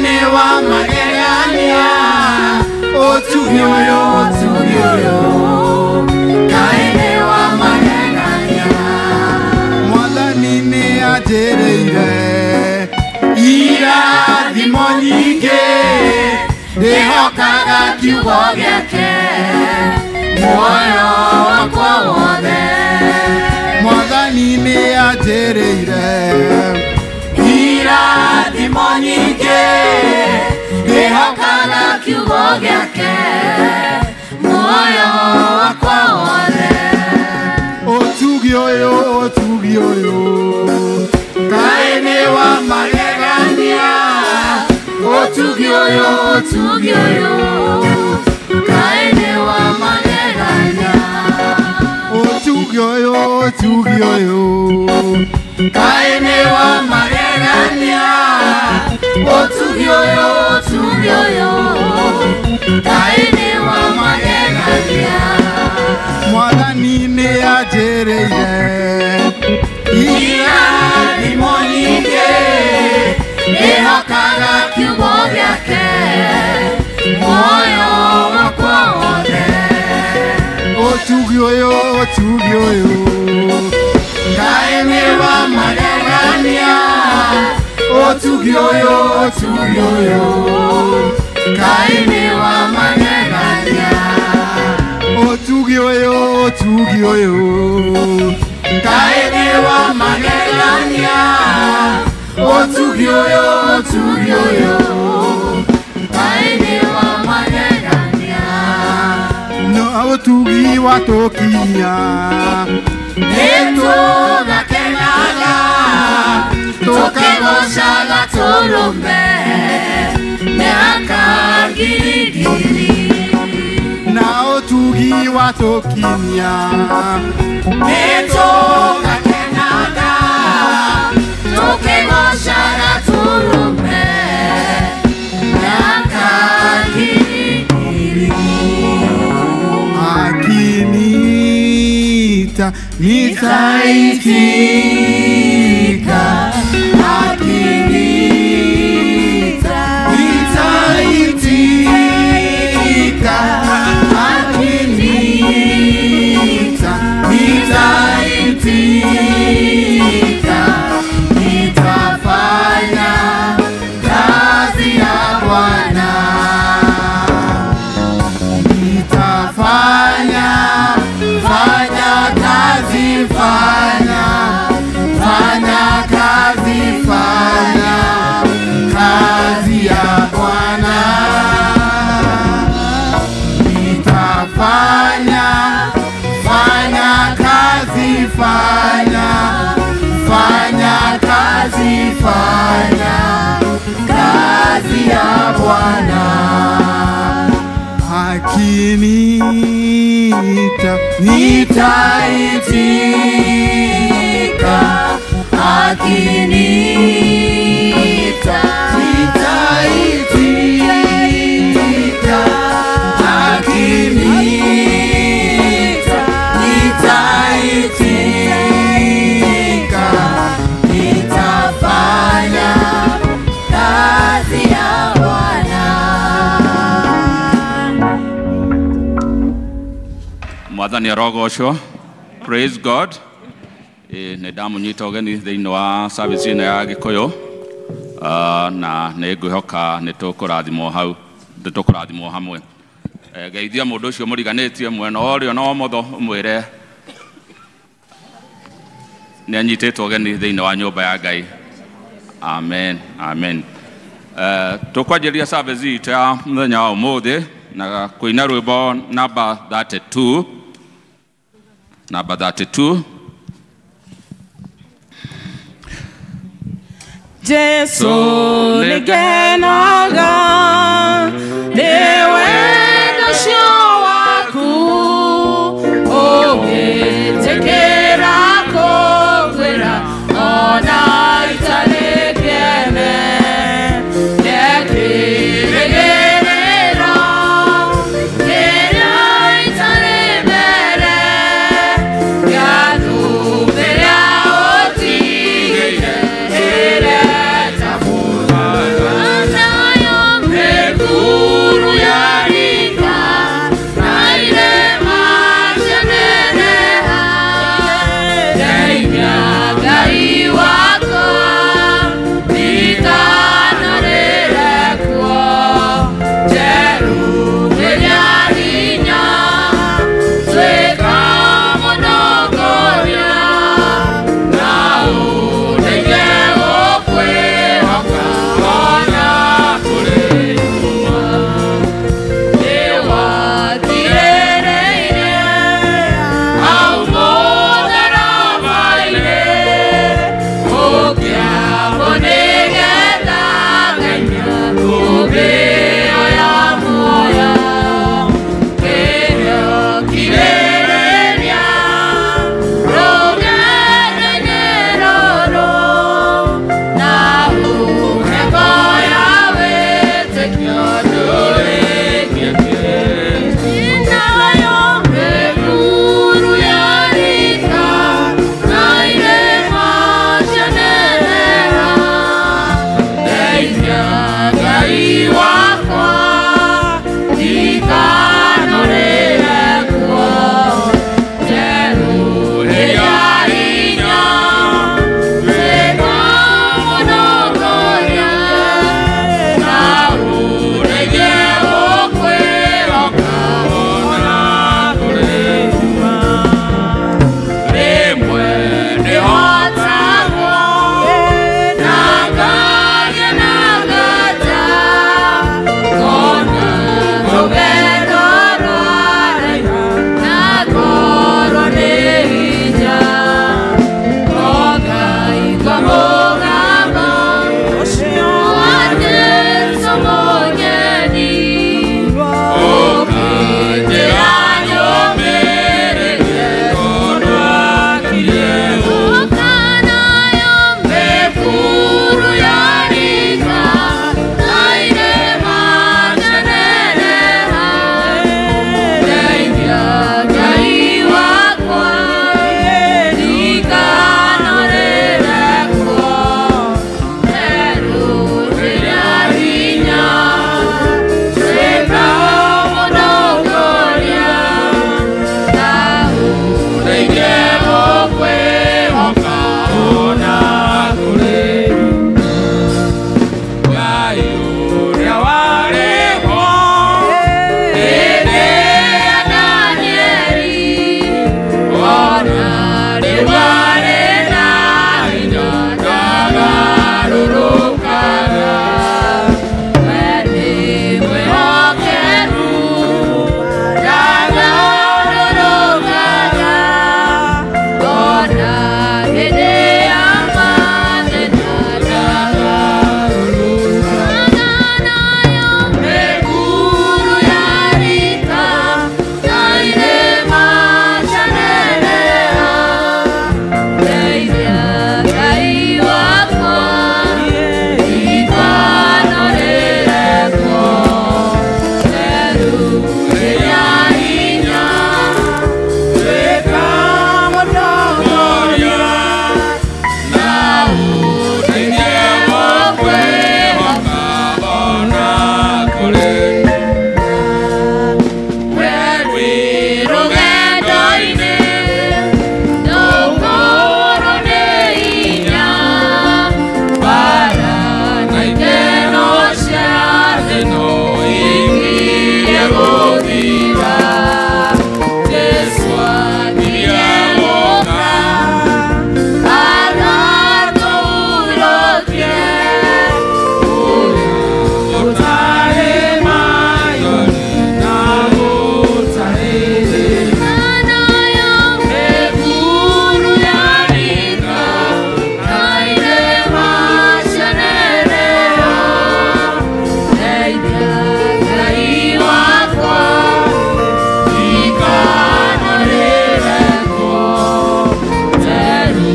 nĩ wa magegania ũtugi ũyũ ũtugi ũyũ kaĩ nĩ wa magegania Mwathani nĩ anjĩrĩire irathimo nyingĩ ndĩhokaga kiugo gĩake muoyo wakwa wothe Mwathani nĩ anjĩrĩire irathimo nyingĩ ndĩhokaga kiugo gĩake muoyo wakwa wothe ũtugi ũyũ ũtugi ũyũ kaĩ nĩ wa magegania ũtugi ũyũ ũtugi ũyũ kaĩ nĩ wa magegania ũtugi ũyũ ũtugi ũyũ kaĩ nĩ wa magegania ũtugi ũyũ ũtugi ũyũ kaĩ nĩ wa magegania Mwathani nĩ anjĩrĩire irathimo nyingĩ ndĩhokaga kiugo gĩake muoyo wakwa wothe ũtugi ũyũ ũtugi ũyũ kaĩ nĩ wa magegania ũtugi ũyũ ũtugi ũyũ kaĩ nĩ wa magegania ũtugi ũyũ ũtugi ũyũ kaĩ nĩ wa magegania ũtugi ũyũ ũtugi ũyũ kaĩ nĩ wa magegania no ũtugi watũkinyia nĩtũgakenaga tũkĩgoocaga tũrũme mĩaka ngiri ngiri na ũtugi watũkinyia nĩtũgakenaga tũkĩgoocaga tũrũme mĩaka ngiri ngiri akiniita nitaitika akiniita nitaitika akiniita nitaitika nitafanya kazi ya Bwana nitafanya fanya kazi fanya fanya kazi fanya kazi ya Bwana nitafanya fanya kazi fanya fanya kazi fanya kazi ya Bwana akiniita nitaitika akiniita nitaitika akiniita nitaitika nitafanya kazi ya Bwana. Mwathani arogocwo. Praise God. Nĩ ndamũnyita ũgeni thĩinĩ wa service ĩno ya Gĩkũyũ na nĩ ngwĩhoka nĩ tũkũrathimwo hau nĩ tũkũrathimwo hamwe. Geithia mũndũ ũcio mũriganĩtie mwena wa ũrĩo na wa ũmotho ũmwĩre nĩ anyitĩtwo ũgeni thĩinĩ wa nyũmba ya Ngai. Amen, amen. Tũkwanjĩrĩria service itũ ya mũthenya wa ũmũthĩ na kũina rwĩmbo namba 32 namba 32. Jesu nĩngenaga nĩ wendo ũcio waku ũngĩtĩkĩra kũngwĩra ona itarĩ kĩene ndekĩrĩgĩrĩra kĩrĩa itarĩ mbere gĩa thũmbĩ ĩrĩa ũtigĩire ĩreta. gũthira. Jesũ akirie gũka agatũhurũkie Gũtarĩ maithori na gũtarĩ thĩna. Nayo mĩkuru ya rika na irĩma cianĩrĩra. Ndeithia Ngai wakwa ndikanarĩre kuo. Theru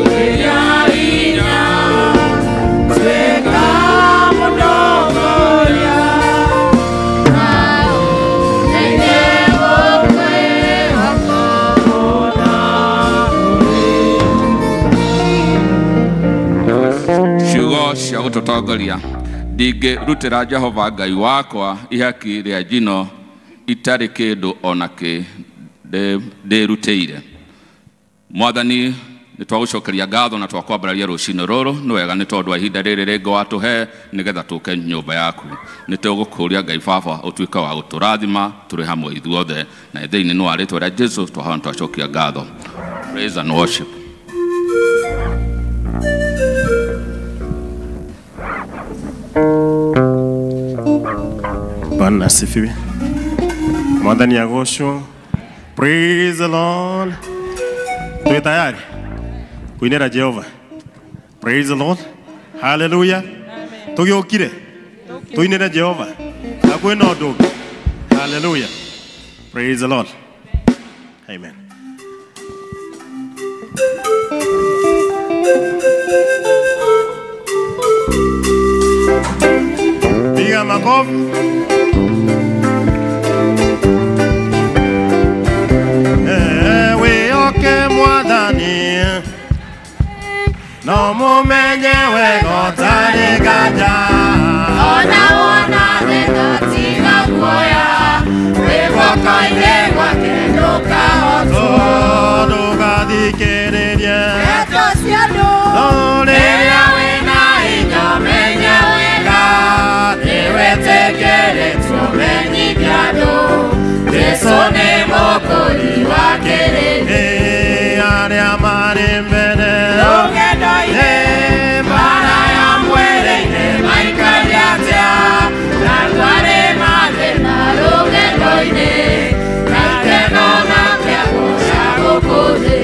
rĩrĩa hinya Tuĩka mũtongoria. Na ũndeithie gũkwĩhoka. Ciugo cia gũtũtongoria. Ndingĩrutĩra Jehova Ngai wakwa ihaki rĩa njino itarĩ kĩndũ ona kĩ ndĩrutĩire. Mwathani, nĩ twagũcokeria ngatho na twakwambararia rũcinĩ rũrũ. Nĩ wega nĩ tondũ wa ihinda rĩrĩ rĩngĩ watũhe nĩgetha tũke nyũmba yaku. Nĩ tũgũkũria Ngai Baba ũtuĩke wa gũtũrathima tũrĩ hamwe ithuothe, na thĩinĩ nĩ wa rĩtwa rĩa Jesu twahoya na twacokia ngatho. Praise and worship. Bwana asifiwe. Mwathani agocwo. Praise the Lord. Tuwe tayari kuinĩra Jehova. Praise the Lord. Hallelujah. Tũgĩũkire tũinĩre Jehova na kwĩna ũndũ ũngĩ. Hallelujah. Praise the Lord. Amen. Piga makofi. Wĩoke Mwathani no mũmenye wega ũtarĩ nganja. Ona wona thĩna tiga guoya, wĩ guoko-inĩ gwake ndũkahotwo. Ndũgathikĩrĩrie Ndeto cia andũ. no Rĩrĩa rĩrĩa wĩna hinya menya wega, nĩwĩtĩkĩrĩtio menyithia andũ. Jesũ nĩ mũkũri wa kĩrĩndĩ. Arĩa marĩ mbere Rũgendo-inĩ. Mbaara ya mwĩrĩ-inĩ maikaire atĩa? Na kwarĩ mathĩna rũgendo-inĩ, na ikeno na kĩago cia gũkũ thĩ.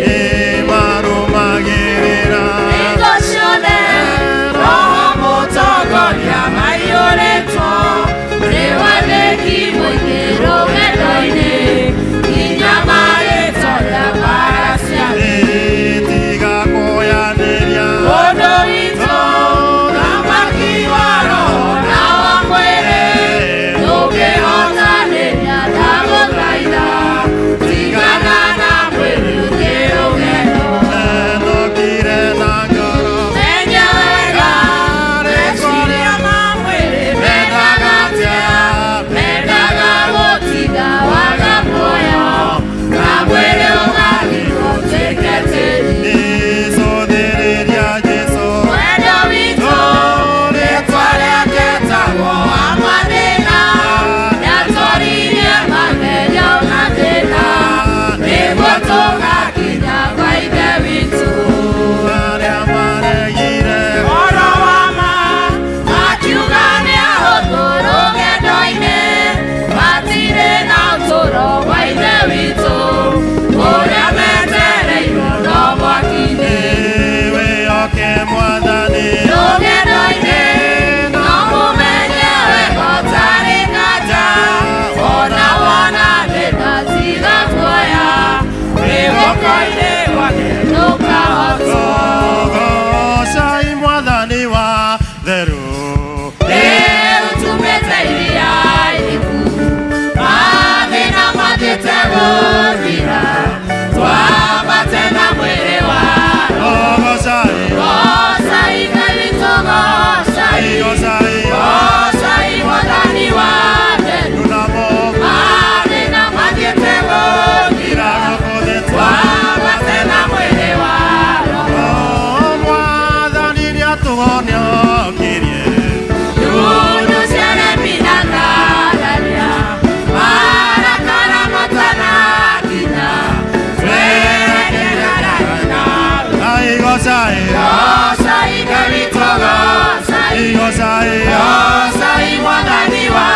Gocai Gocai Mwathani wa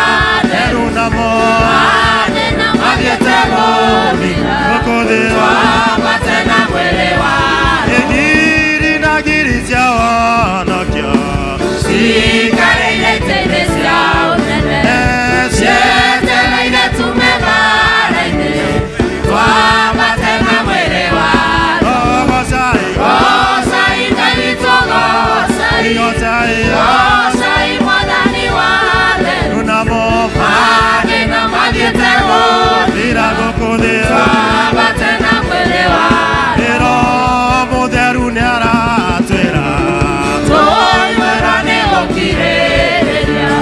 Theru namo mathĩna mathiĩte gũthira gũkũ thĩ twambate na mwĩrĩ wa ngiri na ngiri cia wonokio cikarĩire itĩ-inĩ cia ũnene cietereire tume mbara-inĩ twambate na mwĩrĩ wa Gocai Gocai Ngai witũ gocai Gocai Gocai Mwathani wa Theru namo mathĩna mathiĩte gũthira thira gũkũ thĩ twambate na mwĩrĩ wa Roho Mũtheru nĩaratwĩra tũiwĩra nĩ gũkirĩrĩria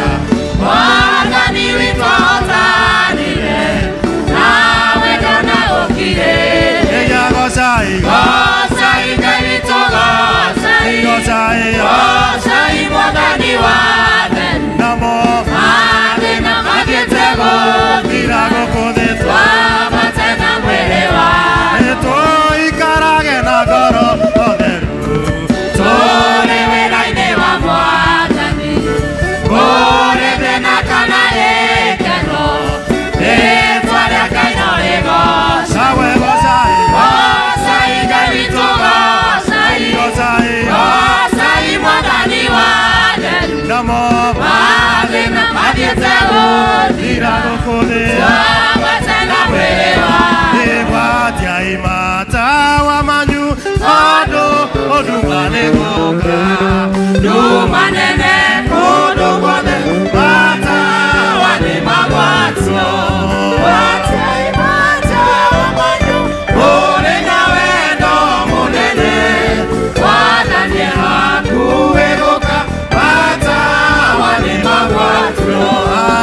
Mwathani witũ ahotanire na wendo na gũkirĩrĩria Gocai Gocai Ngai witũ gocai Gocai Gocai Mwathani wa Theru namo mathĩna mathiĩte gũthira thira gũkũ thĩ twambate na mwĩrĩ wa tũikarage na ngoro theru tũrĩ wĩra-inĩ wa Mwathani kũrĩ thĩna kana gĩkeno rĩĩtwa rĩa Ngai no rĩgocwo nawe gocai Gocai Ngai witũ gocai Gocai Gocai Mwathani wa Theru namo mathĩna mathiĩte gũthira thira gũkũ thĩ twambate na mwĩrĩ wa Gwatia imatawa manyu andũ ũnduma nĩ gũka nduma nene kũndũ guothe matawa nĩ magwatio Gwatia imatawa manyu kũrĩ na wendo mũnene Mwathani e hakuhĩ gũka matawa nĩ magwatio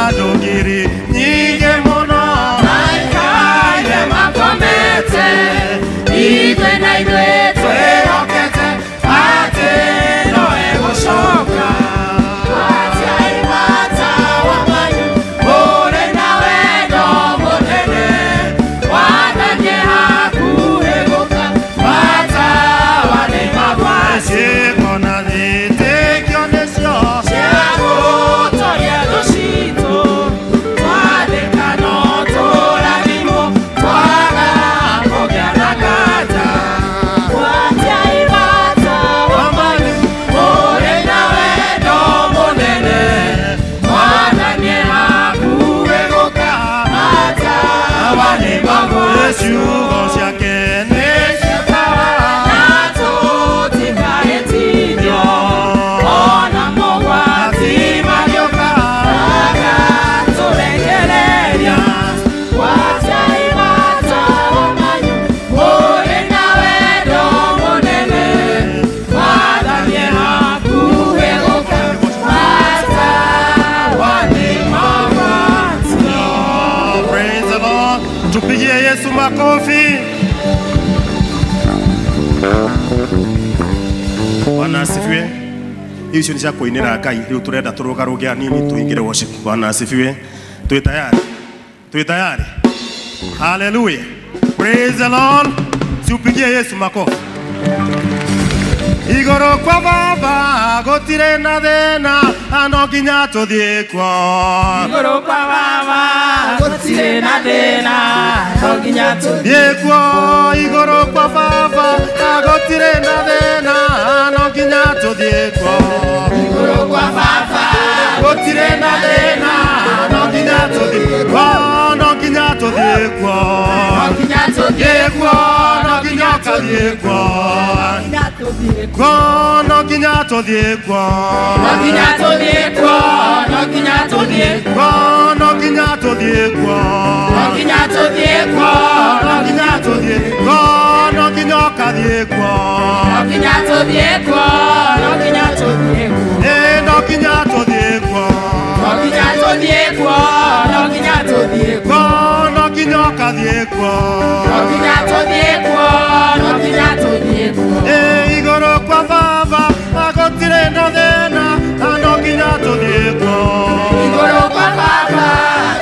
andũ ngiri nyingĩ mũno maikaire makomete ithuĩ na ithuĩ twĩhokete atĩ no egũcoka Gwatia imatawa manyu kũrĩ na wendo mũnene Mwathani e hakuhĩ gũka matawa nĩ magwatio ciĩko na wĩtĩkio nĩcio cia gũtoria thũ citũ twathĩka no tũrathimwo twaga kũgĩa na nganja Gwatia imatawa manyu kũrĩ na wendo mũnene Mwathani e hakuhĩ gũka matawa nĩ magwatio ciugo ciake nĩ cia tawa na tũtikahĩtithio ona mogwati magĩũka agatũrekereria Gwatia imatawa manyu kũrĩ na wendo mũnene Mwathani e hakuhĩ gũka matawa nĩ magwatio Praise the Lord. Tupigie Yesu makofi. Bwana asifiwe. Icio nĩ cia kũinĩra Ngai. Rĩu tũrenda tũrũgarũge hanini tũingĩre worship. Bwana asifiwe. Twĩ tayari? Twĩ tayari? Hallelujah. Praise the Lord. Tupigie Yesu makofi. Igũrũ kwa Baba gũtirĩ na thĩna, no nginya tũthiĩ kuo. Igũrũ kwa Baba gũtirĩ na thĩna, no nginya tũthiĩ Thiĩ kuo. Igũrũ kwa Baba gũtirĩ na thĩna, no nginya tũthiĩ kuo. Igũrũ kwa Baba Gũtirĩ na thĩna, no nginya tũthiĩ kuo, no nginya tũthiĩ kuo. no nginya tũthiĩ Thiĩ kuo, no nginya tũthiĩ kuo. nginya tũthiĩ Kuo, no nginya tũthiĩ kuo. no nginya tũthiĩ kuo no nginya tũthiĩ Kuo, no nginya tũthiĩ kuo. no nginya tũthiĩ kuo No nginya tũthiĩ kuo, no nginya ũkathiĩ kuo. no nginya tũthiĩ kuo no nginya tũthiĩ kuo Ĩ, no nginya tũthiĩ kuo. no nginya tũthiĩ kuo no nginya tũthiĩ kuo Kuo, no nginya ũkathiĩ kuo. no nginya tũthiĩ kuo no nginya tũthiĩ kuo Ĩ, igũrũ kwa Baba gũtirĩ na thĩna, no nginya tũthiĩ kuo. Igũrũ kwa Baba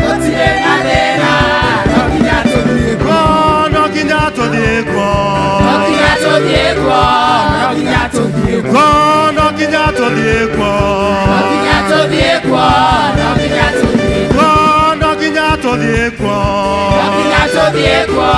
gũtirĩ na thĩna, no nginya tũthiĩ kuo Kuo, no nginya tũthiĩ kuo. no nginya tũthiĩ kuo no nginya tũthiĩ kuo Kuo, no nginya tũthiĩ kuo. no nginya tũthiĩ kuo. No nginya tũthiĩ kuo,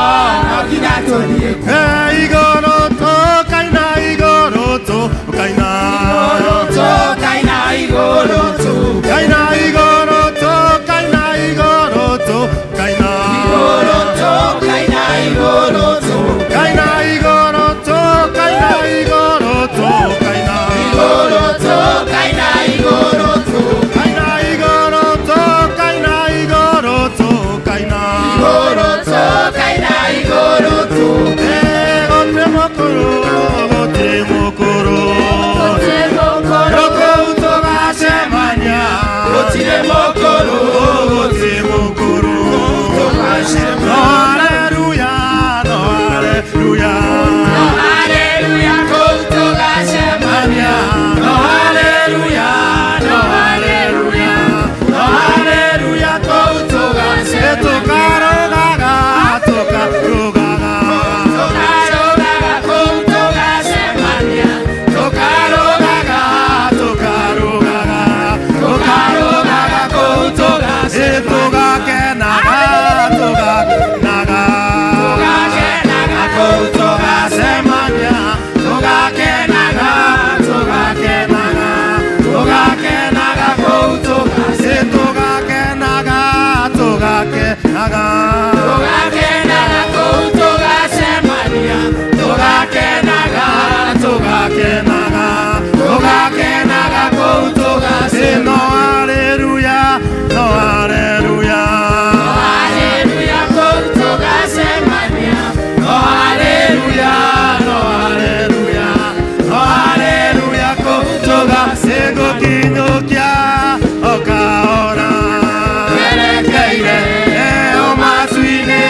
no nginya tũthiĩ kuo. Igũrũ tũkaina, igũrũ tũkaina. Igũrũ tũkaina, igũrũ tũkaina, igũrũ tũkaina, igũrũ tũkaina. Igũrũ tũkaina, igũrũ tũkaina, igũrũ tũkaina, igũrũ tũkaina. Igũrũ tũkaina, igũrũ tũkaina, igũrũ tũkaina, igũrũ tũkaina. Igũrũ tũkaina, igũrũ tũkaina. Gũtirĩ mũkũrũ, gũtirĩ mũkũrũ. Gũtirĩ mũkũrũ. Kũu tũgacemania. Gũtirĩ mũkũrũ, gũtirĩ mũkũrũ. Tũgacemania. No haleluya, no haleluya. No haleluya, kũu tũgacemania. No haleluya, no haleluya. No haleluya, kũu tũgacemania. Tũkarũgaga, tũkarũgaga. Tũkarũgaga, kũu tũgacemania. Tũkarũgaga, tũkarũgaga. Tũkarũgaga, kũu tũgacemania. Tũgakenaga, tũgakenaga. Tũgakenaga, kũu tũgacemania. Tũgakenaga, tũgakenaga. Tũgakenaga, kũu tũgacemania. Tũgakenaga, tũgakenaga. Tũgakenaga, kũu tũgacemania. Tũgakenaga, tũgakenaga. Tũgakenaga, kũu tũgacemania. No haleluya, no haleluya. No haleluya, kũu tũgacemania. No haleluya, no haleluya. No haleluya, kũu tũgacemania. Gũkinyũkia o kahora. Twerekeire o matu-inĩ,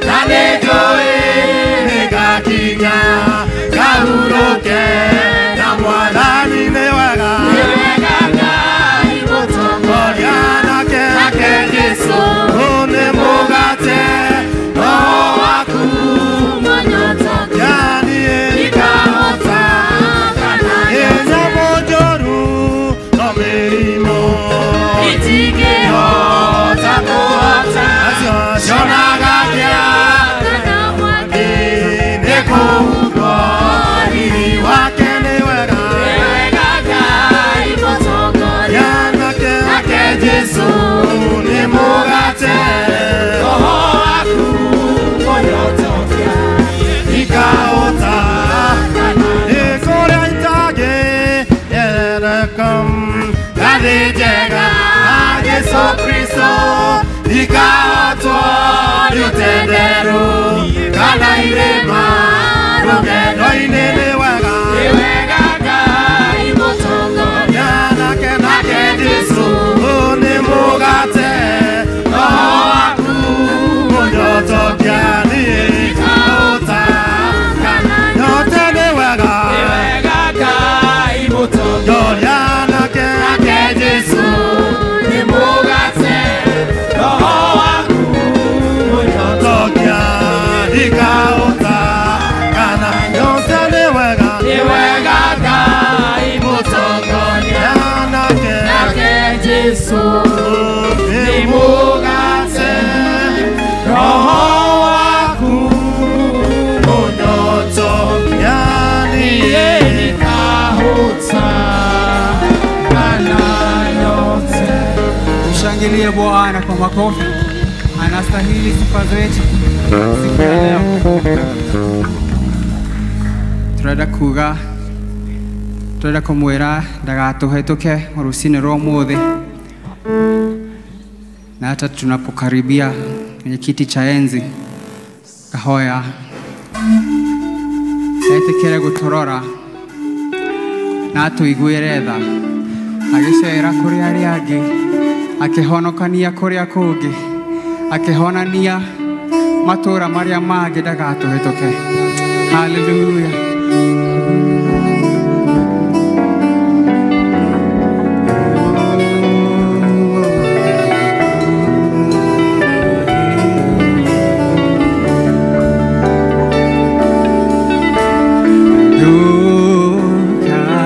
na nĩnjũĩ nĩngakinya ngahurũke na Mwathani nĩ wega. Nĩ wega Ngai gũtongoria. Nake Nake Jesũ ũũ nĩ mũgate roho waku yani Ikahota kana nyamũ njũru no mĩrimũ itingĩhota kũhota. Cionaga kĩa nĩ kũhumbwo riri wake nĩ wega. Nĩ wega Ngai gũtongoria. Nake Nake Jesũ nĩ mũgate roho waku mũnyotokia. Ikahota nĩ kũrĩa itangĩerereka ngathĩ njega Jesũ Kristo ikahotwo nĩ ũtenderũ kana irĩma rũgendo-inĩ nĩ wega. Nĩ wega Ngai gũtongoria. Nake nake Jesũ nĩ mũgate roho waku mũnyotokia niĩ ikahota nyote nĩ wega. Nĩ wega Ngai gũtongoria. Ndoria nake Nake Jesũ nĩ mũgate roho waku mũnyotokia. Tokia ikahota kana nyote nĩ wega. Nĩ wega Ngai gũtongoria. Nake Nake Jesũ nĩ nĩ mũgate roho waku mũnyotokia niĩ niĩ nikahota kana yote. Mshangilie Bwana kwa makofi, anastahili sifa zetu siku ya leo. Turenda kuga, turenda kumwira ndagatuhĩtũke rũcinĩ rwa ũmũthĩ, na hata tunapokaribia kwenye kiti cha enzi, kahoya etĩkĩre gũtũrora na atũiguĩre tha, agĩcera kũrĩ arĩa angĩ, akĩhonokania kũrĩa kũngĩ, akĩhonania matũũra marĩa mangĩ ndagatũhĩtũke. Hallelujah.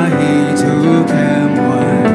Ndũkahĩtũke Mwathani.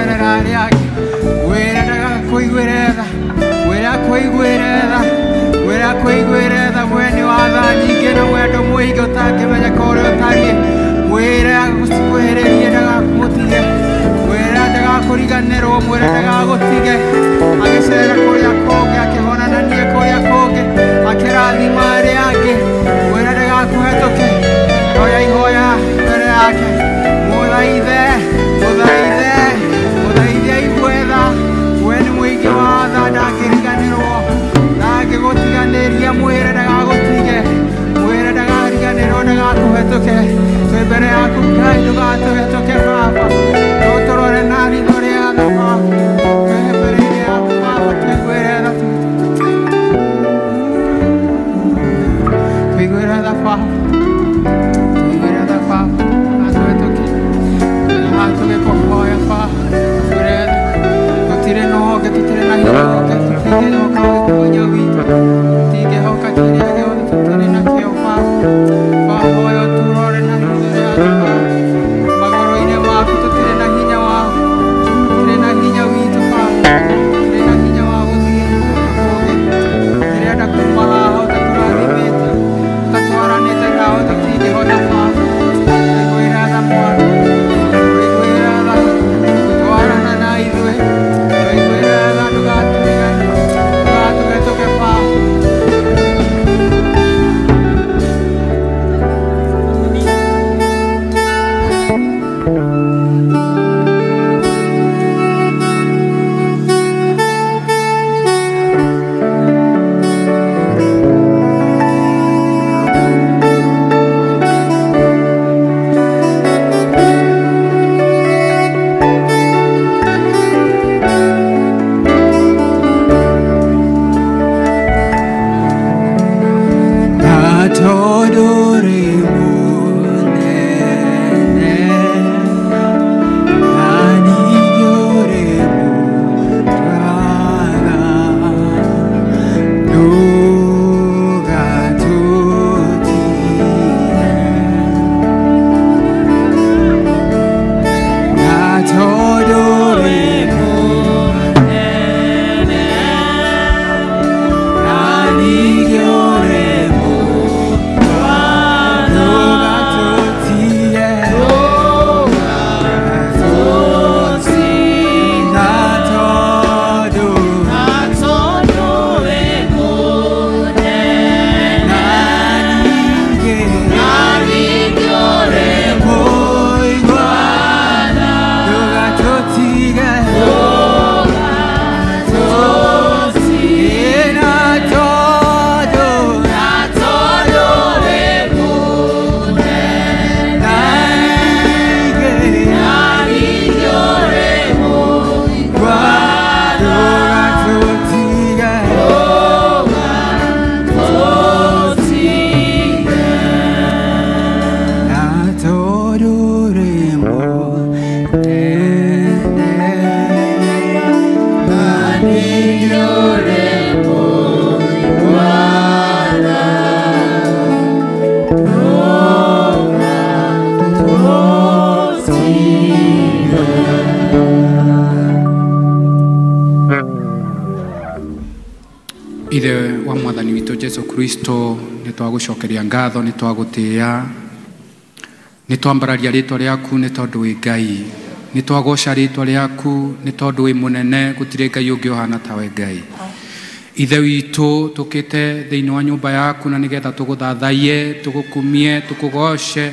agĩcerera arĩa angĩ. Mwĩre ndagakũiguĩre tha, mwĩre akũiguĩre tha, mwĩre akũiguĩre tha. Mwene wa tha nyingĩ na wendo mũingĩ ũtangĩmenyeka ũrĩa ũtariĩ. Mwĩre agũkuhĩrĩrie ndagakũtige, mwĩre ndagakũriganĩrwo, mwĩre ndagagũtige. Agĩcera kũrĩa kũngĩ, akĩhonanania kũrĩa kũngĩ, akĩrathima arĩa angĩ. Mwĩre ndagakũhetũke. Hoya ihoya mbere yake, mũthaithe, mũthaithe, mũthaithe aigue tha. We nĩ mũingĩ wa tha, ndangĩriganĩrwo, ndangĩgũtiganĩria. Mwĩre ndagagũtige, mwĩre ndagariganĩrwo, ndagakũhetũke. Twĩ mbere yaku Ngai, ndũgatũhetũke Baba. Tũtũrore na ritho rĩa tha Baba. Twĩ mbere yaku Baba, tũiguĩre tha, tũiguĩre tha Baba, tũiguĩre tha Baba. Ndũgatũhetũke. Haha tũgĩkũhoya Baba, tũiguĩre tha. Tũtirĩ na ũngĩ, tũtirĩ na hinya ũngĩ, tũtingĩhoka ũhinya witũ, tũtingĩhoka kĩrĩa gĩothe tũtirĩ nakĩo Baba. Baba, hoya ũtũrore na ritho rĩa tha Baba. Magũrũ-inĩ maku tũtirĩ na hinya wa, tũtirĩ na hinya witũ Baba, tũtirĩ na hinya wa gũthiĩ kũndũ kũngĩ. Tũtirenda kuma haha ũtatũrathimĩte, ũtatwaranĩte nawe, tũtingĩhota Baba. Tũiguĩre tha Mwathani, tũiguĩre tha, twarana na ithuĩ, tũiguĩre tha, ndũgatũhetũke Baba. Ithe wa mwathani witũ Jesu Kristo, nĩ twagũcokeria ngatho, nĩ twagũtĩĩa, nĩ twambararia rĩtwa rĩaku nĩ tondũ wĩ Ngai, nĩ twagoca rĩtwa rĩaku nĩ tondũ wĩ mũnene, gũtirĩ Ngai ũngĩ ũhana tawe Ngai. Ithe witũ, tũkĩte thĩinĩ wa nyũmba yaku na nĩgetha tũgũthathaiye, tũgũkumie, tũkũgoce,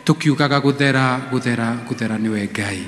tũkiugaga gũthera, gũthera, gũthera nĩwe Ngai.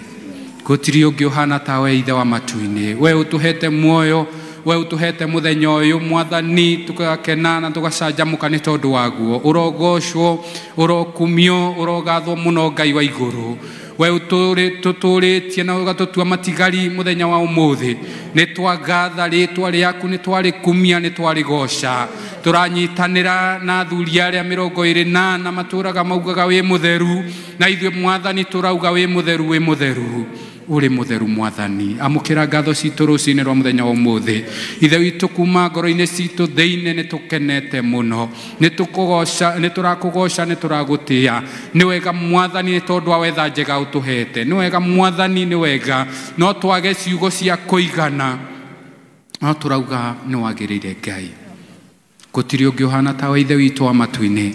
Gũtirĩ ũngĩ ũhana tawe Ithe wa matu-inĩ. We ũtũhete muoyo, we ũtũhete mũthenya ũyũ Mwathani, tũgakena na tũgacanjamũka nĩ tondũ waguo. Ũrogocwo, ũrokumio, ũrogathwo mũno Ngai wa igũrũ. We ũtũrĩtie na ũgatũtua matigari mũthenya wa ũmũthĩ. Nĩ twagatha rĩtwa rĩaku, nĩ twarĩkumia, nĩ twarĩgoca. Tũranyitanĩra na athuri arĩa 24 matũraga maugaga wĩ mũtheru, na ithuĩ Mwathani tũrauga wĩ mũtheru, wĩ mũtheru. Uri mutheru mwathani amukira ngatho citũ rũcinĩ rwa mũthenya wa ũmũthĩ ithe witũ kuma ngoro-inĩ citũ thĩinĩ nĩ tũkenete mũno nĩ tũkũgoca nĩ tũrakũgoca nĩ tũragũtĩa nĩ wega mwathani nĩ tondũ wa wetha njega ũtũhete nĩ wega mwathani nĩ wega no twage ciugo cia kũigana no tũrauga nĩ wagĩrĩire Ngai gũtirĩ ũngĩ ũhana tawe ithe witũ wa matu-inĩ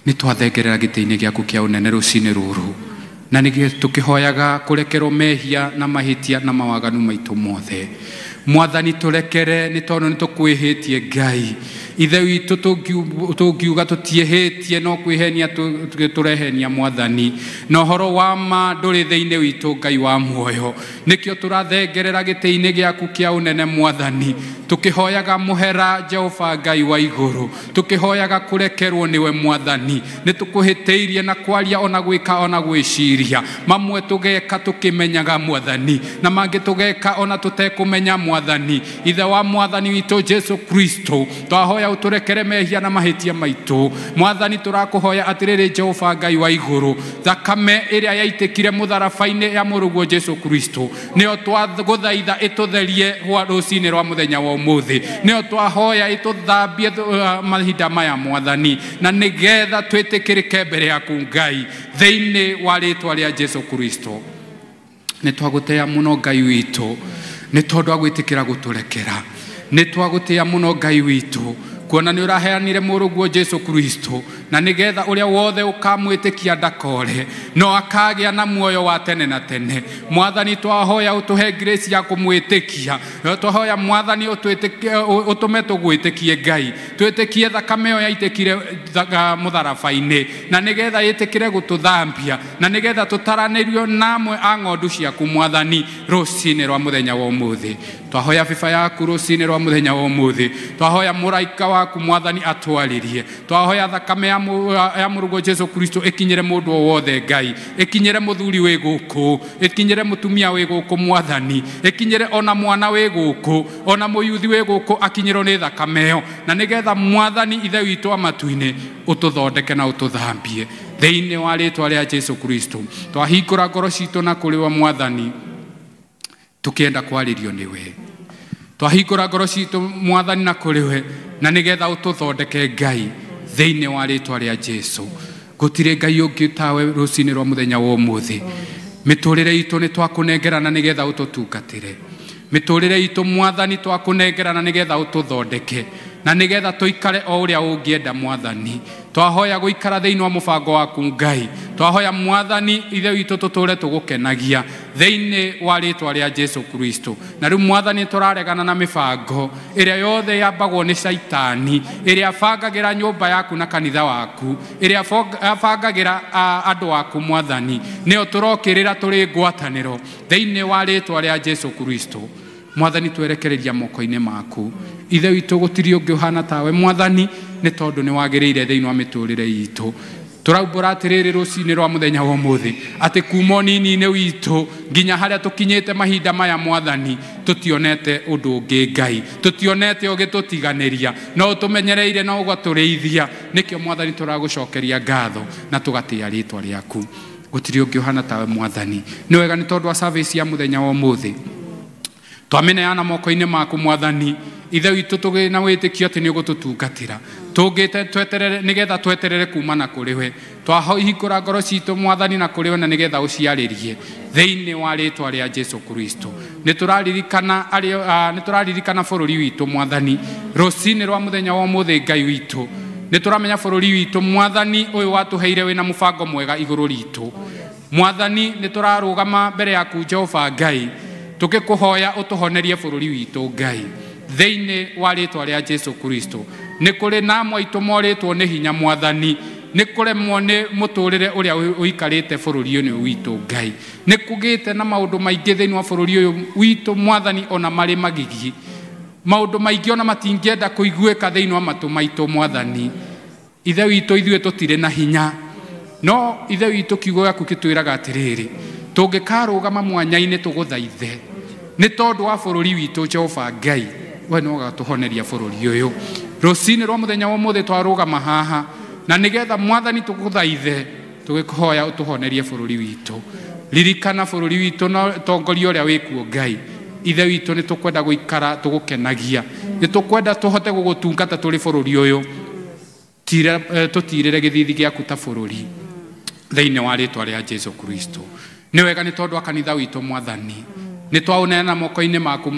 nĩ twathengerera gĩtĩ-inĩ gĩaku kĩa ũnene rũcinĩ rũrũ na nĩ tũkĩhoyaga kũrekerwo mehia na mahĩtia na mawaganu maitũ mothe mwathani tũrekere nĩ tondũ nĩ tũkwĩhĩtie Ngai ithe witũ tũngiuga tũtiĩhĩtie no kwĩhenia tũrehenia mwathani na ũhoro wa ma ndũrĩ thĩinĩ witũ Ngai wa muoyo nĩkĩo tũrathengerera gĩtĩ-inĩ gĩaku kĩa ũnene mwathani tukihoyaga muhera Jehova Ngai wa igũrũ tukihoyaga kũrekerwo nĩwe mwathani nĩ tũkũhĩtĩirie na kwaria ona gwĩka ona gwĩciria mamwe tũgeka tũkĩmenyaga mwathani na mangĩ tũgeka ona tũtekũmenya mwathani ithe wa mwathani witũ Jesu Kristo twahoya ũtũrekere mehia na mahĩtia maitũ mwathani tũrakũhoya atĩrĩrĩ Jehova Ngai wa igũrũ thakame ĩrĩa yaitĩkire mũtharaba-inĩ ya mũrũguo Jesu Kristo nĩyo twagũthaitha ĩtũtherie rũcinĩ rwa mũthenya wa ũmũthĩ nĩyo twahoya ĩtũthambie mahinda maya mwathani na nĩgetha twĩtĩkĩrĩke mbere yaku Ngai thĩinĩ wa rĩtwa rĩa Jesu Kristo nĩ twagũtĩa mũno Ngai witũ nĩ tondũ wa gwĩtĩkĩra gũtũrekera nĩ twagũtĩa mũno Ngai witũ kuona nĩ ũraheanire mũrũguo Jesu Kristo na nĩgetha ũrĩa wothe ũkamwĩtĩkia ndakore no akagĩa na muoyo wa tene na tene mwathani twahoya ũtũhe grace ya kũmwĩtĩkia twahoya mwathani ũtũme tũgwĩtĩkie Ngai twĩtĩkie thakame ĩyo yaitĩkire mũtharaba-inĩ na nĩgetha ĩtĩkĩre gũtũthambia na nĩgetha tũtaranĩrio na amwe a ng'ondu ciaku mwathani rũcinĩ rwa mũthenya wa ũmũthĩ twahoya bĩba yaku rũcinĩ rwa mũthenya wa ũmũthĩ twahoya mũraika waku mwathani atwarĩrie twahoya thakame ya mũrũguo Jesu Kristo ĩkinyĩre mũndũ o wothe Ngai ĩkinyĩre mũthuri wĩ gũkũ ĩkinyĩre mũtumia wĩ gũkũ mwathani ĩkinyĩre ona mwana wĩ gũkũ ona mũyuthi wĩ gũkũ akinyĩrwo nĩ thakame ĩyo na nĩgetha mwathani ithe witũ wa matu-inĩ ũtũthondeke na ũtũthambie thĩinĩ wa rĩtwa rĩa Jesu Kristo twahingũra ngoro citũ na kũrĩ we mwathani tũkĩenda kwarĩrio nĩwe twahingũra ngoro citũ mwathani na kũrĩ we na nĩgetha ũtũthondeke Ngai thĩinĩ wa rĩtwa rĩa Jesu gũtirĩ Ngai ũngĩ tawe rũcinĩ rwa mũthenya wa ũmũthĩ mĩtũrĩre itũ nĩ twakũnengerana nĩgetha ũtũtungatĩre mĩtũrĩre itũ mwathani twakũnengerana nĩgetha ũtũthondeke na nĩgetha tũikare o ũrĩa ũngĩenda mwathani twahoya gũikara thĩinĩ wa mũbango waku Ngai twahoya mwathani ithe witũ tũtũre tũgũkenagia thĩinĩ wa rĩtwa rĩa Jesu Kristo na rĩu mwathani tũraregana na mĩbango ĩrĩa yothe yambagwo nĩ caitani ĩrĩa abangagĩra nyũmba yaku na kanitha waku ĩrĩa abangagĩra andũ aku mwathani nĩyo tũrokĩrĩra tũrĩ ngwatanĩro thĩinĩ wa rĩtwa rĩa Jesu Kristo mwathani twerekereria moko-inĩ maku ithe witũ gũtirĩ ũngĩ ũhana tawe mwathani nĩ tondũ nĩ wagĩrĩire thĩinĩ wa mĩtũrĩre itũ tũraumbũra atĩrĩrĩ rũcinĩ rwa mũthenya wa ũmũthĩ atĩ kuma ũnini-inĩ witũ nginya harĩa tũkinyĩte mahinda maya mwathani tũtionete ũndũ ũngĩ Ngai tũtionete ũgĩtũtiganĩria no ũtũmenyereire na ũgatũrĩithia nĩkĩo mwathani tũragũcokeria ngatho na tũgatĩa rĩtwa rĩaku gũtirĩ ũngĩ ũhana tawe mwathani nĩ wega nĩ tondũ wa service ya mũthenya wa ũmũthĩ twamĩneana moko-inĩ maku mwathani ithe witũ tũgĩ na wĩtĩkio atĩ nĩ ũgũtũtungatĩra tũngĩte tweterere nĩgetha tweterere kuma na kũrĩ we twahingũra ngoro citũ mwathani na kũrĩ we na nĩgetha ũciarĩrie thĩinĩ wa rĩtwa rĩa Jesu Kristo nĩ tũraririkana bũrũri witũ mwathani rũcinĩ rwa mũthenya wa ũmũthĩ Ngai witũ nĩ tũramenya bũrũri witũ mwathani ũyũ watũheire wĩna mũbango mwega igũrũ ritũ mwathani nĩ tũrarũgama mbere yaku Jehova Ngai tũkĩkũhoya ũtũhonerie bũrũri witũ Ngai thĩinĩ wa rĩtwa rĩa Jesu Kristo nĩ kũrĩ na amwe aitũ morĩtwo nĩ hinya mwathani nĩ kũremwo nĩ mũtũrĩre ũrĩa ũikarĩte bũrũri ũyũ witũ Ngai nĩ kũgĩte na maũndũ maingĩ thĩinĩ wa bũrũri ũyũ witũ mwathani ona marĩ magigi maũndũ maingĩ ona matingĩenda kũiguĩka thĩinĩ wa matũ maitũ mwathani ithe witũ ithuĩ tũtirĩ na hinya no ithe witũ kiugo gĩaku gĩtwĩraga atĩrĩrĩ tũngĩkarũgama mwanya-inĩ tũgũthaithe nĩ tondũ wa bũrũri witũ Jehova Ngai we no ũgatũhoneria bũrũri ũyũ rũcinĩ rwa mũthenya wa ũmũthĩ twarũgama haha na nĩgetha mwathani tũgũthaithe tũgĩkũhoya ũtũhonerie bũrũri witũ Ririkana bũrũri witũ na ũtongoria ũrĩa wĩkuo Ngai. Ithe witũ nĩ tũkwenda gũikara tũgũkenagia, nĩ tũkwenda tũhote gũgũtungata tũrĩ bũrũri ũyũ. Tũtirĩre gĩthithi gĩaku ta bũrũri thĩinĩ wa rĩtwa rĩa Jesu Kristo. Nĩ wega nĩ tondũ wa kanitha witũ Mwathani, nĩ twaũneana moko-inĩ maku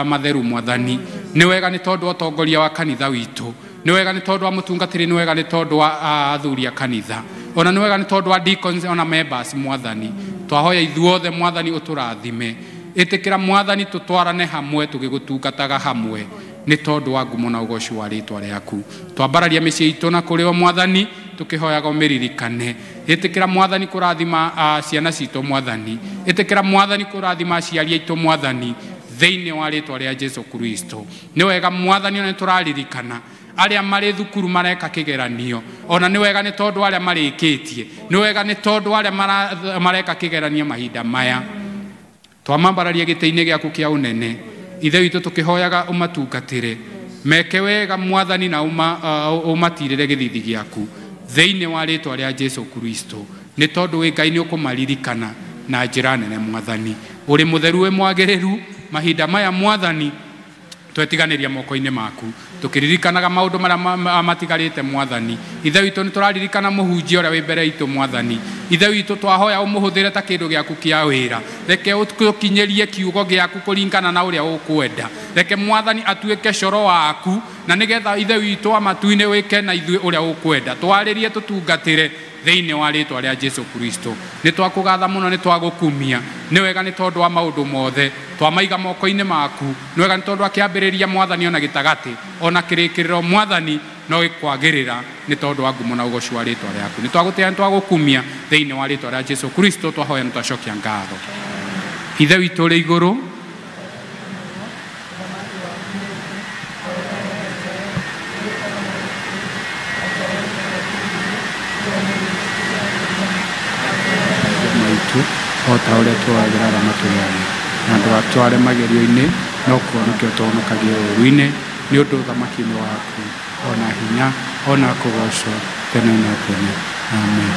matheru Mwathani. Nĩ wega nĩ tondũ wa ũtongoria wa kanitha witũ, nĩ wega nĩ tondũ wa mũtungatĩri, nĩ wega nĩ tondũ wa athuri a kanitha, ona nĩ wega nĩ tondũ wa deacons ona members Mwathani. Twahoya ithuothe Mwathani ũtũrathime, ĩtĩkĩra Mwathani tũtwarane hamwe tũgĩgũtungataga hamwe nĩ tondũ wa ngumo na ũgoci wa rĩtwa rĩaku. Twambararia mĩciĩ itũ na kũrĩ o Mwathani tũkĩhoyaga ũmĩririkane. Ĩtĩkĩra Mwathani kũrathima ciana citũ Mwathani, ĩtĩkĩra Mwathani kũrathima aciari aitũ Mwathani thĩinĩ wa rĩtwa rĩa Jesu Kristo. Nĩ wega Mwathani ona nĩtũraririkana arĩa marĩ thukuru mareka kĩgeranio, ona nĩ wega nĩ tondũ arĩa marĩkĩtie, nĩ wega nĩ tondũ arĩa mareka kĩgeranio mahinda maya. Twamambararia gĩtĩ-inĩ gĩaku kĩa ũnene Ithe witũ tũkĩhoyaga ũmatungatĩre, meke wega Mwathani na ũmatirĩre gĩthithi gĩaku thĩinĩ wa rĩtwa rĩa Jesu Kristo. Nĩ tondũ wĩ Ngai nĩ ũkũmaririkana na njĩra nene Mwathani. Ũrĩ mũtheru wĩ mwagĩrĩru mahinda maya Mwathani twetiganĩria moko-inĩ maku tũkĩririkanaga maũndũ marĩa matigarĩte Mwathani. Ithe witũ nĩ tũraririkana mũhunjia ũrĩa wĩ mbere itũ Mwathani. Ithe witũ twahoya ũmũhũthĩre ta kĩndũ gĩaku kĩa wĩra, reke ũkinyĩrie kiugo gĩaku kũringana na ũrĩa ũkwenda. Reke Mwathani atuĩke coro waku, na nĩgetha Ithe witũ wa matu-inĩ wĩke na ithuĩ ũrĩa ũkwenda. Twarĩrie tũtungatĩre thĩinĩ wa rĩtwa rĩa Jesu Kristo. Nĩ twakũgatha mũno, nĩ twagũkumia. Nĩ wega nĩ tondũ wa maũndũ mothe twamaiga moko-inĩ maku. Nĩ wega nĩ tondũ wa kĩambĩrĩria Mwathani ona gĩtagatĩ ona kĩrĩkĩrĩro Mwathani no gĩkwagĩrĩra nĩ tondũ wa ngumo na ũgoci wa rĩtwa rĩaku. Nĩ twagũtĩa, nĩ twagũkumia thĩinĩ wa rĩtwa rĩa Jesu Kristo. Twahoya nĩ twacokia ngatho. Ithe witũ ũrĩ igũrũ, o ta ũrĩa tũragĩra arĩa matũrĩaga, na ndũgatware magerio-inĩ no kũhonokia ũtũhonokagie ũũru-inĩ, nĩ ũndũ ũthamaki-inĩ waku ona hinya ona kũgocwo tene na tene. Amen.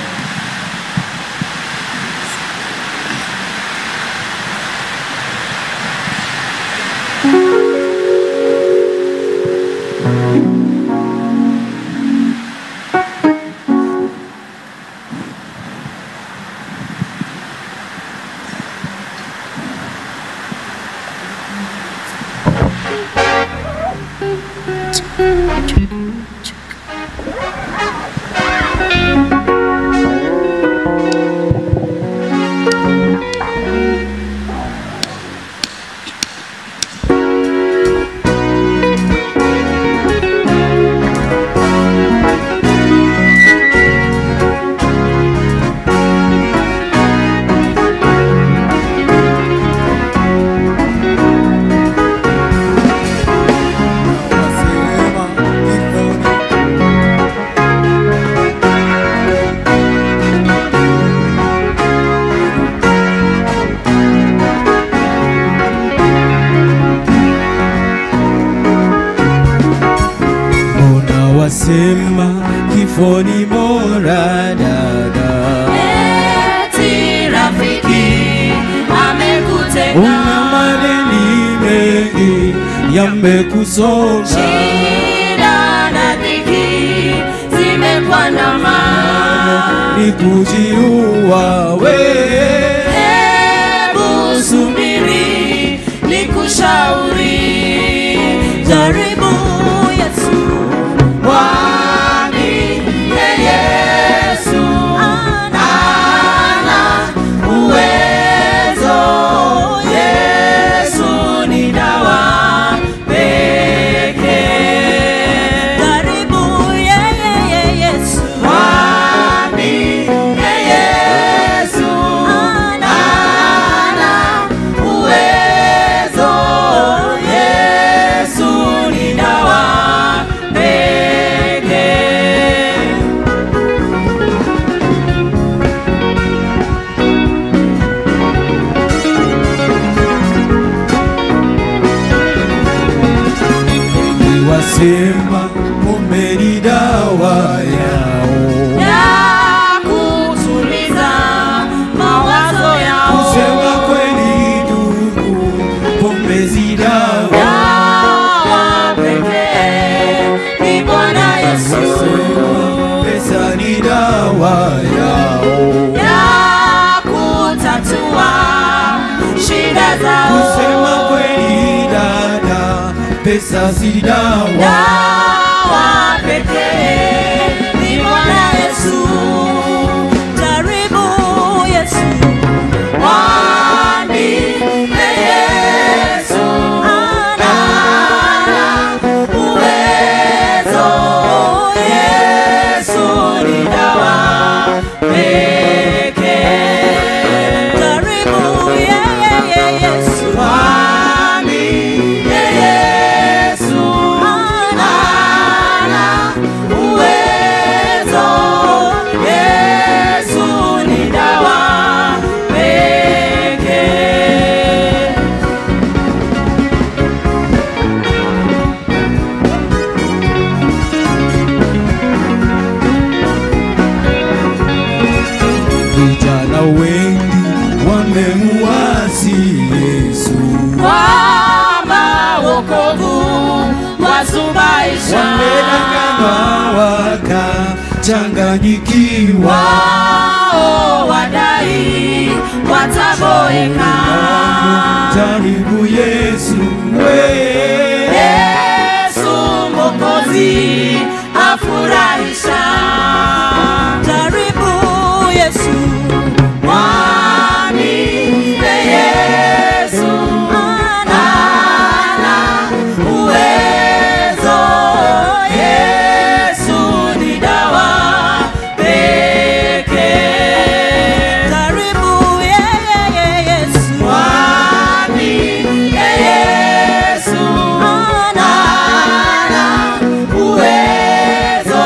Wasema kifo ni bora dada, eti rafiki amekuteka, una madeni mengi yamekusonga, shida na dhiki zimekuandama, ni kujiua we. Hebu subiri nikushauri, jaribu Yesu. Mwamini Yesu ana uwezo, Yesu ni dawa pekee. Karibu yeye Yesu. Mwamini Yesu ana uwezo, Yesu ni dawa pekee. Wasema pombe ni dawa yao ya kutuliza mawazo yao, Pesa si dawa, dawa pekee ni Bwana Yesu. Karibu Yesu, mwamini Yesu, ana uwezo. Yesu ni dawa pekee. Karibu Yesu, mwamini Yesu, ana uwezo. Yesu ni dawa pekee. Vijana wengi wamemuasi Yesu, Kwamba wokovu wasubaisha, wamedanganywa wakachanganyikiwa. Wao wadai wataboeka. Jaribu Yesu we, Yesu Mwokozi afurahisha. Karibu Yesu, mwamini Yesu, ana uwezo. Yesu ni dawa pekee. Karibu Yesu, mwamini Yesu, ana uwezo.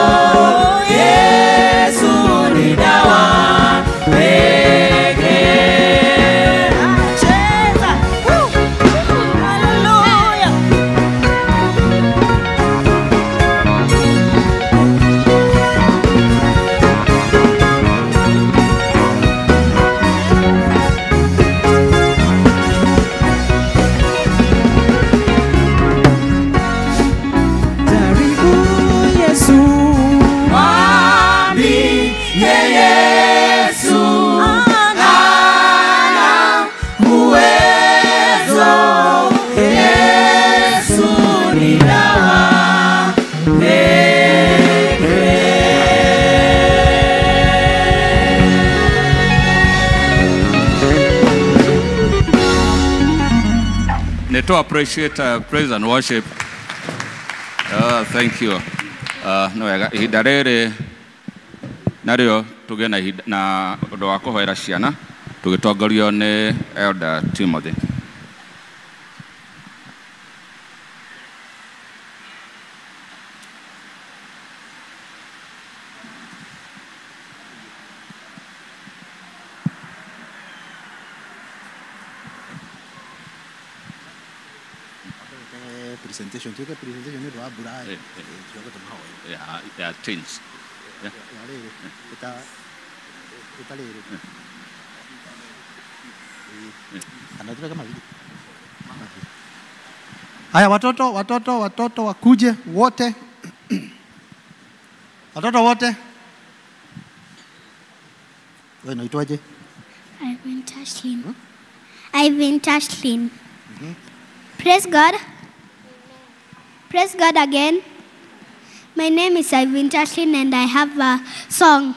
Yesu ni dawa pekee. Cheza. Hallelujah. Jaribu Yesu, Mwamini Yesu, ana uwezo. Yesu ni dawa Nĩ to appreciate praise and worship. Thank you. Nĩ wega ihinda rĩrĩ narĩo tũgĩe na ihinda na ũndũ wa kũhoera ciana tũgĩtongorio nĩ Elder Timothy. Presentation tuweke presentation nĩ ũndũ wa mbura tuoke tũmahoe Ya teens. Ya rĩrĩ ĩta ĩta rĩrĩ kana tuweke mawili. Haya, watoto watoto watoto wakuje wote, watoto wote. Wewe unaitwaje? Ivan Tashlin. Ivan Tashlin. Praise God. Praise God again. My name is Ivan Tashlin and I have a song.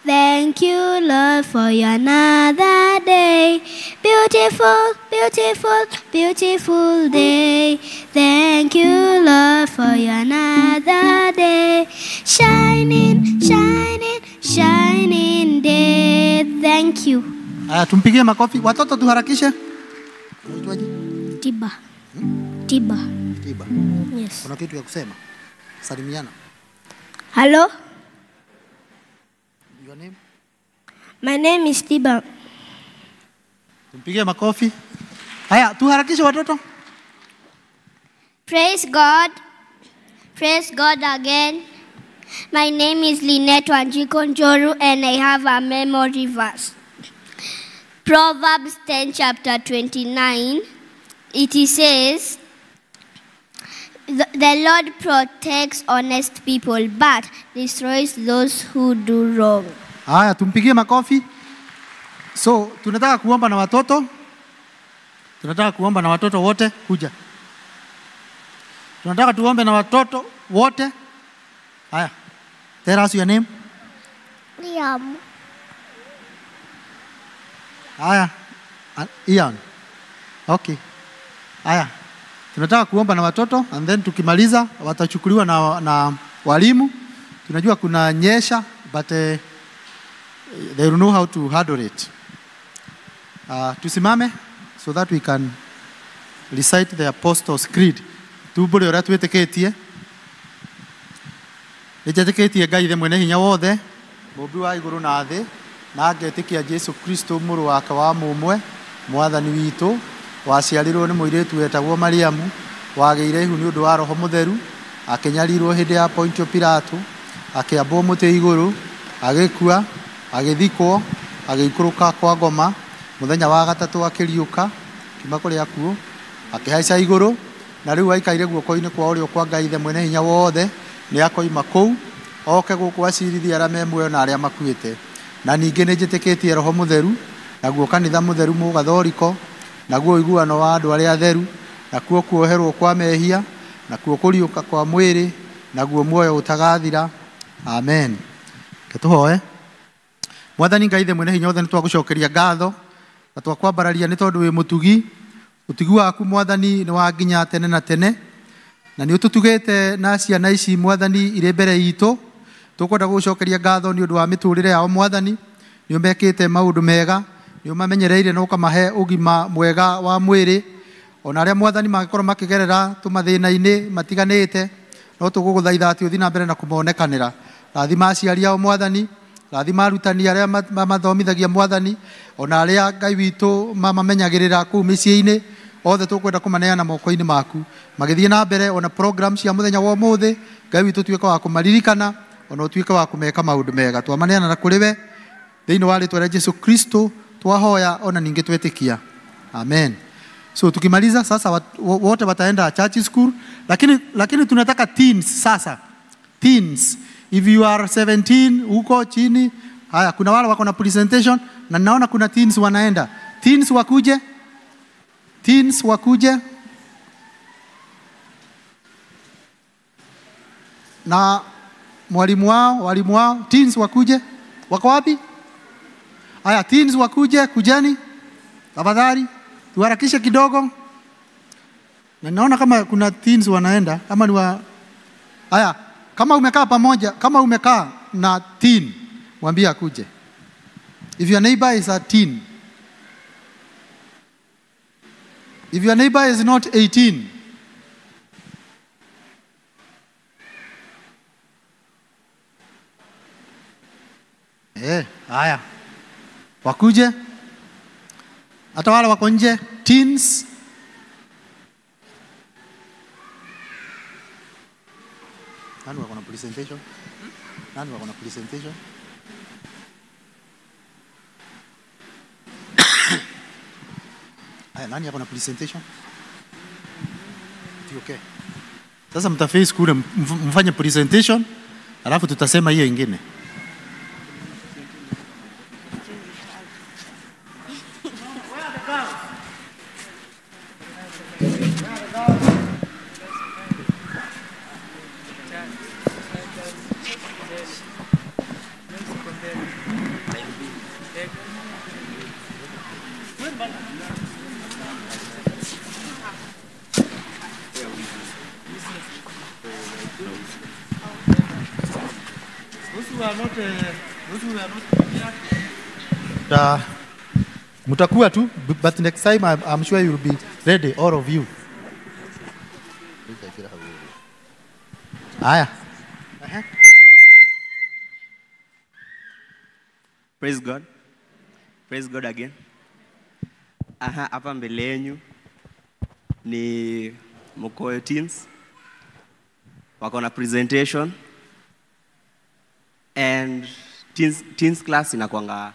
Thank you, Lord, for your another day. Beautiful, beautiful, beautiful day. Thank you, Lord, for your another day. Shining, shining, shining day. Thank you. Haya, tumpigie makofi. Watoto tuharakishe. Unaitwaje? Tiba. Tiba. Tiba. Yes. Kuna kitu ya kusema? Salimiana. Hello? Your name? My name is Tiba. Tumpigie makofi. Haya, tuharakishe watoto. Praise God. Praise God again. My name is Lynette Wanjiku Njoru and I have a memory verse. Proverbs 10 chapter 29. It says, The Lord protects honest people, but destroys those who do wrong. Haya, tumpigie makofi. So, tunataka kuomba na watoto. Tunataka kuomba na watoto wote kuja. Tunataka tuombe na watoto wote. Haya. Tell us your name. Liam. Haya. Ian. Okay. Haya. Tunataka kuomba na watoto and then tukimaliza watachukuliwa na walimu. Tunajua kuna nyesha but they will know how to handle it. Tusimame so that we can recite the Apostles' Creed. Tumbure uria twitikitie. Nĩnjĩtĩkĩtie Ngai ithe mwene hinya wothe, mũmbi wa igũrũ na thĩ, na ngetĩkia Jesu Kristo mũrũ wake wa mũmwe, mwathani witũ, waciarirwo nĩ mũirĩtu wetagwo Mariamu, wagĩire ihu nĩ ũndũ wa Roho Mũtheru, akĩnyarirwo hĩndĩ ya Pontio Pilato, akĩambwo mũtĩ igũrũ, agĩkua, agĩthikwo, agĩikũrũka kwa ngoma, mũthenya wa gatatũ akĩriũka, kiuma kũrĩ akuũ, akĩhaica igũrũ, na rĩu aikaire guoko-inĩ kwa ũrĩo kwa Ngai ithe mwene hinya wothe, nĩ akoima kũu, oke gũkũ acirithie arĩa me muoyo na arĩa makuĩte. Na ningĩ nĩ njĩtĩkĩtie Roho Mũtheru, naguo kanitha mũtheru mũgathoriko, naguo ũiguano wa andũ arĩa atheru, nakuo kuoherwo kwa mehia, nakuo kũriũka kwa mwĩrĩ, naguo muoyo ũtagathira. Amen. Reke tũhoe. Mwathani Ngai ithe mwene hinya wothe, nĩ twagũcokeria ngatho na twakwambararia nĩ tondũ wĩ mũtugi. Ũtugi waku Mwathani nĩ wa nginya tene na tene, na nĩ ũtũtugĩte na ciana ici Mwathani irĩ mbere itũ. Tũkwenda gũgũcokeria ngatho nĩ ũndũ wa mĩtũrĩre yao Mwathani, nĩ ũmekĩte maũndũ mega, nĩ ũmamenyereire na ũkamahe ũgima mwega wa mwĩrĩ. Ona arĩa Mwathani mangĩkorwo makĩgerera tũmathĩna-inĩ matiganĩte, no tũgũgũthaitha atĩ ũthiĩ na mbere na kũmonekanĩra. Rathima aciari ao Mwathani, rathima arutani arĩa mathomithagia Mwathani, ona arĩa Ngai witũ mamamenyagĩrĩra kũu mĩciĩ-inĩ, othe tũkwenda kũmaneana moko-inĩ maku. Magĩthiĩ na mbere ona program cia mũthenya wa ũmũthĩ, Ngai witũ tuĩke wa kũmaririkana, ona ũtuĩke wa kũmeka maũndũ mega. Twamaneana na kũrĩ we thĩinĩ wa rĩtwa rĩa Jesu Kristo twahoya ona ningĩ twetĩkia. Amen. So tukimaliza sasa wote wataenda church school, lakini tunataka teens sasa. Teens, if you are 17 huko chini, haya kuna wale wako na presentation na naona kuna teens wanaenda. Teens wakuje. Teens wakuje. Na mwalimu wao, walimu wao, teens wakuje. Wako wapi? Haya, teens wakuje, kujeni. Tafadhali tuharakishe kidogo. Na naona kama kuna teens wanaenda ama ni wa. Haya, kama umekaa pamoja, kama umekaa na teen, mwambie akuje. If your neighbor is a teen. If your neighbor is not 18. Haya. Wakuje. Hata wale wako nje, teens. Nani wako na presentation? Nani wako na presentation? Haya, nani wako na presentation? Okay. Sasa mtaface kule mfanye presentation, alafu tutasema hiyo ingine. Mutakuwa tu, but next time I'm sure you'll be ready, all of you. Aya. Praise God. Praise God again. Aha, hapa mbele yenu ni Mokoyo Teens. Wako na presentation. And teens class inakuanga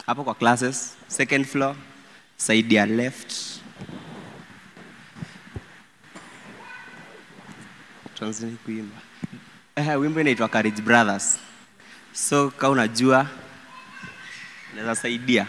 hapo kwa classes, second floor, side ya left. Tuanze kuimba. Wimbo inaitwa Courage Brothers. So kama unajua unaweza saidia.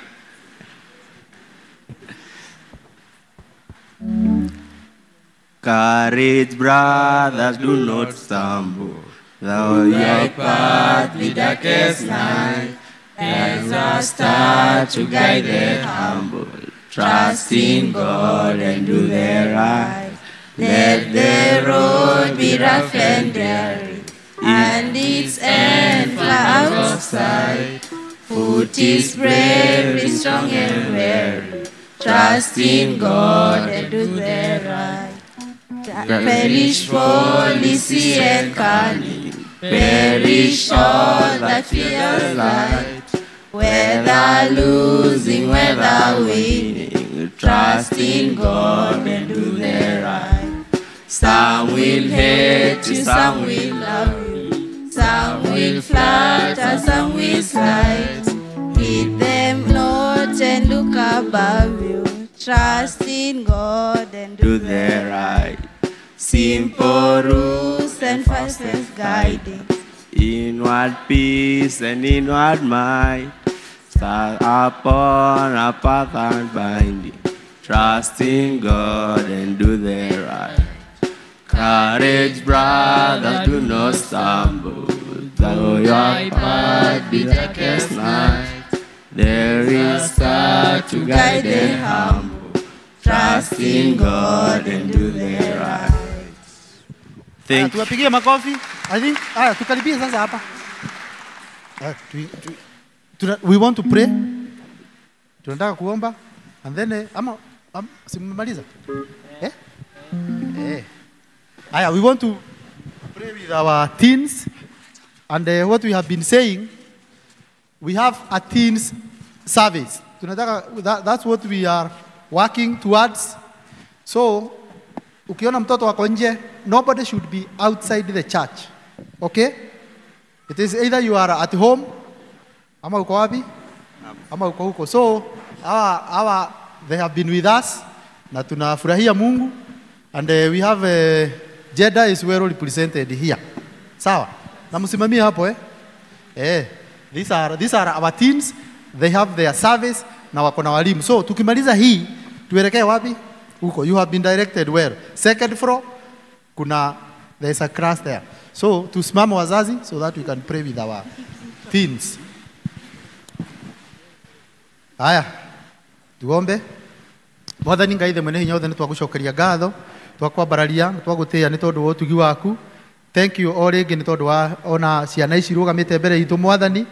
Courage, brothers, do not stumble. Though your path be darkest night, there's a star to guide the humble. Trust in God and do the right. Let the road be rough and dreary, and its end far out of sight. Foot is brave, is strong and weary. Trust in God and do the right. Perish policy and cunning, perish all that fears light. Whether losing, whether winning, trust in God and do the right. Some will hate you, some will love you, some will flatter, some will slight. Heed them not and look above you. Trust in God and do the right. Simple rules and fastest guiding. Inward peace and inward might. Start upon a path unbinding. Trust in God and do the right. Courage, brothers, do not stumble. Though your path be darkest night, there is star to guide the humble. Trust in God and do the right. Thank you. Tuwapigie makofi. I think, tukaribie sasa hapa. We want to pray. Tunataka kuomba. And then, ama simemaliza? Eh? Eh. Aya, we want to pray with our teens. And what we have been saying, we have a teens service. Tunataka, that's what we are working towards. So, ukiona mtoto wako nje, nobody should be outside the church. Okay? It is either you are at home, ama uko wapi? Ama uko huko. So, our they have been with us, na tunafurahia Mungu, and we have Jeddah is well represented here. Sawa? Na msimamie hapo eh? Eh, these are our teens. They have their service na wako na walimu. So, tukimaliza hii, tuelekee wapi? Huko. You have been directed well. Second floor, kuna, there is a class there. So, tusimame wazazi so that we can pray with our teens. Haya, tuombe. Mwathani Ngai the mwene hinya wothe nĩtwagũcokeria ngatho, twakwambararia, nĩtwagũtĩĩa nĩ tondũ wa ũtugi waku. Thank you o rĩngĩ nĩ tondũ wa ona ciana ici irũgamĩte mbere itũ Mwathani.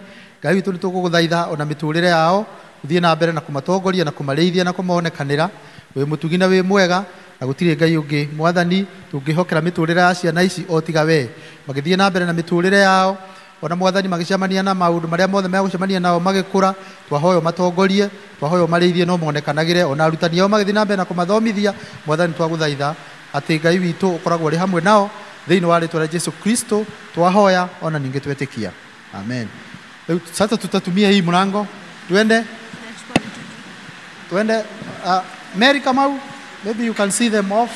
Ngai witũ nĩtũgũgũthaitha ona mĩtũrĩre yao, ũthiĩ na mbere na kũmatongoria na kũmarĩithia na kũmonekanĩra. Wĩ mũtugi na wĩ mwega, na gũtirĩ Ngai ũngĩ Mwathani tũngĩhokera mĩtũrĩre ya ciana ici o tiga we. Magĩthiĩ na mbere na mĩtũrĩre yao, ona Mwathani magĩcemania na maũndũ marĩa mothe megũcemania nao magĩkũra, twahoyo matongorie, twahoyo marĩithie no monekanagĩre, ona arutani ao magĩthiĩ na mbere na kũmathomithia. Mwathani twagũthaitha atĩ Ngai witũ ũkoragwo ũrĩ hamwe nao thĩinĩ wa rĩtwa rĩa Jesu Kristo twahoya ona ningĩ twetĩkia. Amen. Sasa tutatumia hii mlango. Tuende. Tuende. Mary Kamau, maybe you can see them off.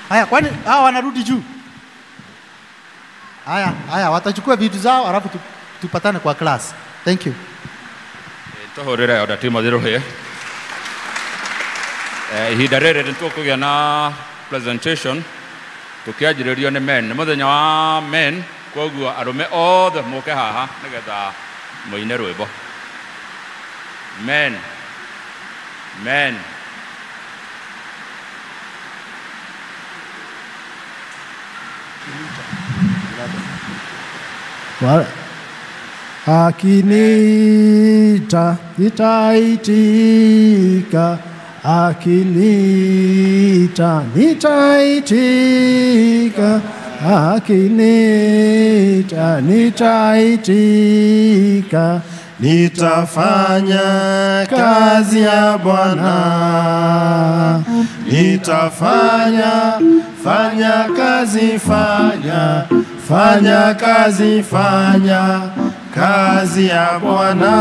Haya, kwani hawa wanarudi juu? Haya, haya watachukua vitu zao alafu tupatane kwa class. Thank you. Tuhurire oda Timothy Ruhie. Ihinda rĩrĩ nĩtũkũgĩa na presentation tũkĩanjĩrĩrio nĩ men. Nĩ mũthenya wa men, kwoguo arũme othe mũke haha nĩgetha mũine rwĩmbo. Men. Men. Akiniita nitaitika, akiniita nitaitika, akiniita nitaitika. Nitafanya kazi ya Bwana, nitafanya, fanya kazi, fanya, fanya kazi, fanya kazi ya Bwana.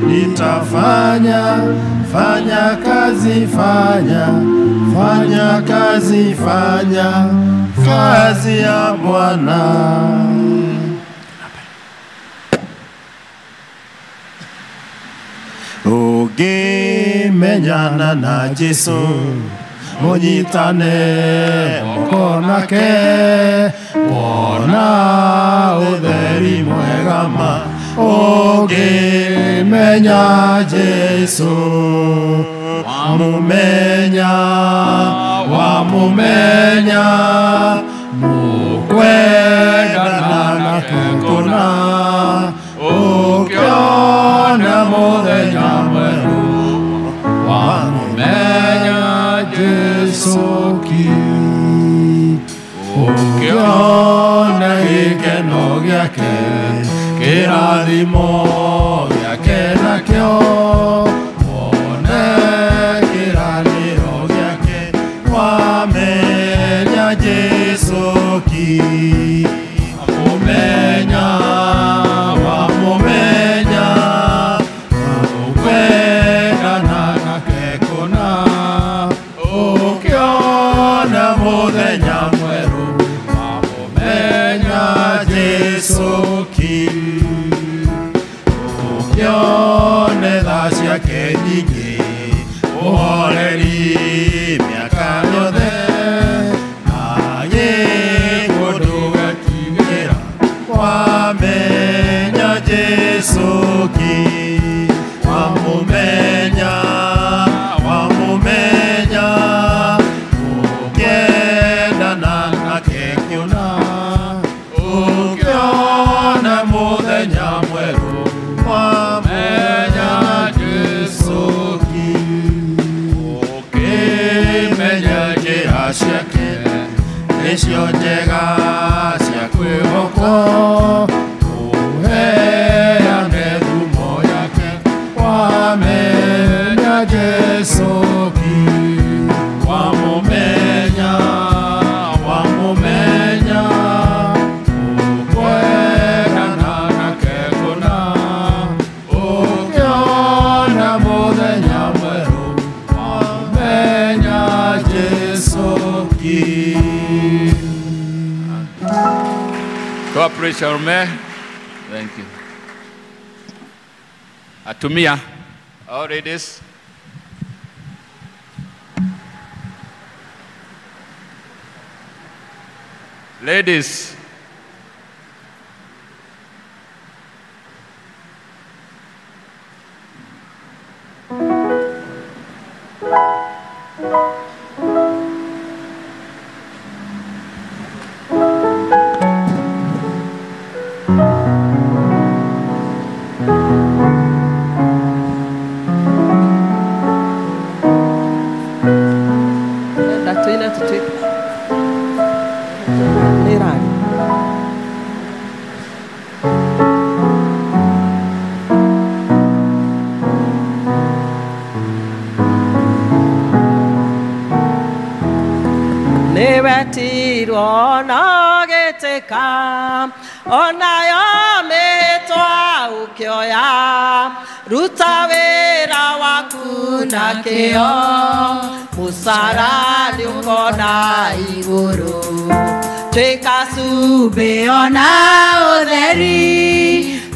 Nitafanya, fanya kazi, fanya, fanya kazi, fanya kazi ya Bwana. Ũngĩmenya Ũngĩmenyana na Jesũ mũnyitane moko nake wona ũtheri mwega ma ũngĩmenya Jesũ wamũmenya wamũmenya mũkwendana nake kũna ũkĩona mũthenya mwerũ wamũmenya Jesũ ki ũkĩona gĩkeno gĩake kĩrathimo gĩake nakĩo wone kĩranĩro gĩake wamenya Jesũ ki wamũmenya wamũmenya ũkwendana nake kũna ũkĩona mũthenya mwerũ wamũmenya Jesũ ki ũkĩone tha ciake nyingĩ ũhoreri mĩaka yothe agĩkwo ndũgetigĩra wamenya Jesũ ki wamũmenya wamũmenya ũkĩendana nake kũna ũkĩona mũthenya mwerũ wamenya Jesũ ki ũkĩmenya njĩra ciake nĩcio njega cia kwĩhokwo ũheane thumo yake wamenya Jesũ ki wamũmenya wamũmenya ũkwendana nake kũna ũkĩona mũthenya mwerũ wamenya Jesũ ki. God praise your man. Thank you. Atumia, all ladies. Ladies. Nĩwetirwo na ũgĩtĩka onayo mĩtwa ũkĩoya ruta wĩra waku na kĩo mũcara nĩũkona igũrũ tuĩka cumbĩ ona ũtheri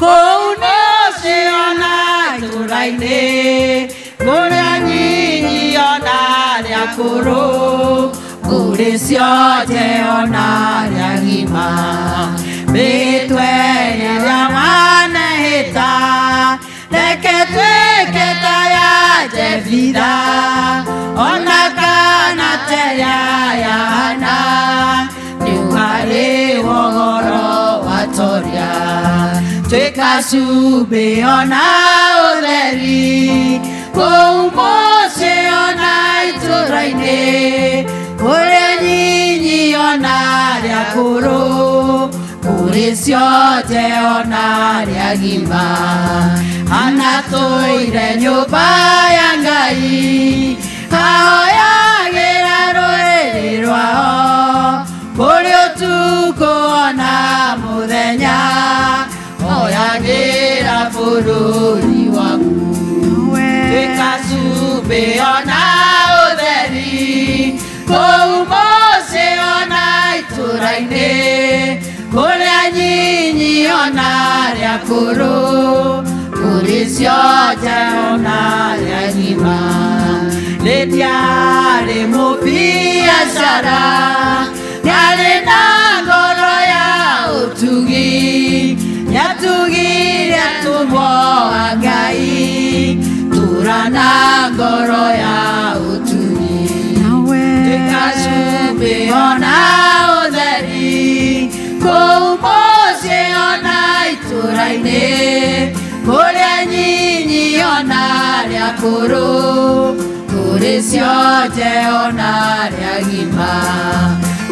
kũu nĩũciĩ ona itũũra-inĩ kũrĩa nyinyi ona arĩa akũrũ kũrĩ ciothe ona arĩa agima mĩtwe ĩrĩa wanehĩta reke tuĩke ta ya Jefitha ona kana ta ya Hana nĩũkarĩhwo ũhoro wa toria tuĩka cumbĩ ona ũtheri kũu mũciĩ ona itũũra-inĩ kũrĩa nyinyi ona arĩa akũrũ kũrĩ ciothe ona arĩa agima anatũire nyũmba ya Ngai ahoyagĩra rũrĩrĩ rwao kũrĩ ũtukũ ona mũthenya oyagĩra bũrũri waku tuĩka cumbĩ ona ũtheri kũu mũciĩ ona itũũra-inĩ kũrĩa nyinyi ona arĩa akũrũ kũrĩ ciothe ona arĩa agima. Ndiarĩ mũbiacara, nĩarĩ na ngoro ya ũtugi, nĩatugire atũmwo a Ngai, tũra na ngoro ya ũtugi. Tuĩka cumbĩ ona ũtheri, kũu mũciĩ ona itũũra-inĩ, kũrĩa nyinyi ona arĩa akũrũ, kũrĩ cionje ona arĩa agima.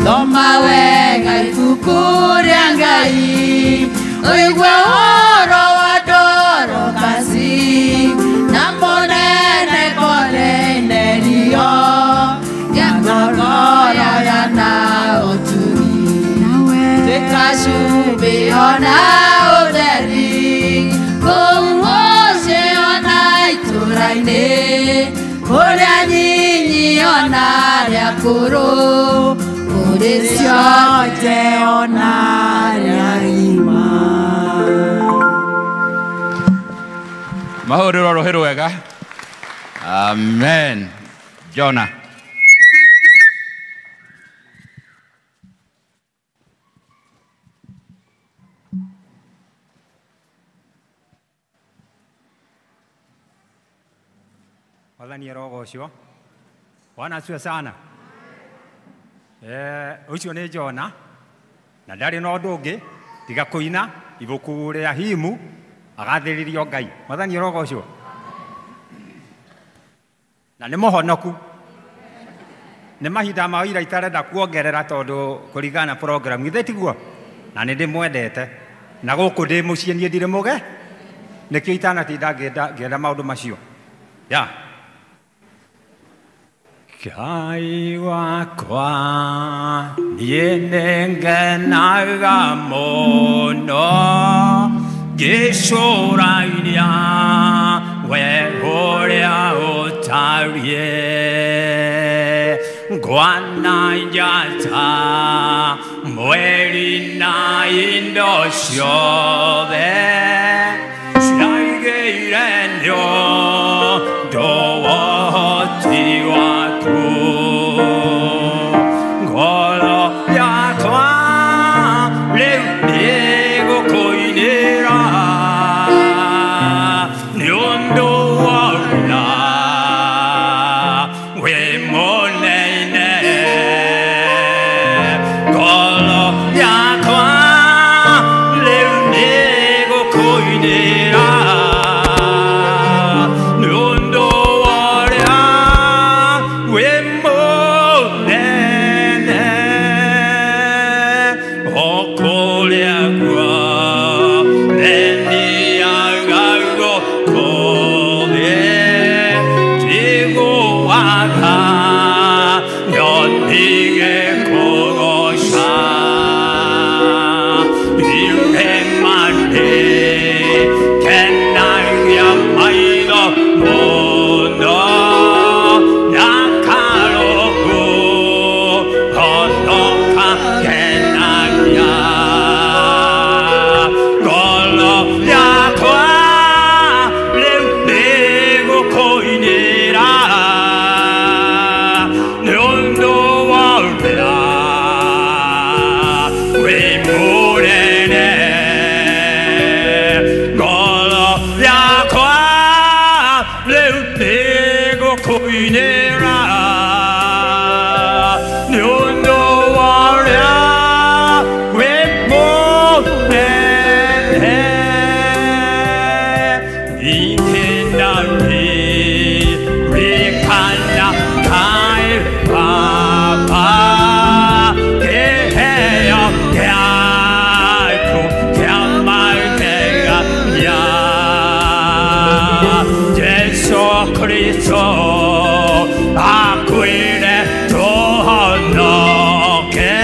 Thoma wega ibuku rĩa Ngai, ũigue ũhoro wa Dorokasi, na mũnene Korinelio, na ngoro ya na ũtugi. Tuĩka cumbĩ ona ũtheri, kũu mũciĩ ona itũũra-inĩ, kũrĩa nyinyi ona arĩa akũrũ, kũrĩ cionje ona arĩa agima. Mahũrĩrwo rũhĩ rwega. Amen. Jona. Mwathani arogocwo. Bwana asifiwe sana. Ũcio nĩ Jona na ndarĩ na ũndũ ũngĩ tiga kũina ibuku rĩa himu agathĩrĩrio Ngai. Mwathani arogocwo. Na nĩ mũhonoku. Nĩ mahinda ma ũira itarenda kuongerera tondũ kũringana na program githĩ tiguo? Na nĩ ndĩmwendete na gũkũ ndĩ mũciĩ niĩ ndirĩ mũge nĩkĩo itanatinda ngĩenda maũndũ macio. Ya. Ngai wakwa niĩ nĩngenaga mũno ngĩcũrania we ũrĩa ũtariĩ, ngwana njata mweri na indo ciothe ciaigĩire nĩ ũndũ wa ũhoti waku. Ngoro yakwa rĩu nĩgũkũinĩra nĩ ũndũ wa ũrĩa wĩ mũnene. Ngoro yakwa rĩu nĩgũkũinĩra nĩ ũndũ wa ũrĩa wĩ mũnene. O kũrĩa guothe thiaga gũkũ thĩ, ndiguaga nyonire kũgooca. Irĩma nĩkenagia maitho mũno, na karũhuho kakenagia. Ngoro yakwa rĩu nĩgũkũinĩra nĩ ũndũ wa ũrĩa wĩ mũnene. Ngoro yakwa rĩu nĩgũkũinĩra nĩ ũndũ wa ũrĩa wĩ mũnene. Ihinda rĩrĩkana kaĩ Baba kĩheo gĩaku kĩa magegania. Jesũ Kristo akuire tũhonoke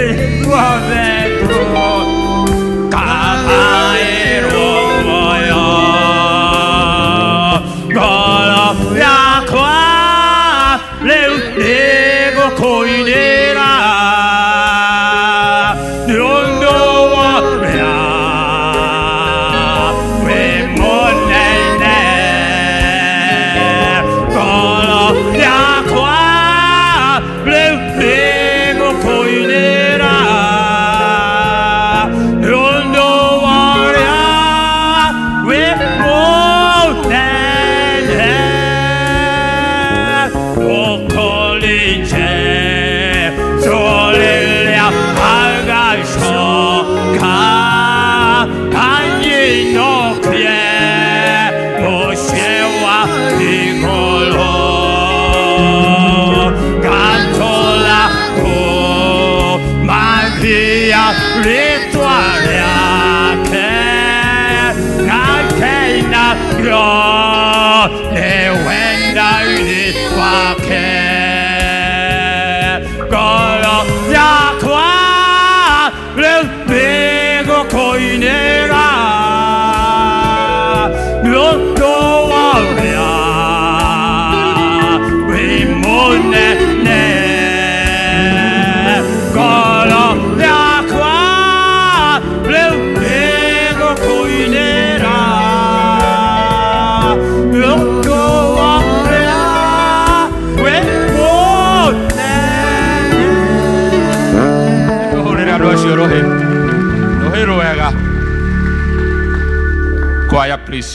ithuothe tũkagaĩrwo muoyo. Ngoro yakwa rĩu nĩgũkũinĩra nĩ ũndũ wa ũrĩa wĩ mũnene. Ngoro Jesu agacoka anyinũkie mũciĩ wa igũrũ ngatũra kũmathia rĩtwa rĩake ngakenagio nĩ wendani wake ngoro yakwa rĩu nĩgũkũinĩra nĩ ũndũ wa ũrĩa wĩ mũnene ngoro yakwa rĩu nĩgũkũinĩra nĩ ũndũ wa ũrĩa wĩ mũnene. Tũhũrĩre andũ acio rũhĩ rũhĩ rwega. Choir, please.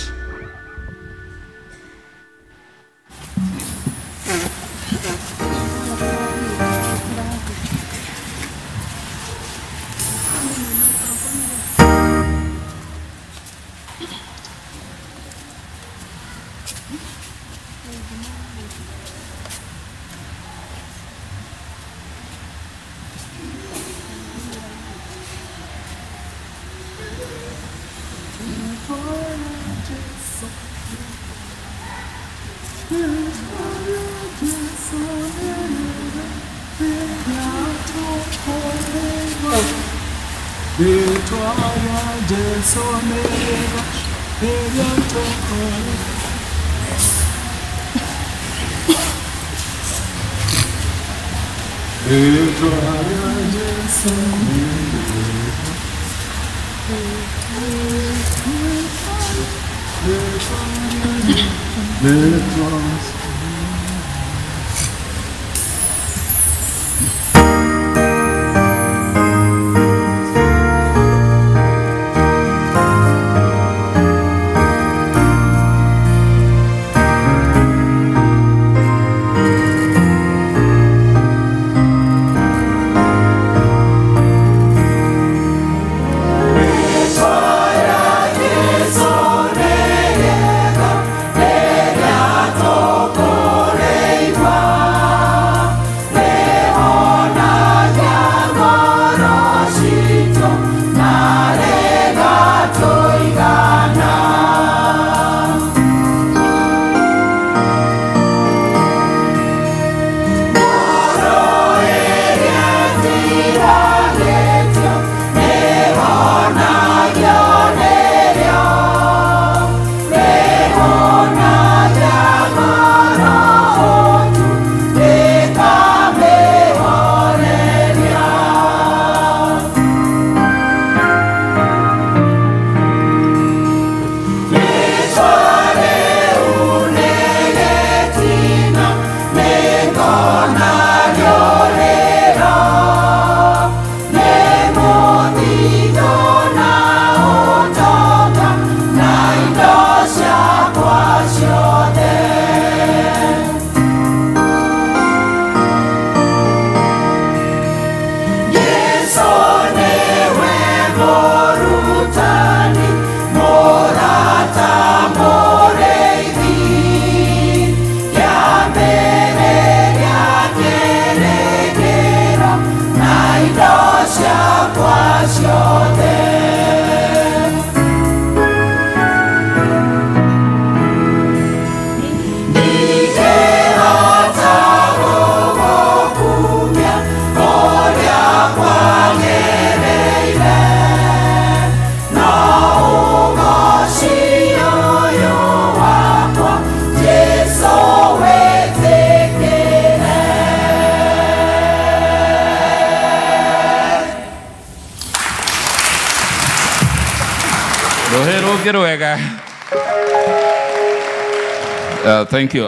Thank you.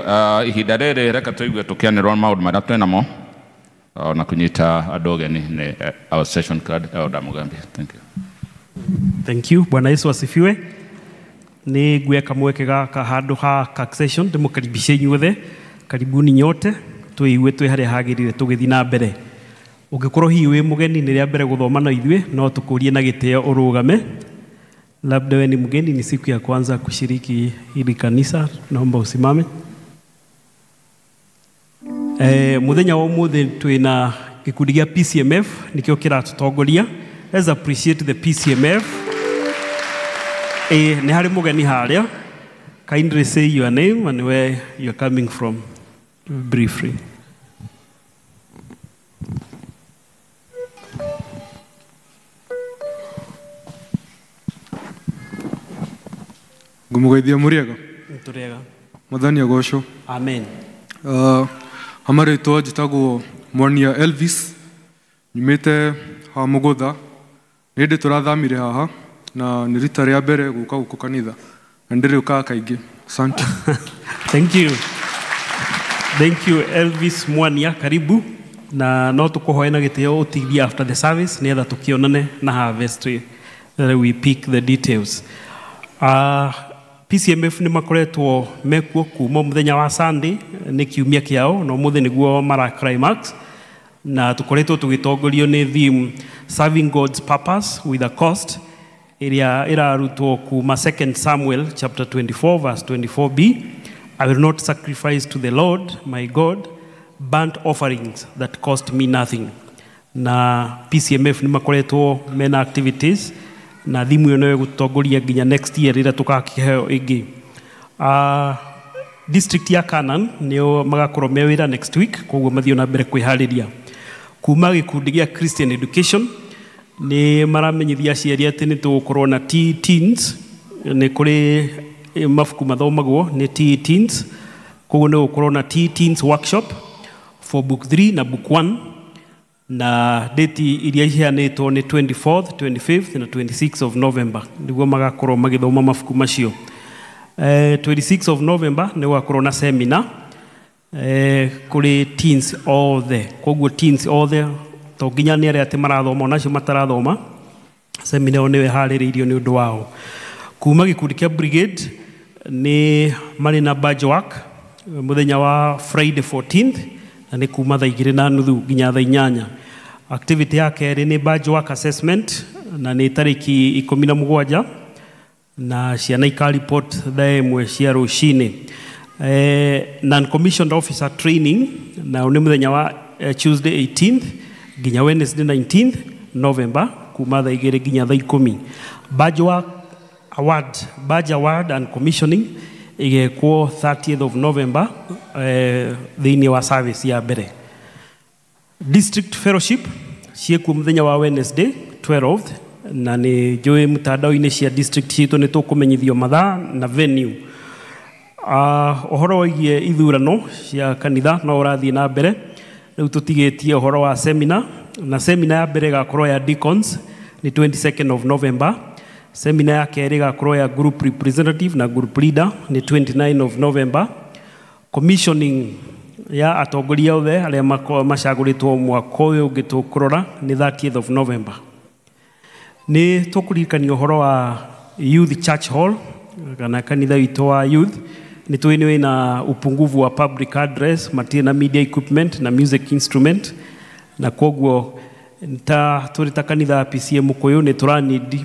Ihinda rĩrĩ reke tũigue tũkĩanĩrwo maũndũ marĩa twĩ namo na kũnyita andũ ũgeni nĩ our session card Elder Mugambi. Thank you. Thank you. Bwana Yesu asifiwe. Nĩ nguoya kamweke gaka handũ ha session ndĩmũkaribishe inyuothe. Karibuni nyote. Twĩigue twĩ harĩa hagĩrĩire tũgĩthiĩ na mbere. Ũngĩkorwo hihi wĩ mũgeni nĩ rĩa mbere gũthoma na ithuĩ, no tũkũrie na gĩtĩo ũrũgame. Labda wewe ni mgeni, ni siku ya kwanza kushiriki hili kanisa, naomba usimame. Muthenya wa ũmũthĩ twĩna gĩkundi gĩa PCMF nĩkĩo kĩratũtongoria. Let's appreciate the PCMF. Nĩ harĩ mũgeni harĩa. Kindly say your name and where you're coming from briefly. Ngũmũgeithia mũrĩega. Tũrĩega. Mwathani agocwo. Amen. Amarĩtwa njĩtagwo Mwania Elvis, nyumĩte ha Mũgũtha. Nĩ hĩndĩ tũrathamire haha na nĩ rita rĩa mbere gũka gũkũ kanitha na ndĩrĩũkaga kaingĩ. Asante. Thank you. Thank you Elvis Mwania, karibu. Na no tũkũhoe na gĩtĩo ũtithie after the service nĩgetha tũkĩonane na harvest that we pick the details. PCMF nĩ makoretwo mekuo kuma mũthenya wa Sunday, nĩ kiumia kĩao na ũmũthĩ nĩguo mara climax, na tũkoretwo tũgĩtongorio nĩ theme Serving God's Purpose with a Cost ĩrĩa ĩrarutwo kuma 2 Samuel chapter 24 verse 24b. I will not sacrifice to the Lord my God burnt offerings that cost me nothing. Na PCMF nĩ makoretwo mena activities na thimu ĩyo nĩyo ĩgũtongoria nginya next year rĩrĩa tũgakĩheo ĩngĩ. District ya Canaan nĩo magakorwo me wĩra next week, koguo mathiĩ na mbere kwĩharĩria. Kuma gĩkundi gĩa Christian Education nĩ maramenyithia aciari atĩ nĩ tũgũkorwo na teens, nĩ kũrĩ mabuku mathomagwo nĩ teens, koguo nĩ gũkorwo na teens workshop for book 3 na book 1, na date iria iheanĩtwo nĩ 24th, 25th na 26th of November nĩguo magakorwo magĩthoma mabuku macio. 26th of November nĩ gũgakorwo na seminar kũrĩ teens othe, koguo teens othe to nginya nĩ arĩa atĩ marathoma onacio matarathoma, seminar ĩyo nĩyo ĩharĩrĩirio nĩ ũndũ wao. Kuma gĩkundi kĩa brigade nĩ marĩ na badge work mũthenya wa Friday 14th na nĩ kuma thaa 2:30 nginya thaa 8. Activity ya kerĩ nĩ badge work assessment na nĩ tarĩki 17 na ciana ikareport thaa 1 cia rũcinĩ. Non-commissioned officer training na nĩ mũthenya wa Tuesday 18th nginya Wednesday 19th November kuma thaa 2 nginya thaa 10. Badge work award, badge award and commissioning igekwo 30th of November thĩinĩ wa service ya mbere. District fellowship ciĩkuo mũthenya wa Wednesday 12th na nĩ njũĩ mtandao-inĩ cia district citũ nĩ tũkũmenyithio mathaa na venue. Ũhoro wĩgiĩ ithurano cia kanitha no ũrathiĩ na mbere. Rĩu tũtigĩtie ũhoro wa seminar, na seminar ya mbere ĩgakorwo ya deacons nĩ 22nd of November. Seminar ya kerĩ ĩgakorwo ya group representative na group leader nĩ 29 of November. Commissioning ya atongoria othe arĩa macagũrĩtwo mwaka ũyũ ũngĩ tũkũrora nĩ 30th of November. Nĩ tũkũririkania ũhoro wa Youth Church Hall kana kanitha witũ wa youth. Nĩ tũĩ nĩ wĩna upungufu wa public address, matirĩ na media equipment na music instrument, na koguo ta tũrĩ ta kanitha wa PCM Mũkũyũ nĩ tũranidi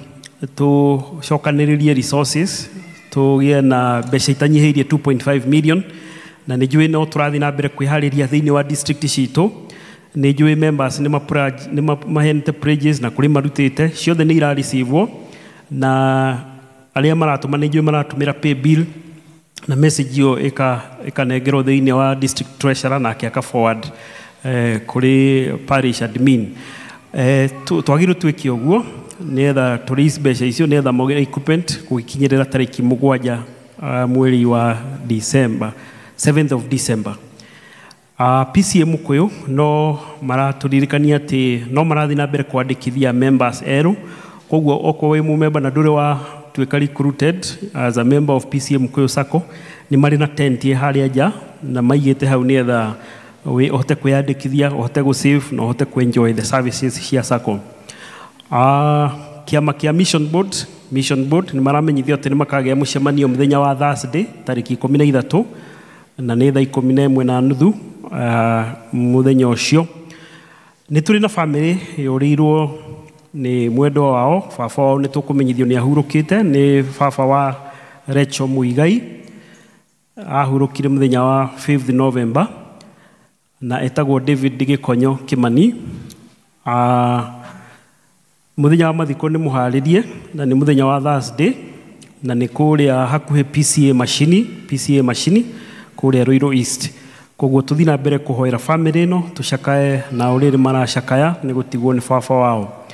tũcokanĩrĩrie resources tũgĩe na mbeca itanyihĩirie 2.5 million, na nĩ njũĩ no tũrathiĩ na mbere kwĩharĩria thĩinĩ wa district citũ. Nĩ njũĩ members nĩ maheanĩte pledges na kũrĩ marutĩte, ciothe nĩ irareceive, na arĩa maratũma nĩ njũĩ maratũmĩra pay bill na message ĩyo ĩkanengerwo thĩinĩ wa district treasurer nake aka forward kũrĩ parish admin. Twagĩrĩirwo twĩke ũguo nĩgetha tũ raise mbeca icio nĩgetha mogere equipment gũgĩkinyĩrĩra tarĩki 7 mweri wa December, 7th of December. PCM Mũkũyũ no maratũririkania atĩ no marathiĩ na mbere kwandĩkithia members erũ, koguo okorwo wĩ mũmemba na ndũrĩ wa tuĩka recruited as a member of PCM Mũkũyũ Sacco, nĩ marĩ na tent harĩa nja na maigĩte hau nĩgetha ũhote kwĩyandĩkithia, ũhote gũ save na ũhote kũ enjoy the services cia Sacco. Kĩama kĩa Mission Board nĩ maramenyithio atĩ nĩ makagĩa mũcemanio mũthenya wa Thursday tarĩki 13 na nĩ thaa 11:30 Muthenya ũcio nĩ tũrĩ na family yũrĩirwo nĩ mwendwa wao baba wao nĩ tũkũmenyithio nĩ ahurũkĩte nĩ baba wa Rachel Muigai ahurũkire mũthenya wa 5th November na etagwo David Gĩkonyo Kimani. Mũthenya wa mathiko nĩ mũharĩrie na nĩ mũthenya wa Thursday na nĩ kũrĩa hakuhĩ PCA machini kũrĩa Ruiru East. Koguo tũthiĩ na mbere kũhoera family ĩno tũcakae na ũrĩrĩ maracakaya nĩ gũtigwo nĩ baba wao.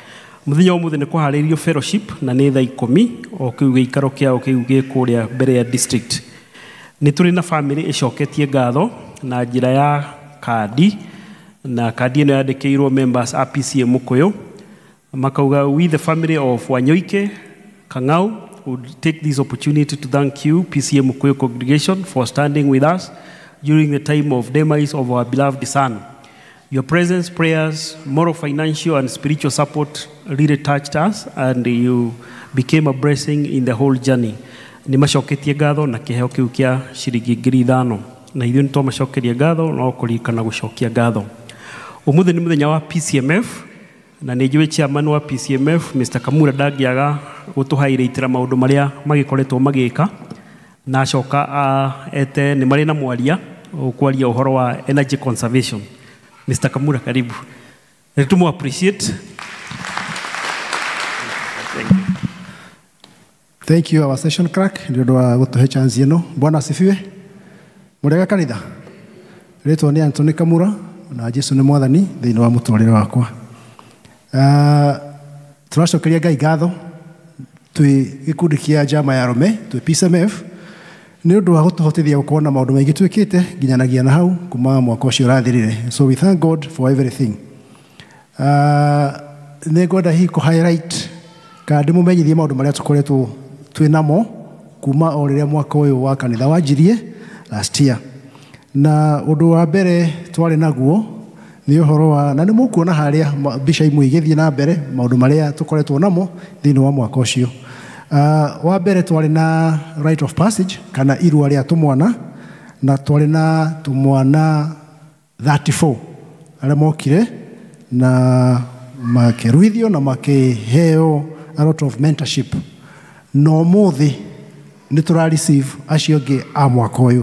Mũthenya wa ũmũthĩ nĩ kũharĩrĩrio fellowship na nĩ thaa 10 o kĩu gĩikaro kĩao kĩu gĩ kũrĩa mbere ya district. Nĩ tũrĩ na family ĩcoketie ngatho na njĩra ya kandi na kandi ĩno yandĩkĩirwo members a PCA Mukuyu makauga, we the family of Wanyoike Kang'au would take this opportunity to thank you PCA Mukuyu congregation for standing with us during the time of demise of our beloved son. Your presence, prayers, moral, financial, and spiritual support really touched us, and you became a blessing in the whole journey. Nĩ macoketie ngatho na kĩheo kĩu kĩa ciringi 5,000 na ithuĩ nĩ twamacokeria ngatho no kũririkana gũcokia ngatho. Ũmũthĩ nĩ mũthenya wa PCMF na nĩ njũĩ chairman wa PCMF Mr. Kamura ndangĩaga gũtũhairĩtĩra maũndũ marĩa magĩkoretwo magĩka na acoka ete nĩ marĩ na mwaria ũkwaria ũhoro wa energy conservation. Mr. Kamura, karibu. Tumu appreciate. Thank you. Thank you, our session clerk. Nĩ ũndũ wa gũtũhe chance ĩno. Bwana asifiwe. Mũrega kanitha. Rĩtwa nĩ Anthony Kamura na Jesu nĩ mwathani thĩinĩ wa mũtũrĩre wakwa. Tũracokeria Ngai ngatho twĩ gĩkundi kĩa njama ya arũme twĩ PCMF nĩ ũndũ wa gũtũhotithia gũkorwo na maũndũ maingĩ twĩkĩte nginyanagia na hau kuma mwaka ũcio ũrathirire. So we thank God for everything. Nĩ ngwenda hihi kũ highlight kana ndĩmũmenyithie maũndũ marĩa tũkoretwo twĩ namo kuma o rĩrĩa mwaka ũyũ wa kanitha wanjirie last year. Na ũndũ wa mbere twarĩ naguo nĩ ũhoro wa na nĩ mũkuona harĩa mbica imwe igĩthiĩ na mbere maũndũ marĩa tũkoretwo namo thĩinĩ wa mwaka ũcio. Wa mbere twarĩ na rite of passage kana irua rĩa tũmwana na twarĩ na tũmwana 34 arĩa mokire na makĩruithio na makĩheo a lot of mentorship. Na ũmũthĩ nĩ tũra receive acio angĩ a mwaka ũyũ.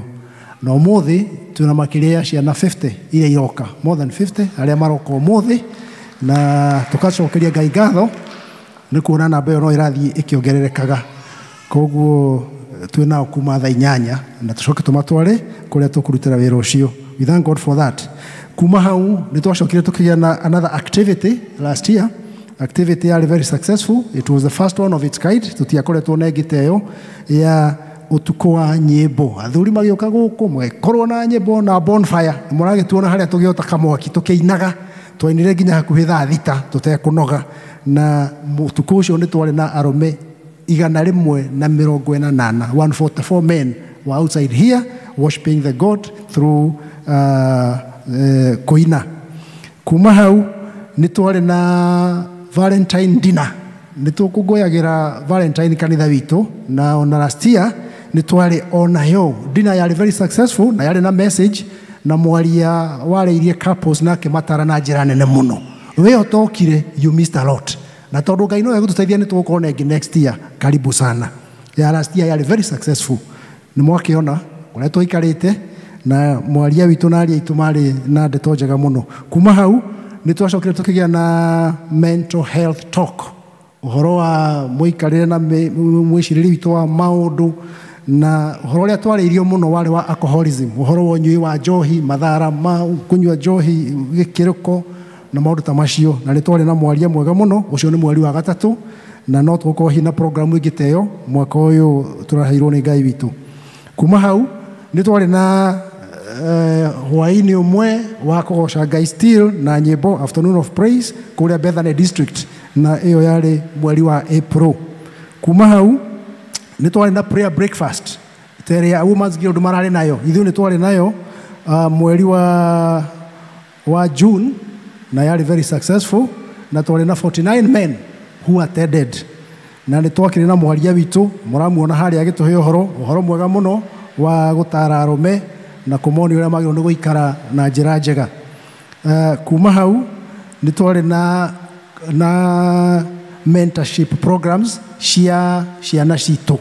Na ũmũthĩ twĩna makĩria ya ciana 50 iria iroka, more than 50 arĩa maroka ũmũthĩ, na tũgacokeria Ngai ngatho nĩ kuona namba ĩyo no ĩrathiĩ ĩkĩongererekaga. Koguo twĩ nao kuma thaa 8 na tũcoke tũmatware kũrĩa tũkũrutĩra wĩra ũcio. We thank God for that. Kuma hau nĩ twacokire tũkĩgĩa na another activity last year. Activity yarĩ very successful. It was the first one of its kind. Tũtiakoretwo na ĩngĩ ta ĩyo ya ũtukũ wa nyĩmbo. Athuri magĩũka gũkũ magĩkorwo na nyĩmbo na bonfire. Mũragĩtuona harĩa tũgĩota kamwaki tũkĩinaga. Twainire nginya hakuhĩ thaa 6 tũtekũnoga. Na ũtukũ ũcio nĩ twarĩ na arũme 188, 144 men were outside here worshiping the God through kũina. Kuma hau nĩ twarĩ na Valentine dinner. Nĩ tũkũngũyagĩra Valentine kanitha witũ na ona last year nĩ twarĩ onayo dinner yarĩ very successful na yarĩ na message na mwaria warĩirie couples na akĩmatara na njĩra nene mũno. We ũtokire you missed a lot. Na tondũ Ngai no egũtũteithia nĩ tũgũkorwo na ĩngĩ next year. Karibu sana. Ya last year yarĩ very successful. Nĩ mwakĩona kũrĩa tũikarĩte na mwaria witũ na aria aitũ marĩ na ndeto njega mũno. Kuma hau nĩ twacokire tũkĩgĩa na mental health talk. Ũhoro wa mũikarĩre na mwĩcirĩrie witũ wa maũndũ na ũhoro ũrĩa twarĩirio mũno warĩ wa alcoholism, ũhoro wa ũnyui wa njohi, mathara ma kũnyua njohi gĩkĩrĩko na maũndũ ta macio. Na nĩ twarĩ na mwaria mwega mũno, ũcio nĩ mweri wa 3 na no tũgũkorwo hihi na programu ĩngĩ ta ĩyo mwaka ũyũ tũraheirwo nĩ Ngai witũ. Kuma hau nĩ twarĩ na hwaĩ-inĩ ũmwe wa kũgoca Ngai still na nyĩmbo afternoon of praise kũrĩa Bethany district na ĩyo yarĩ mweri wa April. Kuma hau nĩ twarĩ na prayer breakfast ta ĩrĩa Women's Guild mararĩ nayo, ithuĩ nĩ twarĩ nayo mweri wa June na yarĩ very successful na twarĩ na 49 men who attended. Na nĩ twakĩrĩ na mwaria witũ mũramuona harĩa agĩtũhe ũhoro mwega mũno wa gũtara arũme na kũmonia ũrĩa magĩrĩirwo nĩ gũikara na njĩra njega. Kuma hau nĩ twarĩ na mentorship programs cia ciana citũ,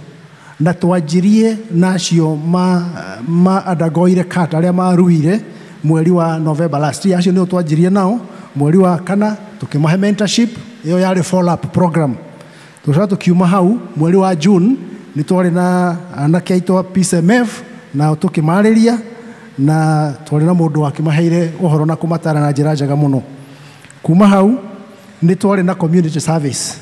na twanjirie nacio ma undergoire cut arĩa maruire mweri wa November last year. Acio nĩo twanjirie nao mweri wa kana, tũkĩmahe mentorship ĩyo yarĩ follow up program. Tũcoka tũkiuma hau mweri wa June nĩ twarĩ na anake aitũ a PCMF, nao tũkĩmarĩria na twarĩ na mũndũ wakĩmaheire ũhoro na kũmatara na njĩra njega mũno. Kuma hau nĩ twarĩ na community service.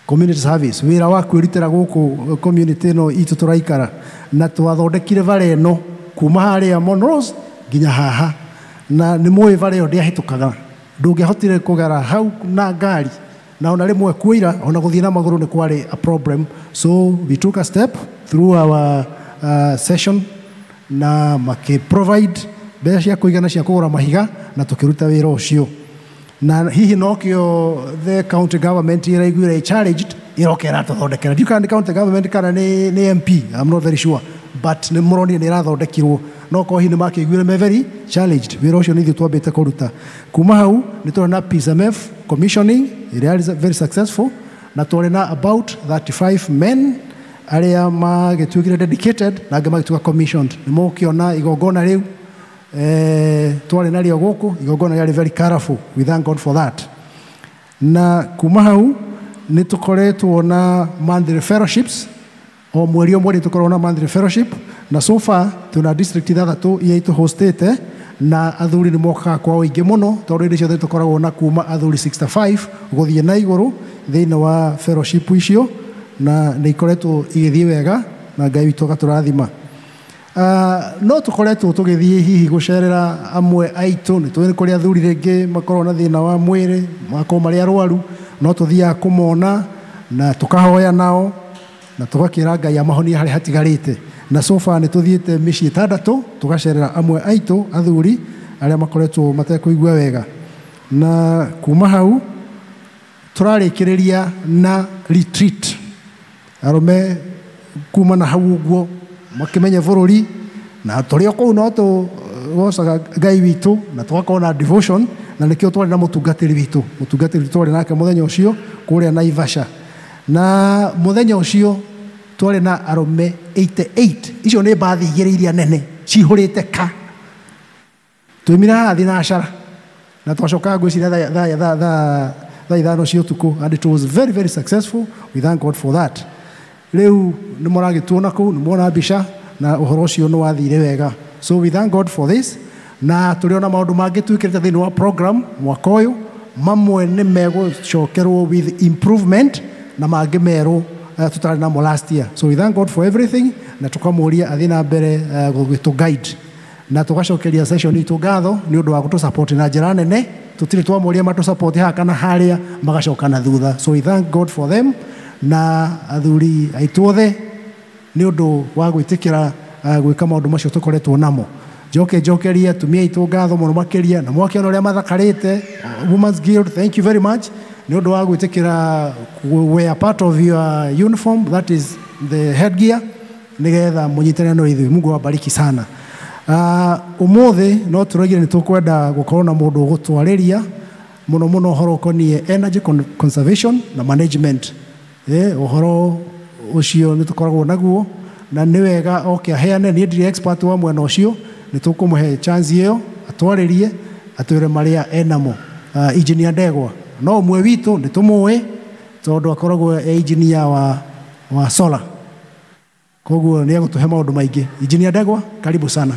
Community service wĩra wa kwĩrutĩra gũkũ community ĩno itũ tũraikara, na twathondekire bara ĩno kuma harĩa Monrose nginya haha, na nĩ mũĩ bara ĩyo ndĩahĩtũkaga, ndũngĩahotire kũgera hau na ngari, na ona rĩmwe kuira ona gũthiĩ na magũrũ nĩ kwarĩ a problem. So we took a step through our session na makĩ provide mbeca cia kũigana cia kũgũra mahiga na tũkĩruta wĩra ũcio. Na hihi nokĩo the county government ĩraiguire challenged ĩroka ĩratũthondekera. Ndiũĩ kana nĩ county government kana nĩ MP, I'm not very sure, but nĩ mũronire nĩ ĩrathondekirwo, no korwo hihi nĩ makĩiguire me very challenged. Wĩra ũcio nĩ ithuĩ twambĩte kũruta. Kuma hau nĩ twarĩ na PSMF commissioning ĩrĩa yarĩ very successful, na twarĩ na about 35 men arĩa magĩtuĩkire dedicated na angĩ magĩtuĩka commissioned. Nĩ mũgũkĩona igongona rĩu twarĩ narĩo gũkũ, igongona rĩarĩ very colorful, we thank God for that. Na kuma hau nĩ tũkoretwo na monthly fellowships, o mweri o mweri tũkoragwo na monthly fellowship, na so far twĩna district ithathatũ iria itũhostĩte, na athuri nĩ mokaga kwa ũingĩ mũno tondũ hĩndĩ ciothe tũkoragwo na kuma athuri 65 gũthiĩ na igũrũ thĩinĩ wa fellowship icio, na nĩ ikoretwo igĩthiĩ wega na Ngai witũ agatũrathima. No tũkoretwo tũgĩthiĩ hihi gũcerera amwe aitũ, nĩ tũĩ nĩ kũrĩ athuri rĩngĩ makoragwo na thĩna wa mwĩrĩ, magakorwo marĩ arwaru, no tũthiaga kũmona na tũkahoya nao na tũgakĩra Ngai amahonie harĩa hatigarĩte. Na so far nĩ tũthiĩte mĩciĩ ĩtandatũ tũgacerera amwe aitũ athuri arĩa makoretwo matekũigua wega. Na kuma hau tũrarĩkĩrĩria na retreat. Arũme kuma na hau ũguo makĩmenye bũrũri, na tũrĩ o kũu no tũgocaga Ngai witũ na tũgakorwo na devotion, na nĩkĩo twarĩ na mũtungatĩri witũ. Mũtungatĩri witũ twarĩ nake mũthenya ũcio kũrĩa Naivasha, na mũthenya ũcio twarĩ na arũme 88. Icio nĩ mbathi igĩrĩ iria nene cihũrĩte ka. Twaumire haha thinacara na twacokaga ngwĩciria thaa ithano cia ũtukũ, and it was very very successful, we thank God for that. Rĩu nĩ mũragĩtuona kũu, nĩ muona mbica, na ũhoro ũcio nĩ wathire wega. So we thank God for this, na tũrĩ ona maũndũ mangĩ twĩkĩrĩte thĩinĩ wa program mwaka ũyũ, mamwe nĩ megũcokerwo with improvement na mangĩ merũ tũtarĩ namo last year. So we thank God for everything, na tũkamũria athiĩ na mbere gũgĩtũ guide, na tũgacokeria session itũ ngatho nĩ ũndũ wa gũtũ support na njĩra nene. Tũtirĩ twamũria matũ support haha kana harĩa, magacoka na thutha. So we thank God for them na athuri aitũ othe nĩ ũndũ wa gwĩtĩkĩra gwĩka maũndũ macio tũkoretwo namo. Njoke njokerie atumia aitũ ngatho mũno makĩria, na mwakĩona ũrĩa mathakarĩte. Women's Guild, thank you very much nĩ ũndũ wa gwĩtĩkĩra wear part of your uniform, that is the headgear, nĩgetha mũnyitane na ithuĩ. Mungu awabariki sana. Ũmũthĩ no tũraigire nĩ tũkwenda gũkorwo na mũndũ ũgũtwarĩria mũno mũno ũhoro ũkoniĩ energy conservation na management. Ũhoro ũcio nĩ tũkoragwo naguo, na nĩ wega oke aheane. Niĩ ndirĩ expert wa mwena ũcio, nĩ tũkũmũhe chance ĩyo atwarĩrie, atwĩre marĩa enamo. Engineer Ndegwa no ũmwe witũ, nĩ tũmũĩ tondũ akoragwo e engineer wa solar, koguo nĩ egũtũhe maũndũ maingĩ. Engineer Ndegwa, karibu sana.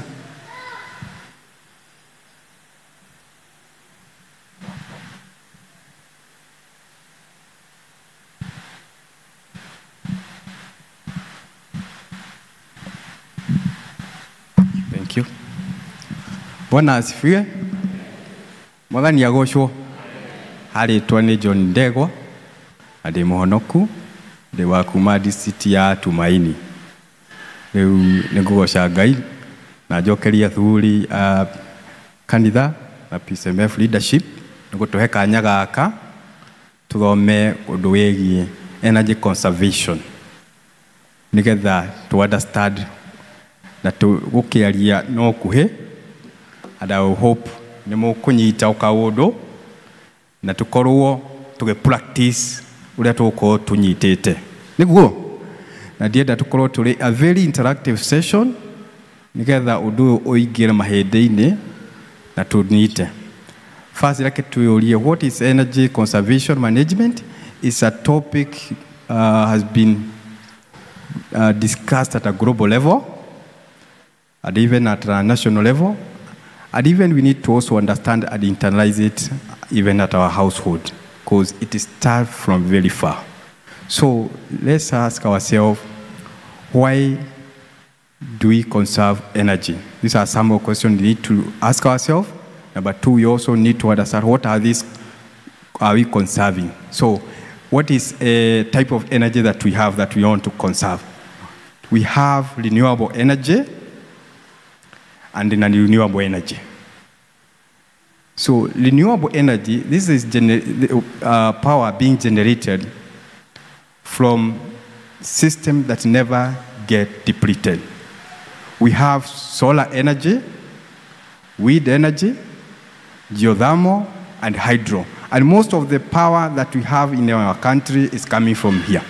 Thank you. Bwana asifiwe. Mwathani agocwo. Harĩtwa nĩ John Ndegwa, na ndĩ mũhonoku, ndĩ wa kuma district ya Tumaini. Rĩu nĩ ngũgoca Ngai na njokerie athuri a kanitha na PCMF leadership nĩ gũtũhe kanya gaka tũthome ũndũ wĩgiĩ energy conservation nĩgetha to understand Na tũgũkĩaria no kuhĩ, and I hope nĩ mũkũnyita o kaũndũ na tũkorwo tũgĩ practice ũrĩa tũgũkorwo tũnyitĩte. Nĩguo na ndienda tũkorwo tũrĩ a very interactive session nĩgetha ũndũ ũyũ ũingĩre mahĩndĩ-inĩ na tũnyite. First, reke twĩyũrie, what is energy conservation management? It's a topic has been discussed at a global level and even at a national level. And even we need to also understand and internalize it even at our household, because it starts from very far. So let's ask ourselves, why do we conserve energy? These are some of the questions we need to ask ourselves. Number two, we also need to understand what are these, are we conserving? So what is a type of energy that we have that we want to conserve? We have renewable energy and non-renewable energy. So renewable energy, this is power being generated from systems that never get depleted. We have solar energy, wind energy, geothermal, and hydro. And most of the power that we have in our country is coming from here.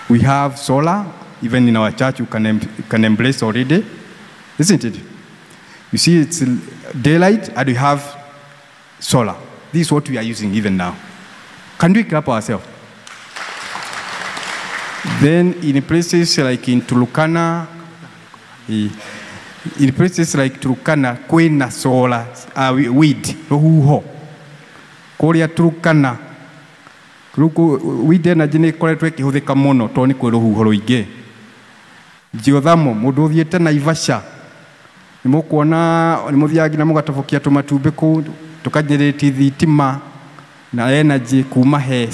We have solar, even in our church you can embrace already, isn't it? You see, it's daylight and we have solar. This is what we are using even now. Can we clap ourselves? Then in places like in Turkana, in places like Turkana, kwina solar, weed, ruhuho. Kuria Turkana, weed energy nĩ ĩkoretwo ĩkĩhũthĩka mũno tondũ nĩ kwĩ rũhuho rũingĩ. Geothermal, mũndũ ũthiĩte Naivasha, nĩ mũkuona nĩ mũthiaga nginya mũgatobokia tũmatumbĩ kũu, tũkagenerate thitima na energy kuma he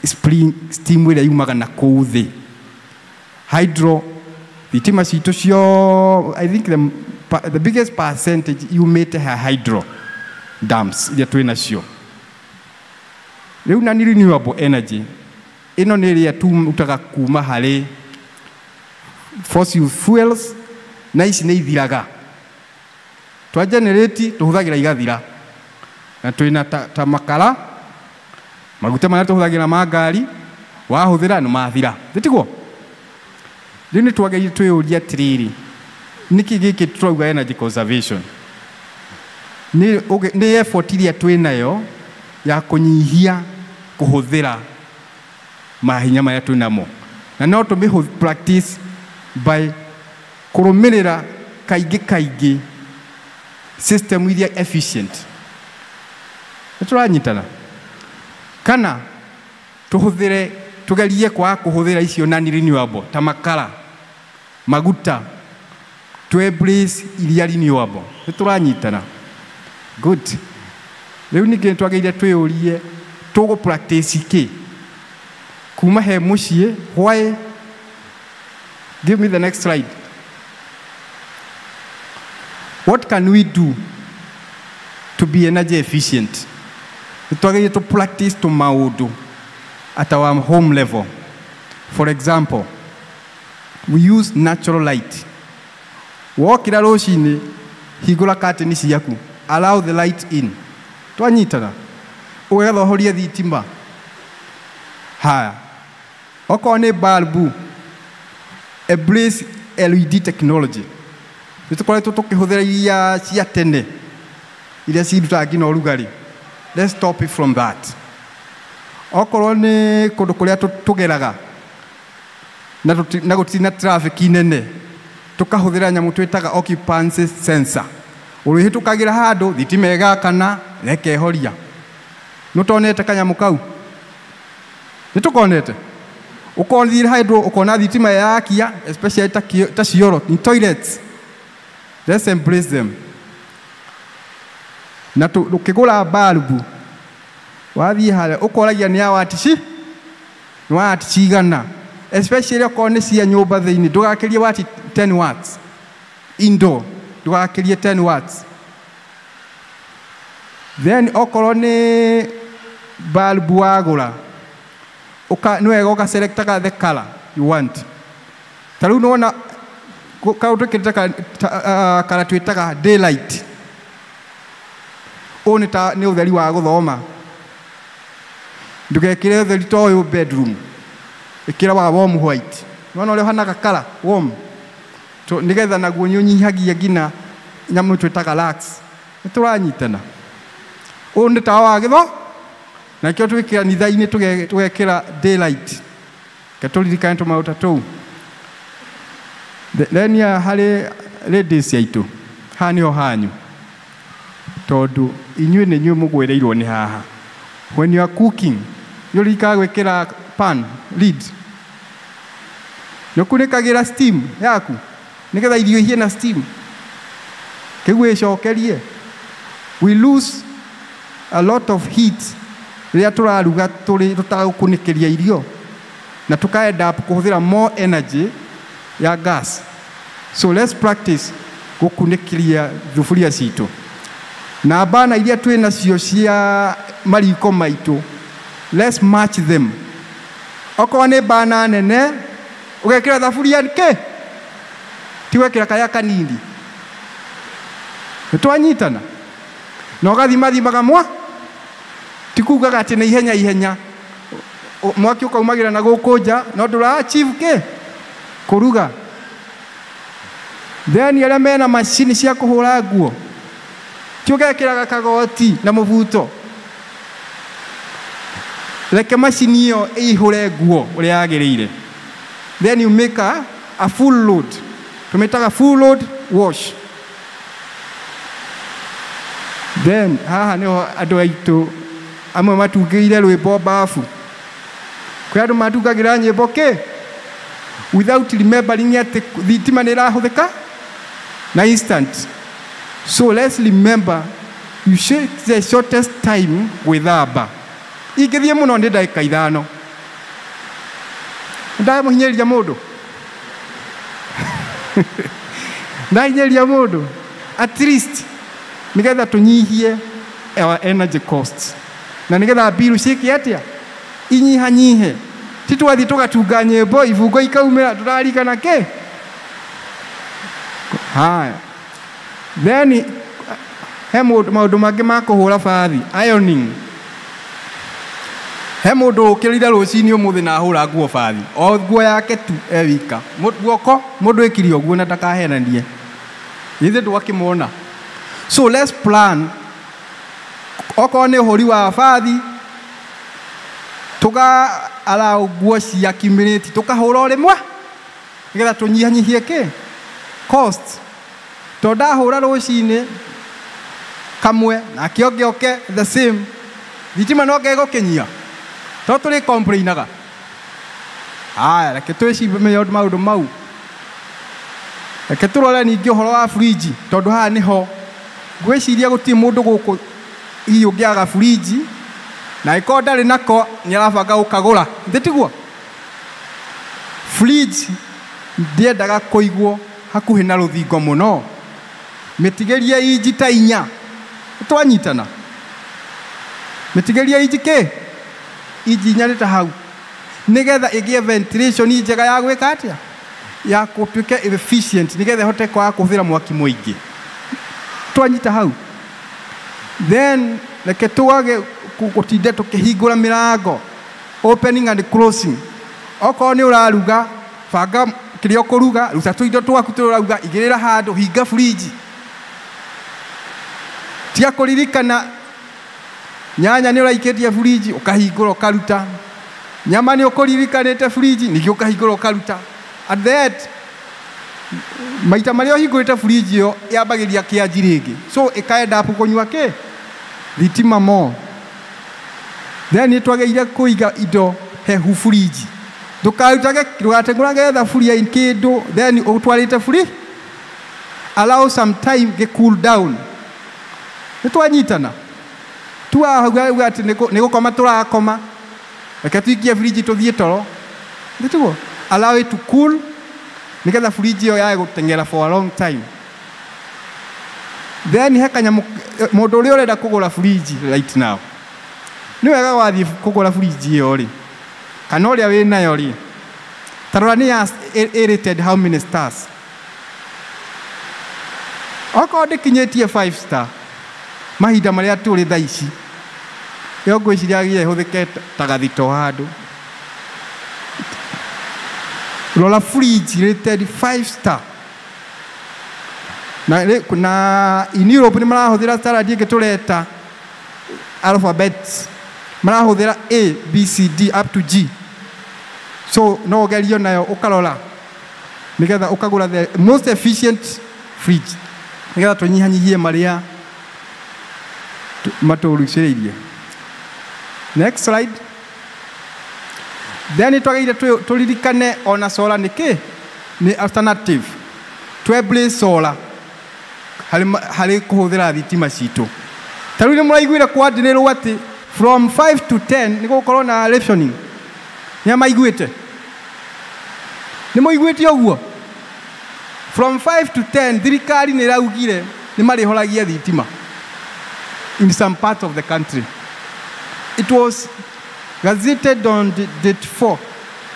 spring steam ĩrĩa yumaga na kũu thĩ. Hydro, thitima citũ cio, I think the biggest percentage yumĩte ha hydro dams iria twĩ nacio. Rĩu na nĩ renewable energy, ĩno nĩ ĩrĩa tũrutaga kuma harĩ fossil fuels, na ici nĩ ithiraga. Twa generate tũhũthagĩra igathira. Na twĩna ta makara, maguta marĩa tũhũthagĩra ma ngari, wahũthĩra nĩ mathira. Tiguo? Rĩu nĩ twagĩrĩire twĩyũrie atĩrĩrĩ, nĩkĩ gĩkĩ tũrauga energy conservation? Nĩ effort iria twĩnayo ya kũnyihia kũhũthĩra mahinya marĩa twĩnamo. Na no tũmĩ practice by kũrũmĩrĩra kaingĩ kaingĩ system iria efficient. Nĩ tũranyitana? Kana tũhũthĩre, tũgerie kwaga kũhũthĩra icio non renewable ta makara, maguta, to embrace iria renewable. Nĩ tũranyitana? Good. Rĩu ningĩ nĩ twagĩrĩire twĩyũrie tũgũ practice kĩ kuma he mũciĩ. Why? Give me the next slide. What can we do to be energy efficient? Nĩ twagĩrĩire to practice tũ maũndũ at our home level. For example, we use natural light. Wokĩra rũcinĩ, hingũra curtain ciaku, allow the light in. Twanyitana? Ũgetha ũhorie thitima. Haya. Okorwo nĩ bulb, embrace LED technology. Nĩ tũkoretwo tũkĩhũthĩra iria cia tene, iria cirutaga nginya ũrugarĩ. Let's stop it from that. Okorwo nĩ kũndũ kũrĩa tũgeraga na gũtirĩ na traffic nene, tũkahũthĩra nyamũ twĩtaga occupancy sensor. Ũrĩhĩtũkagĩra handũ thitima ĩgakana na ĩkehoria. Nĩũtonete kanyamũ kau? Nĩtũkonete? Ũkothiĩ handũ ũkona thitima yakia, especially ta cioro, in toilets. Let's embrace them. Na ũkĩgũra bulb, wathiĩ harĩa ũkoragia nĩ ya wati ci? Nĩ wati cigana? Especially okorwo nĩ cia nyũmba thĩinĩ, ndũgakĩrie wati 10 watts. Indoor, ndũgakĩrie 10 watts. Then okorwo nĩ bulb wagũra, nĩ wega ũgaselectaga the color you want. Ta rĩu nĩwona Kaũndũ kĩrĩ kara twĩtaga daylight. Ũyũ nĩ ũtheri wa gũthoma. Ndũgekĩre ũtheri ta ũyũ bedroom. Ĩkĩra wa warm white. Nĩwona ũrĩa ũhanaga kara warm. Nĩgetha naguo nĩ ũnyihagia nginya nyamũ twĩtaga lux. Nĩ tũranyitana. Ũyũ nĩ tawa wa gĩtho na kĩo twĩkĩra nitha-inĩ tũgekĩra daylight. Reke tũririkane tũmaũndũ ta tũu. Then ya harĩ ladies aitũ, haha nĩho hanyu. Tondũ inyuĩ nĩ inyuĩ mũgwĩrĩirwo nĩ haha. When you are cooking, nĩ ũririkanaga gwĩkĩra pan lid. Nĩ ũkunĩkagĩra steam yaku nĩgetha irio ihĩe na steam. Kĩguo ĩcokerie. We lose a lot of heat rĩrĩa tũraruga tũrĩ tũtagũkunĩkĩria irio na tũka end up kũhũthĩra more energy ya gas. So let's practice gũkunĩkĩria thuburia citũ. Na bana iria twĩ nacio cia mariko maitũ, let's match them. Okorwo nĩ bana nene ũgekĩra thaburia kĩ, ti gwekĩra karĩa kanini. Nĩ twanyitana na ũgathimathimaga mwa, ti kugaga atĩ nĩ ihenya ihenya mwaki ũkaumagĩra na gũkũ nja no ndũra achieve kĩ kũruga. Then arĩa mena macini cia kũhũra nguo, ti ũgekĩraga kagoti na mũbuto. Reke macini ĩyo ĩihũre nguo ũrĩa yagĩrĩire. Then you make a full load. Tũmĩtaga full load wash. Then haha nĩho andũ aitũ amwe matungĩire rwĩmbo bafu. Kwĩ andũ matungagĩra nyĩmbo kĩ without remembering atĩ thitima nĩ ĩrahũthĩka na instant. So let's remember you shake the shortest time gwĩthamba. Ingĩthiĩ mũno nĩ ndagĩka 5. Ndamũhinyĩrĩria mũndũ. Ndahinyĩrĩria mũndũ. At least nĩgetha tũnyihie our energy costs. Na nĩgetha bill ciĩke atĩa? Inyihanyihe. Ti twathiĩ tũgatunga nyĩmbo ibungo ikaumĩra tũrarikana kĩ? Haya. Then he maũndũ mangĩ ma kũhũra bathi, ironing. He mũndũ ũkĩrire rũcinĩ ũmũthĩ na ahũra nguo bathi. O nguo yake tu e wika. Guoko mũndũ ĩkire ũguo na ndakahenanie. Ithe ndwakĩmwona. So let's plan. Okorwo nĩ ũhũri wa bathi tũga allow nguo cia accumulate tũkahũra o rĩmwe nĩgetha tũnyihanyihie kĩ cost. Tondũ ndahũra rũcinĩ kamwe nake ũngĩ oke the same, thitima no ngegũkĩnyia to tũrĩ complainaga. Haya, reke twĩcirie maũndũ mau. Reke tũrore ningĩ ũhoro wa fridge, tondũ haha nĩho ngwĩciria gũtirĩ mũndũ gũkũ hihi ũngĩaga fridge na ĩkorwo ndarĩ nako nĩ arabanga gũkagũra. Githĩ tiguo? Fridge ndĩendaga kũigwo hakuhĩ na rũthingo mũno. Mĩtigĩrie inji ta 4. Twanyitana. Mĩtigĩrie inji kĩ? Inji 4 nĩ ta hau. Nĩgetha ĩgĩe ventilation njega ya gwĩka atĩa? Ya gũtuĩke efficient nĩgetha ĩhote kwaga kũhũthĩra mwaki mũingĩ. Twanyita hau. Then reke twage gũtinda tũkĩhingũra mĩrango, opening and closing. Okorwo nĩ ũraruga, banga kĩrĩa ũkũruga, ruta tũindo twaku tũrĩa ũraruga, igĩrĩra handũ, hinga fridge. Tiga kũririkana nyanya nĩ ũraikĩtie fridge, ũkahingũra ũkaruta. Nyama nĩ ũkũririkanĩte fridge, ningĩ ũkahingũra ũkaruta. At that maita marĩa ũhingũrĩte fridge ĩyo yambagĩria kĩanji rĩngĩ. So ĩkaenda up kũnyua kĩ? Thitima more. Then nĩ twagĩrĩire kũiga indo hehu fridge. Ndũkarutage, ndũgateng'ũrage thaburia kĩndũ then ũtwarĩte fridge. Allow some time gĩ cool down. Nĩ twanyitana. Tuauga atĩ nĩ gũkoma tũrakoma. Reke tũikie fridge tũthiĩ toro. Nĩ tiguo? Allow it to cool nĩgetha fridge ĩyo yage gũteng'era for a long time. Then he kanyamũ mũndũ ũrĩa ũrenda kũgũra fridge right now. Nĩ wega wathiĩ kũgũra fridge ĩyo rĩ, kana ũrĩa wĩ nayo rĩ, ta rora nĩ ya rated how many stars. Okorwo ndĩkinyĩtie 5 star mahinda marĩa tũrĩ thaa ici ĩyo ngwĩciria gĩe ĩhũthĩke ta gathito handũ. Rora fridge rated 5 star. Na in Europe nĩ marahũthĩra standard ĩngĩ tũreta alphabets, marahũthĩra A B C D up to G. So no ũgerio nayo ũkarora nĩgetha ũkagũra the most efficient fridge nĩgetha tũnyihanyihie marĩa matũrugicĩrĩirie. Next slide. Then twagĩrĩire tũririkane ona solar nĩ kĩ? Nĩ alternative. Twemblay solar harĩ kũhũthĩra thitima citũ. Ta rĩu nĩ mũraiguire kwandĩrĩrwo atĩ from 5 to 10 nĩ gũgũkorwo na rationing. Nĩ maiguĩte? Nĩ mũiguĩte ũguo? From 5 to 10 thirikari nĩ ĩraugire nĩ marĩhoragia thitima in some part of the country. It was gazetted on the date 4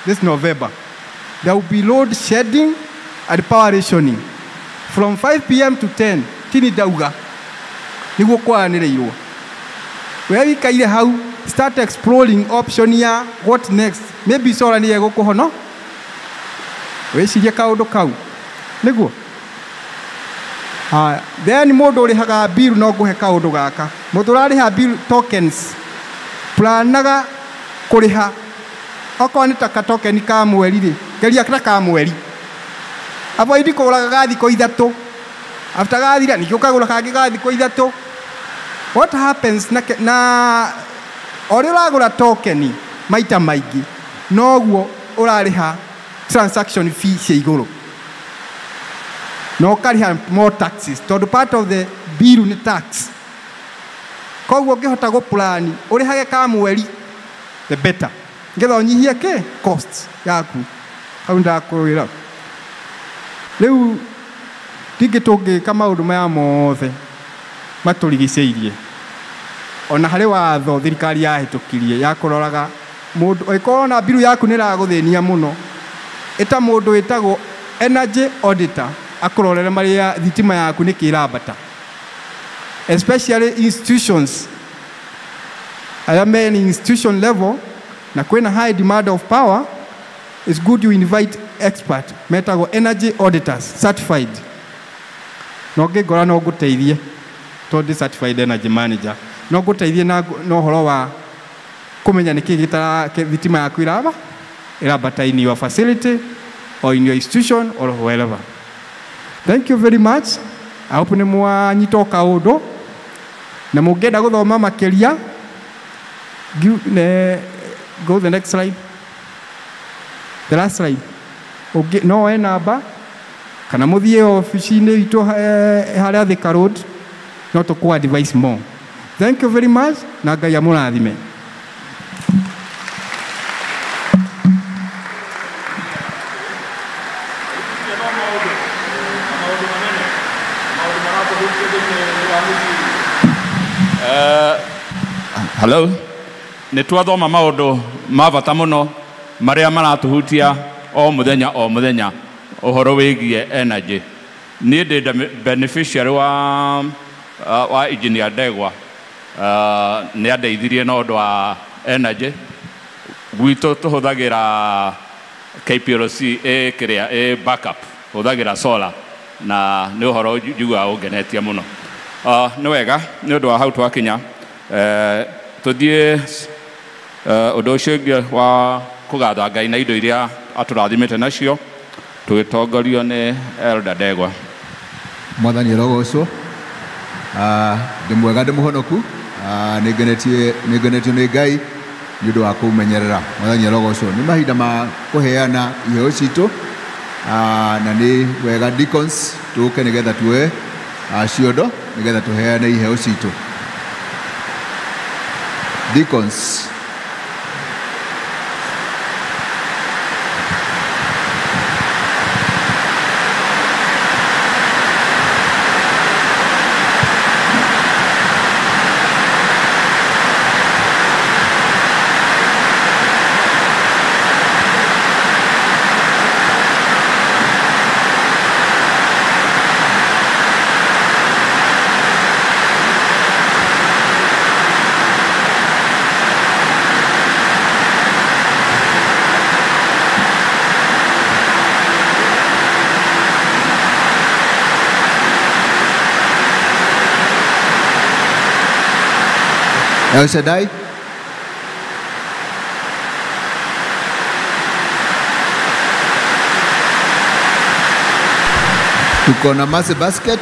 this November. There will be load shedding and power rationing from 5 p.m. to 10. Tini dauga niguo kwaranĩrĩirwo. We wikaire hau, start exploring option ya what next. Maybe solar nĩ egũkũhono. Wĩcirie kaũndũ kau nĩguo. Haya, then mũndũ ũrĩhaga bill no ngũhe kaũndũ gaka. Mũndũ ũrarĩha bill tokens planaga kũrĩha okorwo nĩ ta ka token ka mweri rĩ, geria ta ka mweri. Avoid kũgũraga ga thikũ ithatũ. After gathira ningĩ ũkagũra kangĩ ga thikũ ithatũ. What happens na ũrĩa ũragũra token maita maingĩ noguo ũrarĩha transaction fee cia igũrũ na ũkarĩha more taxes tondũ part of the bill nĩ tax. Koguo ũngĩhota gũplani ũrĩhage ka mweri the better nĩgetha ũnyihie kĩ cost yaku. Hau ndakwĩra rĩu tingĩ tũngĩka maũndũ maya mothe matũrigicĩirie. Ona harĩ watho thirikari yahĩtũkirie ya kũroraga mũndũ ĩkorwo na mbiru yaku nĩ ĩragũthĩnia mũno, ĩta mũndũ wĩtagwo energy auditor akũrorere marĩa thitima yaku nĩkĩ ĩrambata, especially institutions arĩa me institution level na kwĩna high demand of power. It's good you invite expert metagwo energy auditors certified. No ngĩngora no ngũteithie tondũ certified energy manager no ngũteithie na ũhoro wa kũmenya nĩkĩ gĩtara thitima yaku ĩrambata in your facility or in your institution or wherever. Thank you very much. I hope nĩ mwanyita kaũndũ na mũngĩenda gũthoma makĩria, go the next slide. The last slide. No woe namba kana mũthiĩ obici-inĩ itũ harĩa Thika Road no tũkũ advise more. Thank you very much na Ngai amũrathime. Hello. Nĩ twathoma maũndũ ma bata mũno marĩa maratuhutia o mũthenya o mũthenya ũhoro wĩgiĩ energy. Niĩ ndĩ beneficiary wa engineer Ndegwa. Nĩ andeithirie na ũndũ wa energy. Gwitũ tũhũthagĩra KPLC ĩ kĩrĩa ĩ backup, hũthagĩra solar na nĩ ũhoro njiguaga ũngenetie mũno. Nĩ wega nĩ ũndũ wa hau twakinya. Tũthiĩ ũndũ ũcio ũngĩ wa kũgatha Ngai na indo iria atũrathimĩte nacio tũgĩtongorio nĩ Elder Ndegwa. Mwathani arogocwo. Ndĩ mwega ndĩ mũhonoku, nĩ ngenetio nĩ Ngai nĩ ũndũ wa kũmenyerera. Mwathani arogocwo. Nĩ mahinda ma kũheana iheo citũ, na nĩ wega deacons tũke nĩgetha tuoe ciondo nĩgetha tũheane iheo citũ. Deacons. El Shaddai. Tuko na Mercy Basket.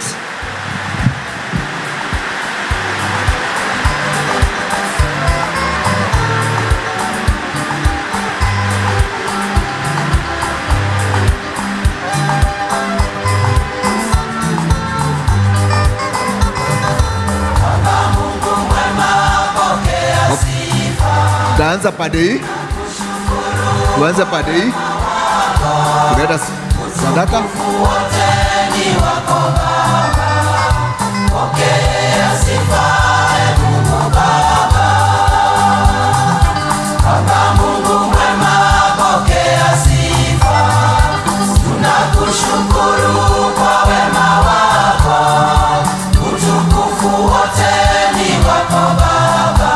Tuanza pande hii. Tuanza pande hii. Tunaenda sadaka. Tunakushukuru kwa wema wako, utukufu wote ni wako Baba.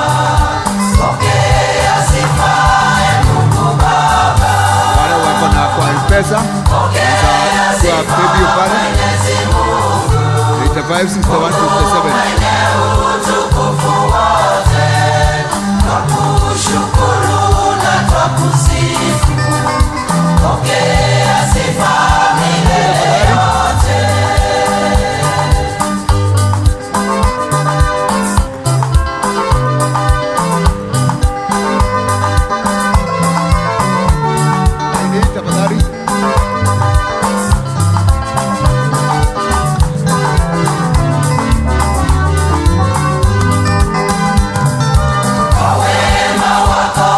Pokea sifa, Mungu Baba. Wale wako na kwa M-Pesa, kwa baby pale 856157. Utukufu wote twakushukuru na twakusifu. Pokea sifa milele yote. Tafadhali. Kwa wema wako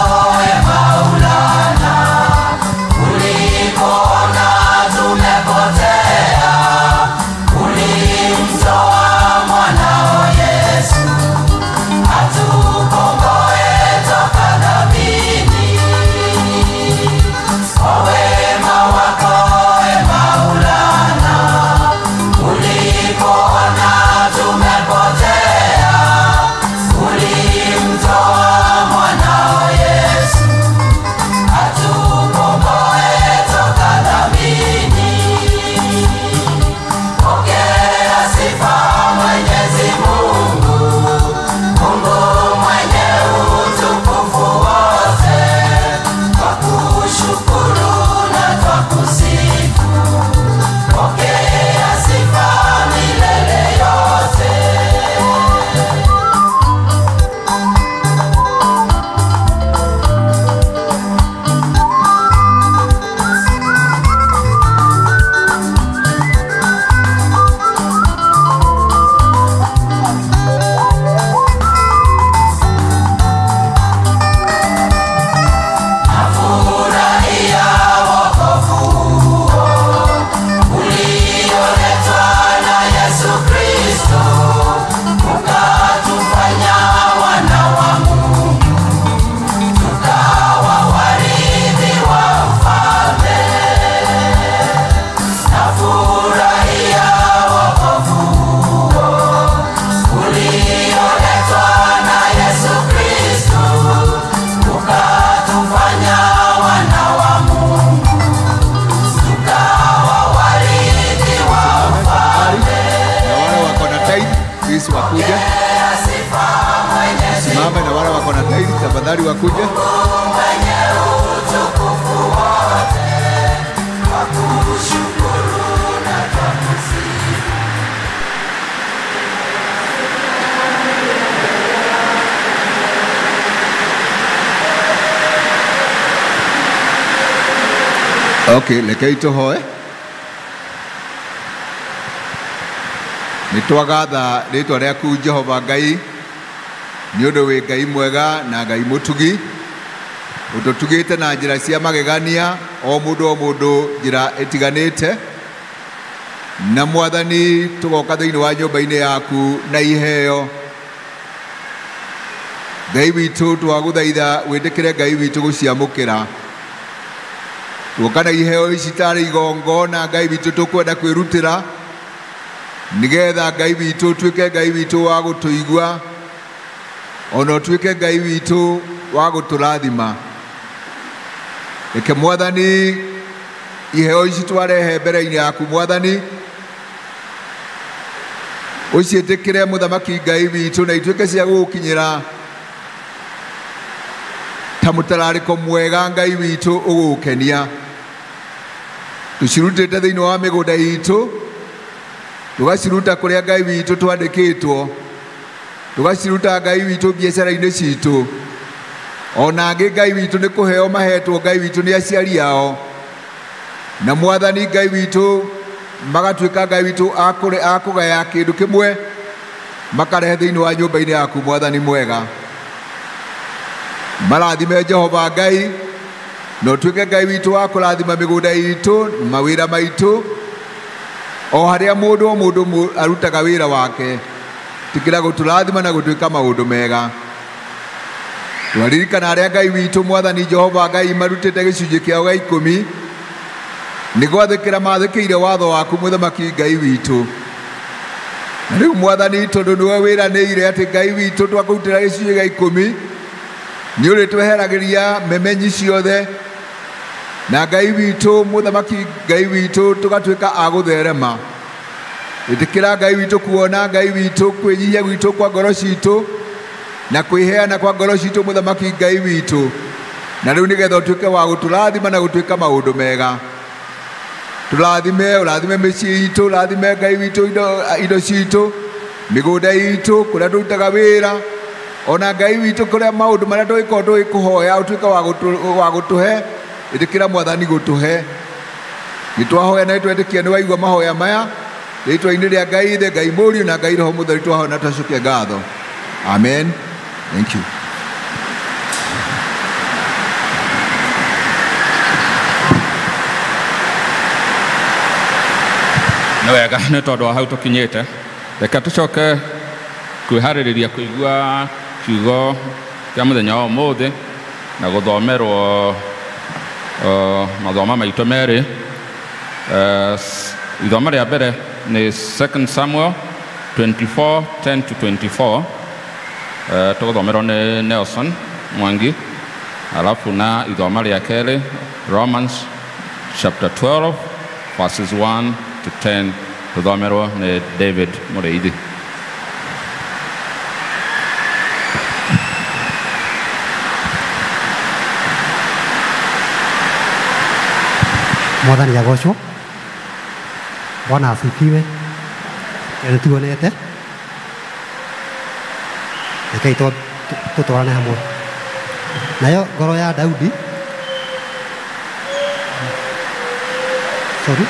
Maulana, ulipona tumepotea, ulimtoa mwanao Yesu atukomboe toka dhambini. Kwa wema wako Maulana, ulipona tumepotea, ulimtoa mwanao Yesu atukomboe toka dhambini. Pokea sifa Mwenyezi Mungu, Mungu mwenye utukufu wote, twakushukuru na twakusifu. Pokea sifa milele yote. Nafurahia wokovu huo ulioletwa na Yesu Kristo, ukatufanya wana wa Mungu, tukawa warithi wa ufalme. Nafurahia wokovu huo ulioletwa na Yesu Kristo, ukatufanya wana wa Mungu, tukawa warithi wa ufalme. Na wale wako na tithe, please wakuje. Sifa Mwenyezi Simama na wale wako na tithe, tafadhali wakuje. mwenye utukufu wote, twakushukuru na twakusifu. Okay, rekei tũhoe. Nĩ twagatha rĩtwa rĩaku Jehova Ngai, nĩ ũndũ wĩ Ngai mwega na Ngai mũtugi, ũtũtugĩte na njĩra cia magegania, o mũndũ njĩra ĩtiganĩte. Na Mwathani, tũgoka thĩinĩ wa nyũmba-inĩ yaku na iheo. Ngai witũ, twagũthaitha wĩtĩkĩre Ngai witũ gũciamũkĩra. Tuoka na iheo ici tarĩ igongona Ngai witũ tũkwenda kwĩrutĩra, nĩgetha Ngai witũ ũtuĩke Ngai witũ wa gũtũigua, ona ũtuĩke Ngai witũ wa gũtũrathima. Reke Mwathani iheo ici twarehe mbere-inĩ yaku Mwathani, ũciĩtĩkĩre Mũthamaki Ngai witũ na ituĩke cia gũgũkinyĩra Ta mũtararĩko mwega Ngai witũ ũgũkenia. Tũcirutĩte thĩinĩ wa mĩgũnda itũ, tũgaciruta kũrĩa Ngai witũ twandĩkĩtwo, tũgaciruta Ngai witũ biacara-inĩ citũ. Ona angĩ Ngai witũ nĩ kũheo mahetwo Ngai witũ nĩ aciari ao, na Mwathani Ngai witũ magatuĩka Ngai witũ akũgaya kĩndũ kĩmwe makarehe thĩinĩ wa nyũmba-inĩ yaku Mwathani mwega. Marathime Jehova Ngai, na ũtuĩke Ngai witũ wa kũrathima mĩgũnda itũ, mawĩra maitũ, o harĩa mũndũ o mũndũ arutaga wĩra wake. Tikĩra gũtũrathima na gũtuĩka maũndũ mega. Twaririkana arĩa Ngai witũ Mwathani Jehova Ngai marutĩte gĩcunjĩ kĩao gĩa 10 nĩ gwathĩkĩra mathĩkĩire watho waku Mũthamaki Ngai witũ. Na rĩu Mwathani, tondũ nĩwe wĩranĩire atĩ Ngai witũ twakũrutĩra gĩcunjĩ gĩa 10 nĩ ũrĩtweheragĩria memenyi ciothe, na Ngai witũ Mũthamaki Ngai witũ tũgatuĩka a gũtherema. Ĩtĩkĩra Ngai witũ kuona Ngai witũ kwĩnyihia gwitũ kwa ngoro citũ na kwĩheana kwa ngoro citũ Mũthamaki Ngai witũ, na rĩu nĩgetha ũtuĩke wa gũtũrathima na gũtuĩka maũndũ mega. Tũrathime, ũrathime mĩciĩ itũ, ũrathime Ngai witũ indo citũ, mĩgũnda itũ, kũrĩa tũrutaga wĩra, ona Ngai witũ kũrĩa maũndũ marĩa tũgĩkorwo tũgĩkũhoya ũtuĩke wa gũtũhe. Ĩtĩkĩra Mwathani gũtũhe. Nĩtwahoya na nĩtwetĩkia nĩwaigua mahoya maya rĩtwa-inĩ rĩa Ngai Ithe, Ngai Mũriũ na Ngai Roho Mũtheru twahoya na twacokia ngatho. Amen. Thank you. Nĩ wega nĩ tondũ wa hau tũkinyĩte, reke tũcoke kwĩharĩrĩria kũigua kiugo kĩa mũthenya wa ũmũthĩ na gũthomerwo mathoma maitũ merĩ. Ithoma rĩa mbere nĩ 2 Samuel 24:10 to 24, tũgũthomerwo nĩ Nelson Mwangi, alafu na ithoma rĩa kerĩ Romans chapter 12 verses 1 to 10 tũthomerwo nĩ David Mũrĩithi. Mwathani agocwo. Bwana asifiwe. Nĩtuonete, rekei tũtwarane hamwe. Nayo ngoro ya Daudi, sorry,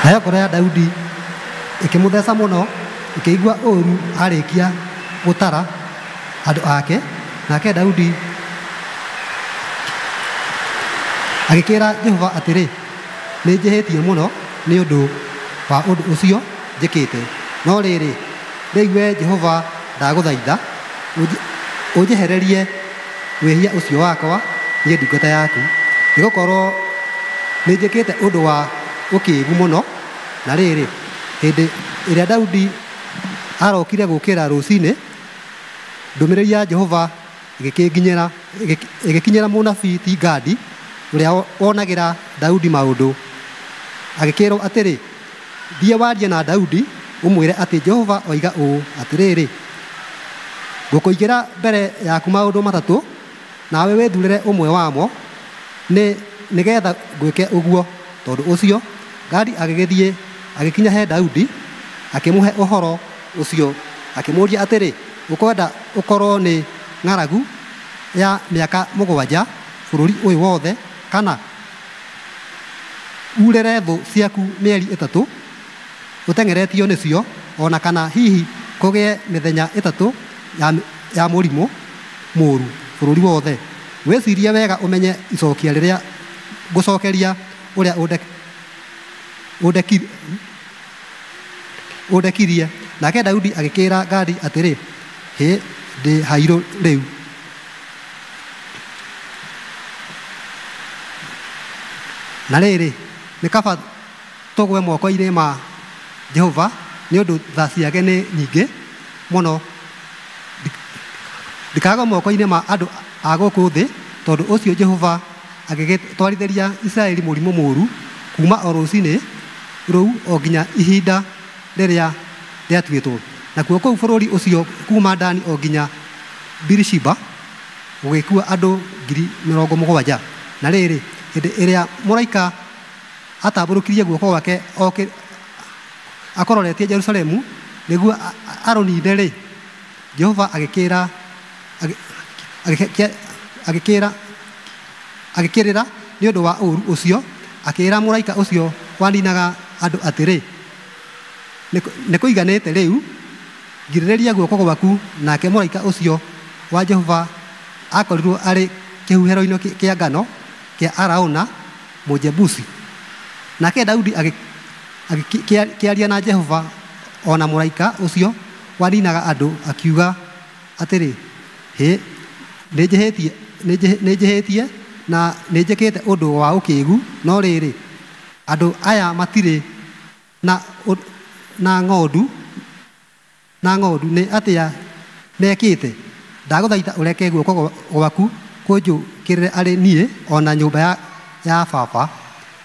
nayo ngoro ya Daudi ĩkĩmũtheca mũno, ĩkĩigua ũũru arĩkia gũtara andũ ake. Nake Daudi agĩkĩra Jehova atĩrĩ, nĩ njĩhĩtie mũno nĩ ũndũ wa ũndũ ũcio njĩkĩte. No rĩrĩ, rĩu we Jehova ndagũthaitha ũnjehererie wĩhia ũcio wakwa niĩ ndungata yaku, nĩgũkorwo nĩ njĩkĩte ũndũ wa ũkĩĩgu mũno. Na rĩrĩ, hĩndĩ ĩrĩa Daudi arokire gũkĩra rũcinĩ, ndũmĩrĩri ya Jehova ĩgĩkinyĩra mũnabii ti Gadi ũrĩa wonagĩra Daudi maũndũ. Agĩkĩrwo atĩrĩ, thiĩ warie na Daudi ũmwĩre atĩ Jehova oiga ũũ atĩrĩrĩ, ngũkũigĩra mbere yaku maũndũ matatũ, nawe wĩthurĩre ũmwe wamo, nĩ nĩgetha ngwĩke ũguo. Tondũ ũcio Gadi agĩgĩthiĩ agĩkinya he Daudi, akĩmũhe ũhoro ũcio, akĩmũũria atĩrĩ, ũkwenda ũkorwo nĩ ng'aragu ya mĩaka 7 bũrũri ũyũ wothe, kana urere thũ ciaku mĩeri 3 ũteng'eretio nĩcio, ona kana hihi kũgĩe mĩthenya 3 ya mũrimũ mũũru bũrũri wothe? Wĩcirie wega ũmenye icokia rĩrĩa ngũcokeria ũrĩa ũndekirie. Nake Daudi agĩkĩra Gadi atĩrĩ, hĩ, ndĩ hairũ rĩu. Na rĩrĩ, nĩ kaba tũgwe moko-inĩ ma Jehova, nĩ ũndũ tha ciake nĩ nyingĩ mũno, ndikagwe moko-inĩ ma andũ a gũkũ thĩ. Tondũ ũcio Jehova agĩgĩtwarithĩria Isiraeli mũrimũ mũũru kuma o rũcinĩ rũu o nginya ihinda rĩrĩa rĩatuĩtwo. Nakuo kũu bũrũri ũcio kuma Dani o nginya Birishiba gũgĩkua andũ 70,000. Na rĩrĩ, hĩndĩ ĩrĩa mũraika atambũrũkirie guoko gwake akororetie Jerusalemu nĩguo arũnine-rĩ, Jehova agĩkĩrĩra nĩ ũndũ wa ũũru ũcio, akĩĩra mũraika ũcio waninaga andũ atĩrĩ, nĩ kũiganĩte rĩu, girĩrĩria guoko gwaku. Nake mũraika ũcio wa Jehova akorirwo arĩ kĩhuhĩro-inĩ kĩa ngano kĩa Arauna Mũjebusi. Nake Daudi agĩkĩaria na Jehova o na mũraika ũcio waninaga andũ, akiuga atĩrĩ, hĩ, nĩnjĩhĩtie na nĩnjĩkĩte ũndũ wa ũkĩĩgu, no rĩrĩ, andũ aya matirĩ na ng'ondu nĩ atĩa mekĩte? Ndagũthaitha ũreke guoko gwaku kũnjũkĩrĩre arĩ niĩ o na nyũmba ya baba.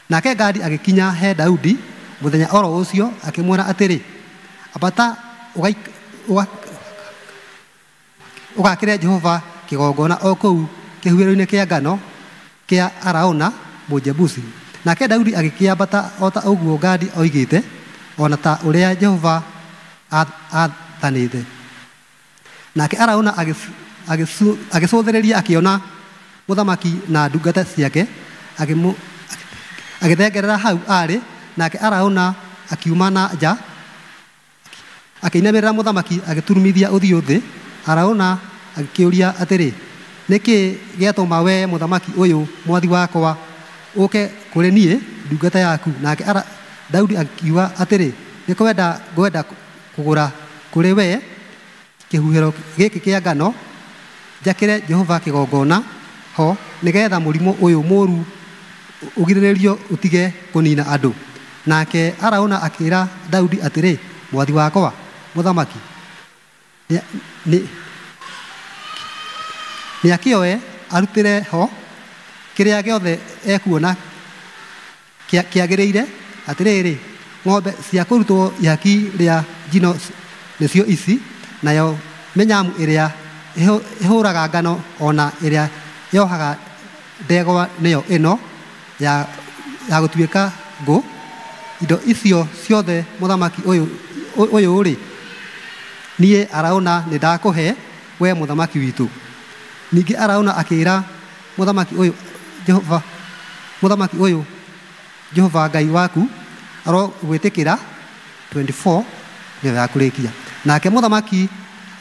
Nake Gadi agĩkinya he Daudi mũthenya oro ũcio, akĩmwĩra atĩrĩ, ambata ũgakĩre Jehova kĩgongona o kũu kĩhuhĩro-inĩ kĩa ngano kĩa Arauna Mũjebusi. Nake Daudi agĩkĩambata o ta ũguo Gadi oigĩte, o na ta ũrĩa Jehova aathanĩte. Nake Arauna agĩcũthĩrĩria akĩona mũthamaki na ndungata ciake, agĩthengerera hau aarĩ. Nake Arauna akiuma na nja, akĩinamĩrĩra mũthamaki, agĩturumithia ũthiũ thĩ. Arauna agĩkĩũria atĩrĩ, nĩ kĩĩ gĩatũma wee mũthamaki ũyũ mwathi wakwa ũke kũrĩ niĩ ndungata yaku? Nake Daudi akiuga atĩrĩ, nĩ kwenda ngwenda kũgũra kũrĩ wee kĩhuhĩro gĩkĩ kĩa ngano, njakĩre Jehova kĩgongona ho, nĩgeetha mũrimũ ũyũ mũũru ũgirĩrĩrio ũtige kũniina andũ. Nake Arauna akĩĩra Daudi atĩrĩ, mwathi wakwa mũthamaki nĩakĩoe arutĩre ho kĩrĩa gĩothe ekuona kĩagĩrĩire. Atĩrĩrĩ, ng'ombe cia kũrutwo ihaki rĩa njino nĩcio ici, nayo mĩnyamu ĩrĩa ĩhũraga ngano o na ĩrĩa yohaga ndegwa nĩyo ĩno ya gũtuĩka ngũ. Indo icio ciothe mũthamaki ũyũ-rĩ, niĩ Arauna nĩndakũhe we mũthamaki witũ. Ningĩ Arauna akĩĩra mũthamaki ũyũ, Jehova Ngai waku arogwĩtĩkĩra. 24 nĩyo ya kũrĩkia. Nake mũthamaki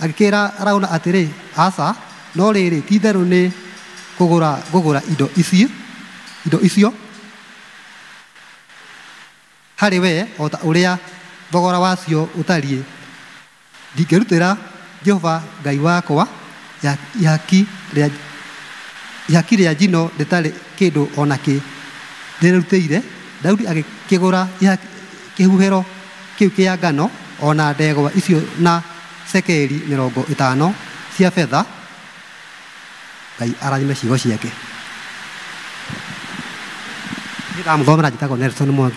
agĩkĩĩra Arauna atĩrĩ, aca, no rĩrĩ, ti-itherũ nĩ kũgũra ngũgũra indo icio harĩ we o ta ũrĩa thogora wacio ũtariĩ. Ndingĩrutĩra Jehova Ngai wakwa ihaki rĩa njino rĩtarĩ kĩndũ o nakĩ ndĩrĩrutĩire. Daudi agĩkĩgũra kĩhuhĩro kĩu kĩa ngano o na ndegwa icio na cekeri 50 cia betha. Ngai arathime ciugo ciake. Ndamũthomera njĩtagwo Nelson Mwangi.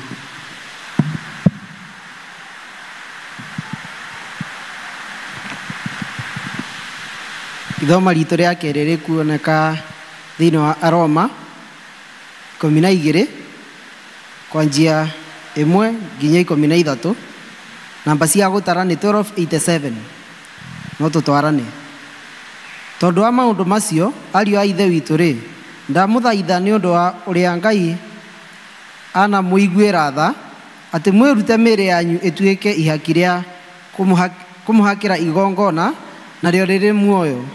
Ithoma ritũ rĩa kerĩ rĩkuoneka thĩinĩ wa Aroma 12 kwanjia 1 nginya 13. Namba cia gũtara nĩ 1287. No tũtwarane. Tondũ wa maũndũ macio, ariũ a Ithe witũ rĩ, ndamũthaitha nĩ ũndũ wa ũrĩa Ngai anamũiguĩra tha, atĩ mwĩrute mĩĩrĩ yanyu ĩtuĩke ihaki rĩa kũmũhakĩra igongona, narĩo rĩrĩ muoyo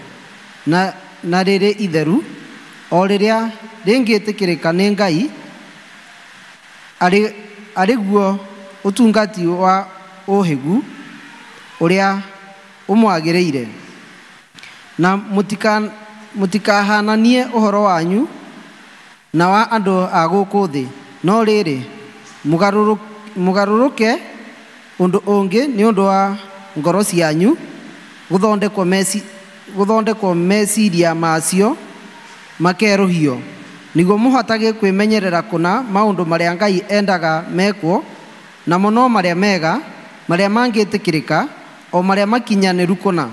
na rĩrĩ itheru, o rĩrĩa rĩngĩtĩkĩrĩka nĩ Ngai, arĩ guo ũtungati wa ũhĩgu ũrĩa ũmwagĩrĩire. Na mũtikahananie ũhoro wanyu na wa andũ a gũkũ thĩ, no rĩrĩ, mũgarũrũke ũndũ ũngĩ nĩ ũndũ wa ngoro cianyu gũthondekwo meciria macio makerũhio, nĩguo mũhotage kwĩmenyerera kũna maũndũ marĩa Ngai endaga mekwo, namo no marĩa mega, marĩa mangĩtĩkĩrĩka, o marĩa makinyanĩru kũna.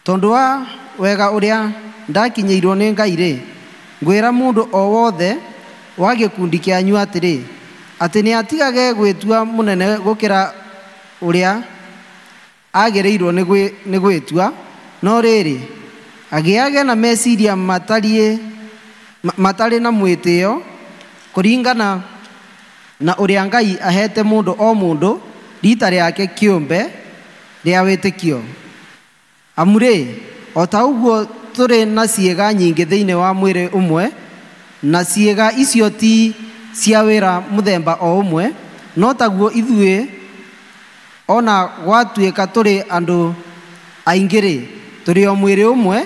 Tondũ wa wega ũrĩa ndakinyĩirwo nĩ Ngai rĩ, ngwĩra mũndũ o wothe wa gĩkundi kĩanyu atĩrĩ, atĩ nĩ atigage gwĩtua mũnene gũkĩra ũrĩa agĩrĩirwo nĩ gwĩtua, no rĩrĩ, agĩage na meciria matarĩ na mwĩtĩo kũringana na ũrĩa Ngai ahete mũndũ o mũndũ rita rĩake kĩũmbe rĩa wĩtĩkio. Amu rĩ, o ta ũguo tũrĩ na ciĩga nyingĩ thĩinĩ wa mwĩrĩ ũmwe, na ciĩga icio ti cia wĩra mũthemba o ũmwe, no taguo ithuĩ ona gwatuĩka tũrĩ andũ aingĩ rĩ, tũrĩ o mwĩrĩ ũmwe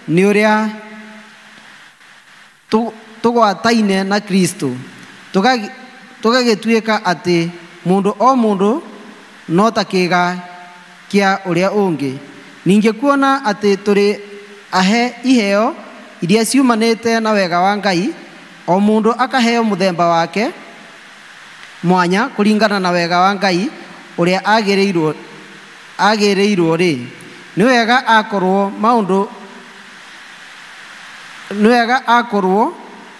nĩ ũrĩa tũgwataine na Kristo, tũgagĩtuĩka atĩ mũndũ o mũndũ no ta kĩĩga kĩa ũrĩa ũngĩ. Ningĩ kuona atĩ tũrĩ ahe iheo iria ciumanĩte na wega wa Ngai, o mũndũ akaheo mũthemba wake mwanya kũringana na wega wa Ngai ũrĩa agĩrĩirwo rĩ, nĩ wega akorwo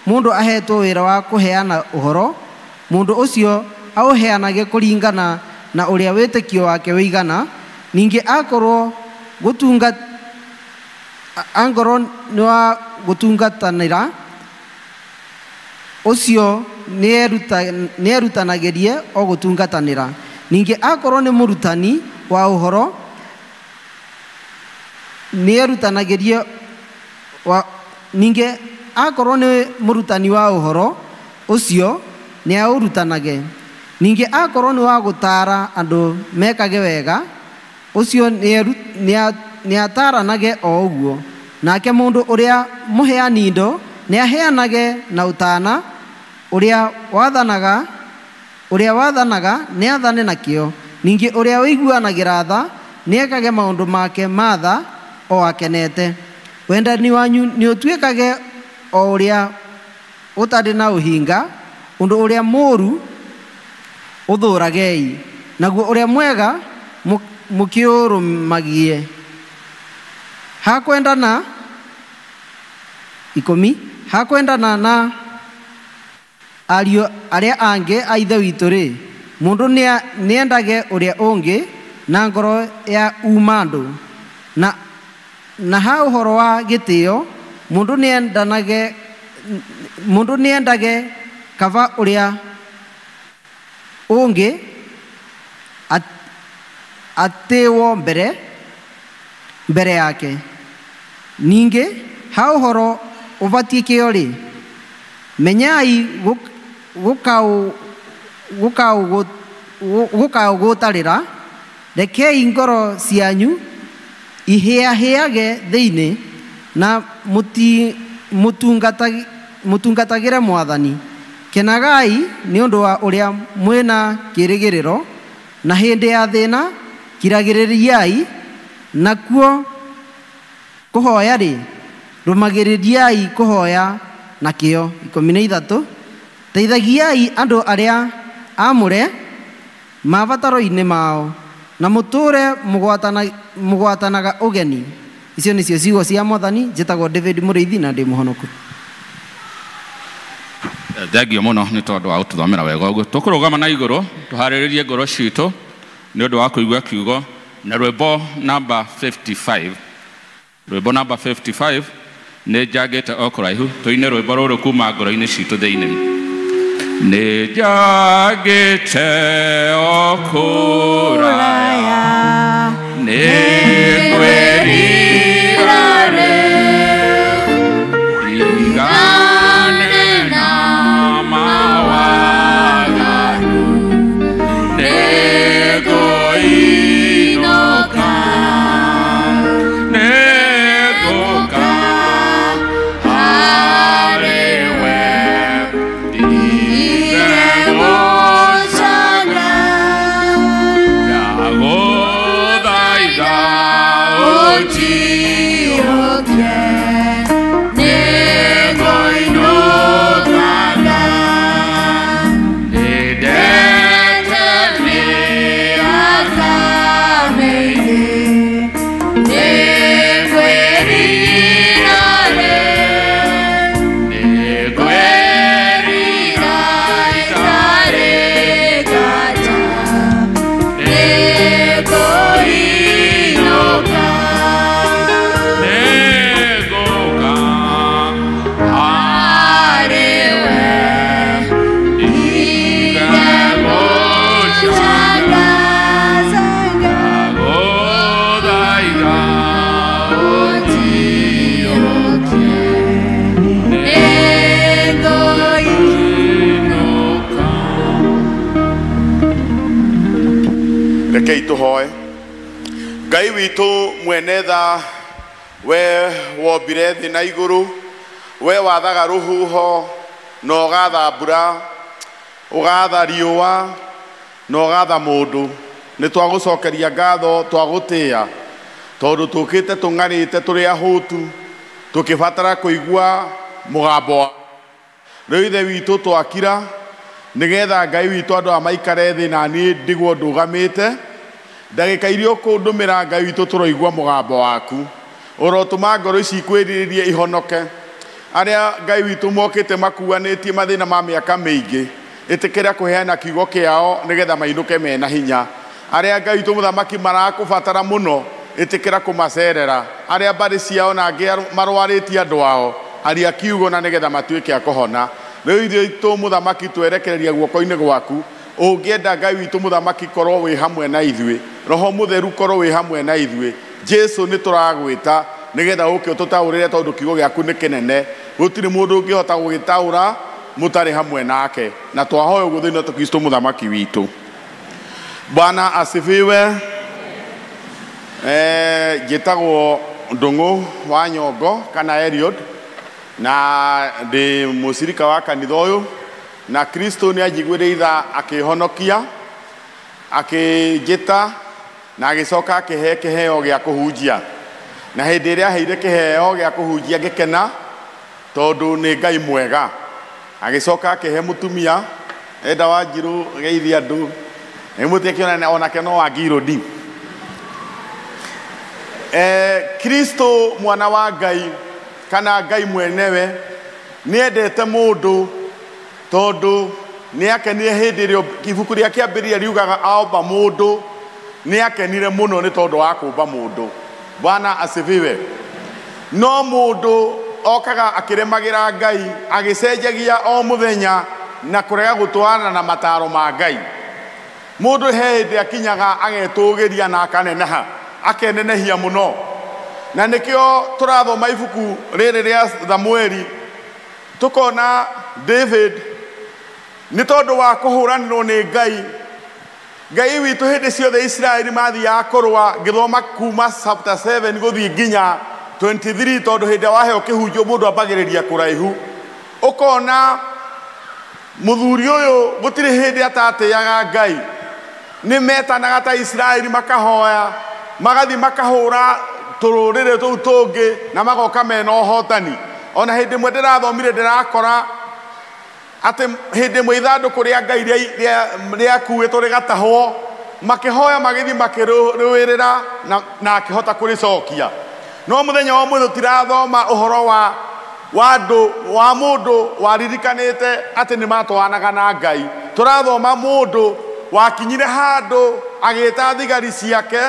mũndũ ahetwo wĩra wa kũheana ũhoro, mũndũ ũcio aũheanage kũringana na ũrĩa wĩtĩkio wake wĩigana. Ningĩ akorwo angorwo nĩ wa gũtungatanĩra, ũcio nĩerutanagĩrie o gũtungatanĩra. Ningĩ akorwo nĩ mũrutani wa ũhoro, nĩerutanagĩrie wa ningĩ akorwo nĩ mũrutani wa ũhoro ũcio nĩaũrutanage. Ningĩ akorwo nĩ wa gũtaara andũ mekage wega, ũcio nĩataranage o ũguo. Nake mũndũ ũrĩa mũheani indo nĩaheanage na ũtana, ũrĩa wathanaga nĩathane na kĩo. Ningĩ ũrĩa ũiguanagĩra tha nĩekage maũndũ make ma tha o akenete. Wendani wanyu nĩũtuĩkage o ũrĩa ũtarĩ na ũhinga, ũndũ ũrĩa mũũru ũthũũragei, naguo ũrĩa mwega mũkĩũrũmagie. Hakwendana 10 hakwendana na ariũ arĩa angĩ a ithe witũ rĩ, mũndũ nĩendage ũrĩa ũngĩ na ngoro ya umandũ. Na ha ũhoro wa gĩtĩo, mũndũ nĩendage kaba ũrĩa ũngĩ atĩwo mbere yake. Ningĩ ha ũhoro ũbatiĩ kĩo rĩ, menyai gũkaũgũtarĩra, rekei ngoro cianyu ihĩahĩage thĩinĩ, na mũtungatagĩre Mwathani. Kenagai nĩ ũndũ wa ũrĩa mwĩna kĩĩrĩgĩrĩro, na hĩndĩ ya thĩna kiragĩrĩriai, nakuo kũhoya rĩ, rũmagĩrĩriai kũhoya na kĩo. 13 teithagiai andũ arĩa aamũre mabataro-inĩ mao, na mũtũũre mũgwatanaga ũgeni. Icio nĩcio ciugo cia Mwathani. Njĩtagwo David Mũrĩithi na ndĩ mũhonoku. Thengio mũno nĩ tondũ wa gũtũthomera wega ũguo. Tũkũrũgama na igũrũ tũharĩrĩrie ngoro citũ nĩ ũndũ wa kũigua kiugo na rwĩmbo namba 55. Rwĩmbo namba 55 nĩ njangĩte o kũraihu, tũine rwĩmbo rũrũ kuma ngoro-inĩ citũ thĩinĩ. Nĩ njangĩte o kũraya, nĩ ngwĩrira rĩu, ndigane na mawaganu, nĩ ngũinũka, nĩ ngũka harĩ we, ndige gũcaria, Rekei tũhoe. Ngai witũ mwene tha, we wombire thĩ na igũrũ, we wathaga rũhuho na ũgatha mbura, ũgatha riũa na ũgatha mũndũ. Nĩ twagũcokeria ngatho, twagũtĩĩa tondũ tũkĩte tũng'arĩte tũrĩ ahũtu, tũkĩbatara kũigua mũgambo wa rĩu. Ithe witũ, twakira nĩgetha Ngai witũ andũ aya maikare thĩ na niĩ ndigwo ndũgamĩte ndagĩka iria ũkũndũmĩra. Ngai witũ, tũroigua mũgambo waku, ũrotũma ngoro ici ikwĩrirĩrie ihonoke. Arĩa, Ngai witũ, mokĩte makuanĩtie mathĩna ma mĩaka mĩingĩ, ĩtĩkĩra kũheana kiugo kĩao nĩgetha mainũke mena hinya. Arĩa, Ngai witũ mũthamaki, marakũbatara mũno, ĩtĩkĩra kũmacerera. Arĩa mbarĩ ciao na angĩ marwarĩtie andũ ao, aria kiugo na nĩgetha matuĩke a kũhona. Rĩu ithuĩ itũ mũthamaki twerekereria guoko-inĩ gwaku. Ũngĩenda, Ngai witũ mũthamaki, korwo wĩ hamwe na ithuĩ. Roho Mũtheru, korwo wĩ hamwe na ithuĩ. Jesu, nĩ tũragwĩta nĩgetha ũke ũtũtaũrĩre, tondũ kiugo gĩaku nĩ kĩnene, gũtirĩ mũndũ ũngĩhota gũgĩtaũra mũtarĩ hamwe nake, na twahoya ũguo thĩinĩ wa Kristo mũthamaki witũ. Bwana asifiwe. Njĩtagwo Ndũng'ũ wa Nyongo kana Eliud, na ndĩ mũcirika wa kanitha ũyũ, na Kristo nĩ anjiguĩrĩire tha akĩhonokia, akĩnjĩta na agĩcoka akĩhe kĩheo gĩa kũhunjia. Na hĩndĩ ĩrĩa aheire kĩheo gĩa kũhunjia, ngĩkena tondũ nĩ Ngai mwega. Agĩcoka akĩhe mũtumia enda Wanjirũ geithia andũ nĩ mũtiakĩona onake no wangirũndi. Kristo mwana wa Ngai kana Ngai mwenewe nĩ endete mũndũ, tondũ nĩ akenire hĩndĩ ĩrĩa ibuku rĩa Kĩambĩrĩria riugaga aomba mũndũ, nĩ akenire mũno nĩ tondũ wa kũmba mũndũ. Bwana asifiwe. No mũndũ okaga akĩremagĩra Ngai, agĩcenjagia o mũthenya na kũrega gũtwarana na mataro ma Ngai. Mũndũ he hĩndĩ akinyaga agetũgĩria na akaneneha, akenenehia mũno, na nĩkĩo tũrathoma ibuku rĩrĩ rĩa Samueli, tũkona David nĩ tondũ wa kũhũranĩrwo nĩ Ngai. Ngai witũ hĩndĩ ciothe Isiraeli mathiaga kũrũa, ngĩthoma kuma chapter 7 gũthiĩ nginya 23, tondũ hĩndĩ ĩrĩa waheo kĩhunjio mũndũ ambagĩrĩria kũraihu, ũkona mũthuri ũyũ gũtirĩ hĩndĩ atatĩaga Ngai. Nĩ metanaga ta Isiraeli, makahoya, magathiĩ makahũra tũrũrĩrĩ tũu tũngĩ na magoka mena ũhotani. Ona hĩndĩ ĩmwe ndĩrathomire, ndĩrakora atĩ hĩndĩ ĩmwe ithandũkũ rĩa Ngai rĩakuĩtwo rĩgatahwo, makĩhoya, magĩthiĩ makĩrũĩrĩra na akĩhota kũrĩcokia. No mũthenya wa ũmũthĩ tũtirathoma ũhoro wa andũ wa mũndũ waririkanĩte atĩ nĩ matwaranaga na Ngai. Tũrathoma mũndũ wakinyire handũ agĩta thigari ciake,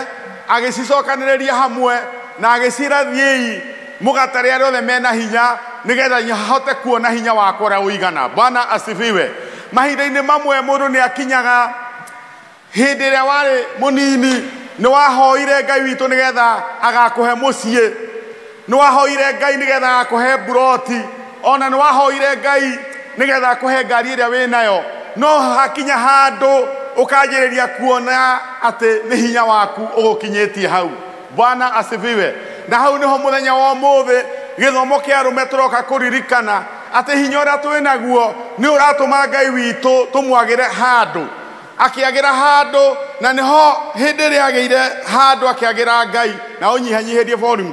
agĩcicokanĩrĩria hamwe na agĩcira, "Thiĩi mũgatare arĩa othe mena hinya nĩgetha hote kuona hinya wakwa ũrĩa ũigana." Bwana asifiwe. Mahinda-inĩ mamwe mũndũ nĩ akinyaga hĩndĩ ĩrĩa warĩ mũnini, nĩ wahoire Ngai witũ nĩgetha agakũhe mũciĩ, nĩ wahoire Ngai nĩgetha agakũhe mburoti, ona nĩ wahoire Ngai nĩgetha akũhe ngari ĩrĩa wĩ nayo, no hakinya handũ ũkanjĩrĩria kuona atĩ nĩ hinya waku ũgũkinyĩtie hau. Bwana asifiwe. Na hau nĩho mũthenya wa ũmũthĩ gĩthomo kĩa arũme tũroka kũririkana atĩ hinya ũrĩa twĩ naguo nĩ ũratũma Ngai witũ tũmwagĩre handũ, akĩagĩra handũ, na nĩho hĩndĩ ĩrĩa agĩire handũ akĩagĩra Ngai na ũnyihanyihĩrie volume.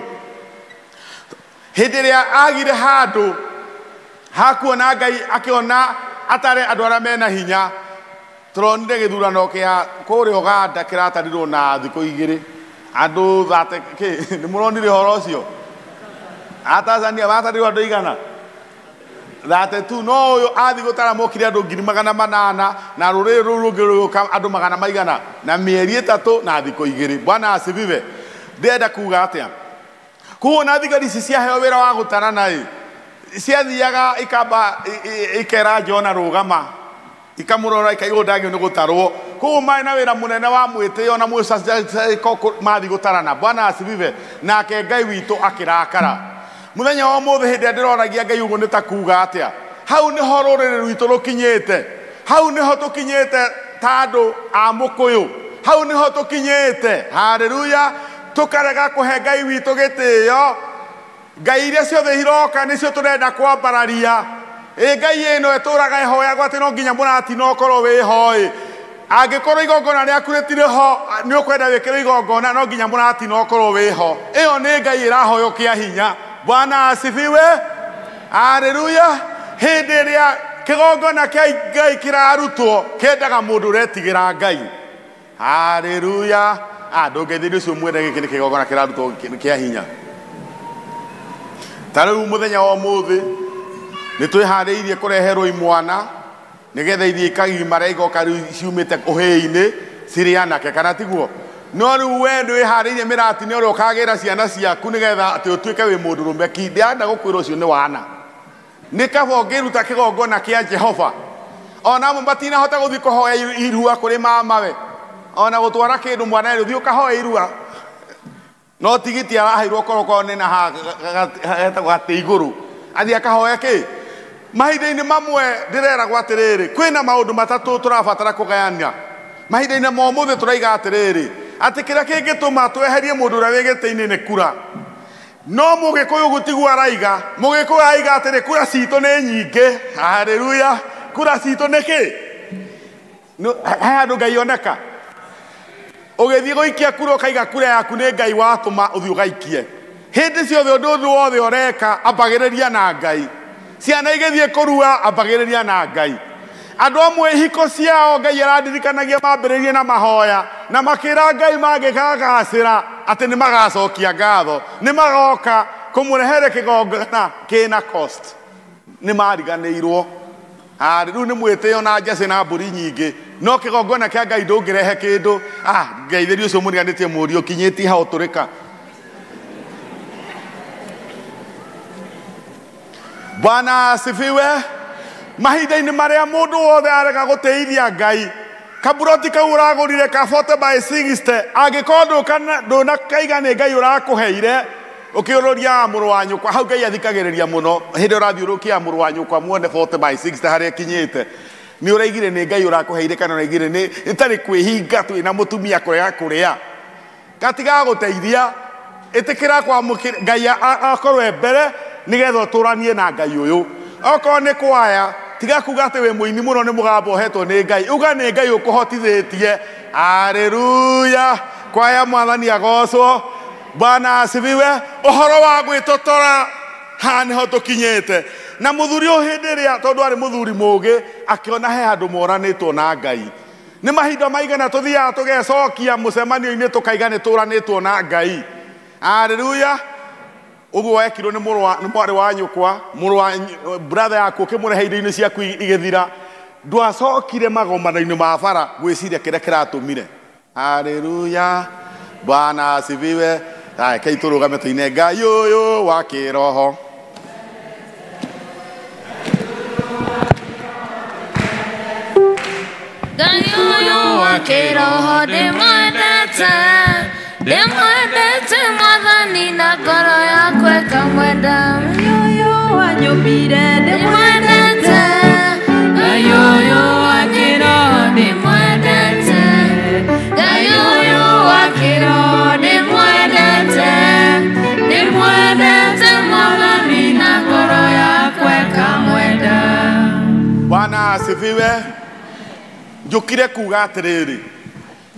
Hĩndĩ ĩrĩa agire handũ hakuona Ngai, akĩona atare andũ arĩa mena hinya. Tũronire gĩthurano kĩa kũrĩa Ũganda kĩratarirwo na thikũ 2 andũ thate kĩ. Nĩ mũronire ũhoro ũcio? A Tanzania matarirwo andũ 132, no ũyũ athiĩ gũtara mokire andũ 800,000, na rũrĩrĩ rũu rũngĩ rũgĩũka andũ magana maigana na mĩeri 3 na thikũ 2. Bwana asifiwe. Ndĩrenda kuga atĩa? Koguo na thigari ici ciaheo wĩra wa gũtarana ĩ, ciathiaga ikamba ikera Jona rũgama, ikamũrora, ikaigua ndagĩrĩirwo nĩ gũtarwo. Koguo marĩ na wĩra mũnene wa mwĩtĩo na mwĩcaciko mathiĩ gũtarana. Bwana asifiwe. Nake Ngai witũ akĩrakara. Mũthenya wa ũmũthĩ hĩndĩ ĩrĩa ndĩroragia Ngai ũguo, nĩ ta kuga atĩa? Hau nĩho rũrĩrĩ rwitũ rũkinyĩte, hau nĩho tũkinyĩte ta andũ a mũkũyũ. Hau nĩho tũkinyĩte. Haleluya. Tũkarega kũhe Ngai witũ gĩtĩo. Ngai iria ciothe iroka nĩcio tũrenda kwambararia. Ĩ Ngai ĩno ĩtũraga ĩhoyagwo atĩ no nginya mũratina ũkorwo wĩho ĩ. Angĩkorwo igongona rĩaku rĩtirĩ ho nĩ ũkwenda wĩkĩre igongona no nginya mũratina ũkorwo wĩho. Ĩyo nĩ Ngai ĩrahoywo kĩa hinya. Bwana asifiwe. Haleluya. Hĩndĩ ĩrĩa kĩgongona kĩa Ngai kĩrarutwo kĩendaga mũndũ ũretigĩra Ngai. Haleluya. Ndũngeithĩrie ũcio mwene gĩkĩ nĩ kĩgongona kĩrarutwo kĩa hinya. Ta rĩu mũthenya wa ũmũthĩ nĩ twĩharĩirie kũreherwo imwana nĩgetha ithiĩ ikagimara igoka rĩu ciumĩte ũhĩĩ-inĩ cirĩ anake kana tiguo? No rĩu we nĩwĩharĩirie mĩratinĩ ũrĩa ũkagĩra ciana ciaku nĩgetha atĩ ũtuĩke wĩ mũndũrũme ki. Ndĩrenda gũkwĩra ũcio nĩ wana. Nĩ kaba ũngĩruta kĩgongona kĩa Jehova. Ona amwe matinahota gũthiĩ kũhoya irua kũrĩ mamawe. Ona gũtwara kĩndũ mwana rĩ, ũthiĩ ũkahoe irua. No tigiti araheirwo koroko nĩ na hetagwo gatĩ igũrũ. Athiĩ akahoya kĩ? Mahinda-inĩ mamwe ndĩreragwo atĩrĩrĩ, kwĩna maũndũ matatũ tũrabatara kũgayania. Mahinda-inĩ ma ũmũthĩ tũraiga atĩrĩrĩ, atĩ kĩrĩa kĩngĩtũma tweherie mũndũ ũrĩa wĩ gĩtĩ-inĩ nĩ kura. No mũgĩkũyũ gũtiguo araiga, mũgĩkũyũ araiga atĩrĩ, kura citũ nĩ nyingĩ. Haleluya. Kura citũ nĩ kĩ? He handũ Ngai oneka. Ũgĩthiĩ gũikia kura ũkaiga kura yaku nĩ Ngai watũma ũthiĩ ũgaikie. Hĩndĩ ciothe ũndũ wothe ũreka ambagĩrĩria na Ngai. Ciana igĩthiĩ kũrua ambagĩrĩria na Ngai. Andũ amwe ihiko ciao Ngai arandirikanagia mambĩrĩrie na mahoya na makĩra Ngai mangĩkagacĩra atĩ nĩ magacokia ngatho, nĩ magoka kũmũrehere kĩgongona kĩna cost. Nĩ mariganĩirwo. Rĩu nĩ mwĩtĩo na njacĩ na mbũri nyingĩ, no kĩgongona kĩa Ngai ndũngĩrehe kĩndũ. Ngeithĩrie ũcio mũriganĩtie mũriũ ũkinyĩtie hau ũtũrĩka. Bwana asifiwe. Mahinda-inĩ marĩa mũndũ wothe arega gũtĩithia Ngai, kaburoti kau ũragũrire ka 40 by 60, angĩkorwo ndũnakaiga nĩ Ngai ũrakũheire, ũkĩũrũria mũrũ wa nyũkwa, hau Ngai athikagĩrĩria mũno. Hĩndĩ ũrathiũrũkia mũrũ wa nyũkwa muone 40 by 60 harĩa ĩkinyĩte. Nĩ ũraigire nĩ Ngai ũrakũheire kana ũraigire nĩ ĩtarĩ kwĩhinga twĩ na mũtumia kũrega kũrĩa. Gatigaga gũteithia, ĩtĩkĩra kwamũkĩra Ngai akorwo e mbere nĩgetha ũtũranie na Ngai ũyũ. Okorwo nĩ kwaya, tiga kuga atĩ wĩ mũini mũno nĩ mũgambo ũhetwo nĩ Ngai, uga nĩ Ngai ũkũhotithĩtie. Haleluya. Kwaya mwathani agocwo. Bwana asifiwe. Ũhoro wa gwĩtotora haha nĩho tũkinyĩte. Na mũthuri ũyũ hĩndĩ ĩrĩa tondũ arĩ mũthuri mũũgĩ akĩona he handũ moranĩtwo na Ngai. Nĩ mahinda maigana tũthiaga tũgecokia mũcemanio-inĩ tũkaiga nĩ tũranĩtwo na Ngai. Haleluya. Ũguo wekirwo nĩ mwarĩ wa nyũkwa, mũrũ wa brother yaku ũkĩmũrehe indo-inĩ ciaku igĩthira, ndwacokire magomano-inĩ ma bara gwĩciria kĩrĩa kĩratũmire. Haleluya. Bwana asifiwe. Rekei tũrũgame tũine Ngai ũyũ wa kĩroho. Ngai ũyũ wa kĩroho ndĩmwendete, ndĩmwendete mwathani na ngoro yakwa ĩkamwenda. Ngai ũyũ wanyũmbire ndĩmwendete, Ngai ũyũ wa kĩroho ndĩmwendete, Ngai ũyũ wa kĩroho ndĩmwendete, ndĩmwendete mwathani na ngoro yakwa ĩkamwenda. Bwana asifiwe. Njũkire kuga atĩrĩrĩ,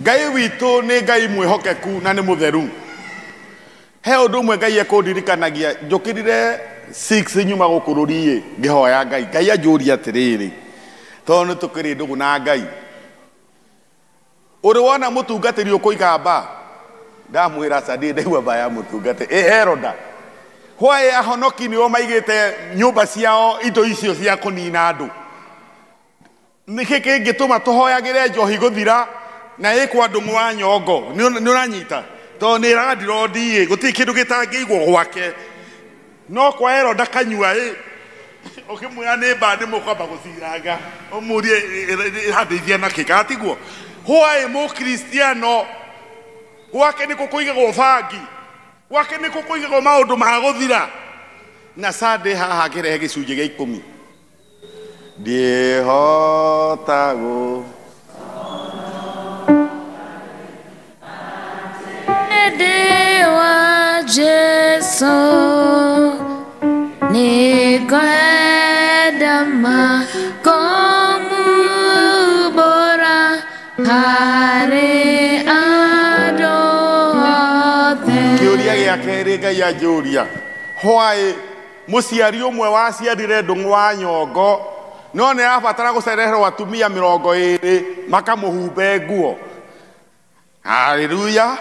Ngai witũ nĩ Ngai mwĩhokeku na nĩ mũtheru. He ũndũ ũmwe Ngai ekũndirikanagia, njũkĩrire 6 nyuma gũkũ rũriĩ ngĩhoya Ngai. Ngai anjũria atĩrĩrĩ, tondũ nĩ tũkĩrĩ ndũgũ na Ngai, ũrĩ wona mũtungatĩri ũkũiga mba? Ndamwĩra aca, ndirĩ ndaigua mba ya mũtungatĩri. Ĩ Heroda, why ahonoki nĩo maigĩte nyũmba ciao indo icio cia kũnina andũ? Nĩkĩ kĩngĩtũma tũhoyagĩre njohi gũthira na ĩkwa ndũng'ũ wa nyongo? Nĩ ũranyita? Tondũ nĩ ĩrandirondi ĩ, gũtirĩ kĩndũ gĩtangĩigwo gwake. No kwa Heroda kanyua ĩ, ũkĩmwĩra nĩ mba nĩ mũkwamba gũciranga, ũmũrie ĩrandeithia nakĩ, kana tiguo? Why mũkristiano gwake nĩkũ kũigagwo bangi, gwake nĩkũ kũigagwo maũndũ ma gũthira? Na Sunday haha ngĩrehe gĩcunjĩ gĩa 10 ndiĩhota gũ Ndĩ wa Jesu nĩngwenda makũmumbũra harĩ andũ othe. Kĩũria gĩa kerĩ Ngai anjũria, why mũciari ũmwe waciarire Ndũng'ũ wa Nyongo no nĩ arabatara gũcereherwo atumia 20 makamũhumbe nguo? Haleluya.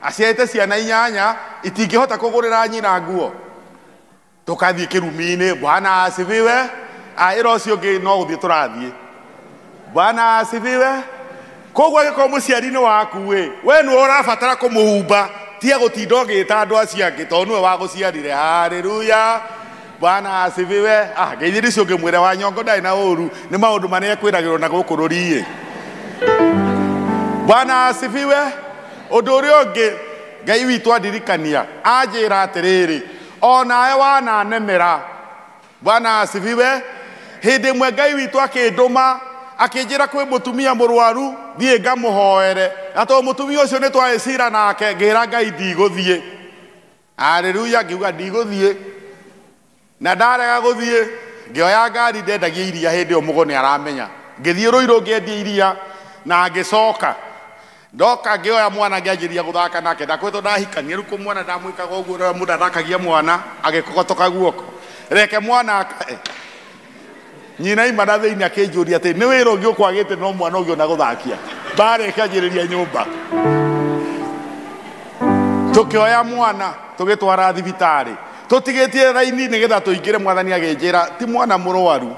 Aciarĩte ciana 8 itingĩhota kũgũrĩra nyina nguo. Tũkathiĩ kĩrumi-inĩ. Bwana asifiwe. Ĩra ũcio ũngĩ no gũthiĩ tũrathiĩ. Bwana asifiwe. Koguo angĩkorwo mũciari nĩ waku ĩ, we nĩwe ũrabatara kũmũhumba, tiga gũtinda ũgĩta andũ acio angĩ tondũ nĩwe wagũciarire. Haleluya. Bwana asifiwe. Ngeithĩria ũcio ũngĩ mwĩre wa Nyongo ndarĩ na ũru, nĩ maũndũ marĩa ekwĩragĩrwo na gũkũ rũriĩ. Bwana asifiwe. Ũndũ ũrĩa ũngĩ Ngai witũ andirikania, anjĩra atĩrĩrĩ, onawe wananemera. Bwana asifiwe. Hĩndĩ ĩmwe Ngai witũ akĩndũma, akĩnjĩra kwĩ mũtumia mũrwaru thiĩ ngamũhoere, na tondũ mũtumia ũcio nĩ twarĩ cira nake, ngĩra Ngai ndigũthiĩ. Haleluya. Ngiuga ndigũthiĩ, na ndarega gũthiĩ ngĩoya ngari ndendagia iria hĩndĩ ĩyo mũgo nĩ aramenya, ngĩthiĩ Rũirũ ngĩendia iria na ngĩcoka ndoka ngĩoya mwana ngĩanjĩria gũthaka nake. Ndakwĩtwo ndahikania rĩu kũ mwana ndamwĩkaga ũguo ũrĩa mũndũ athakagia mwana agĩkogotoka guoko, reke mwana akae. Nyina ima na thĩinĩ akĩnjũria atĩ nĩ wĩra ũngĩ ũkwagĩte no mwana ũngĩ ona gũthakia, mbara ĩkĩanjĩrĩria nyũmba. Tũkĩoya mwana tũgĩtwara thibitarĩ, tũtigĩtie raini nĩgetha tũingĩre. Mwathani agĩnjĩra ti mwana mũrwaru,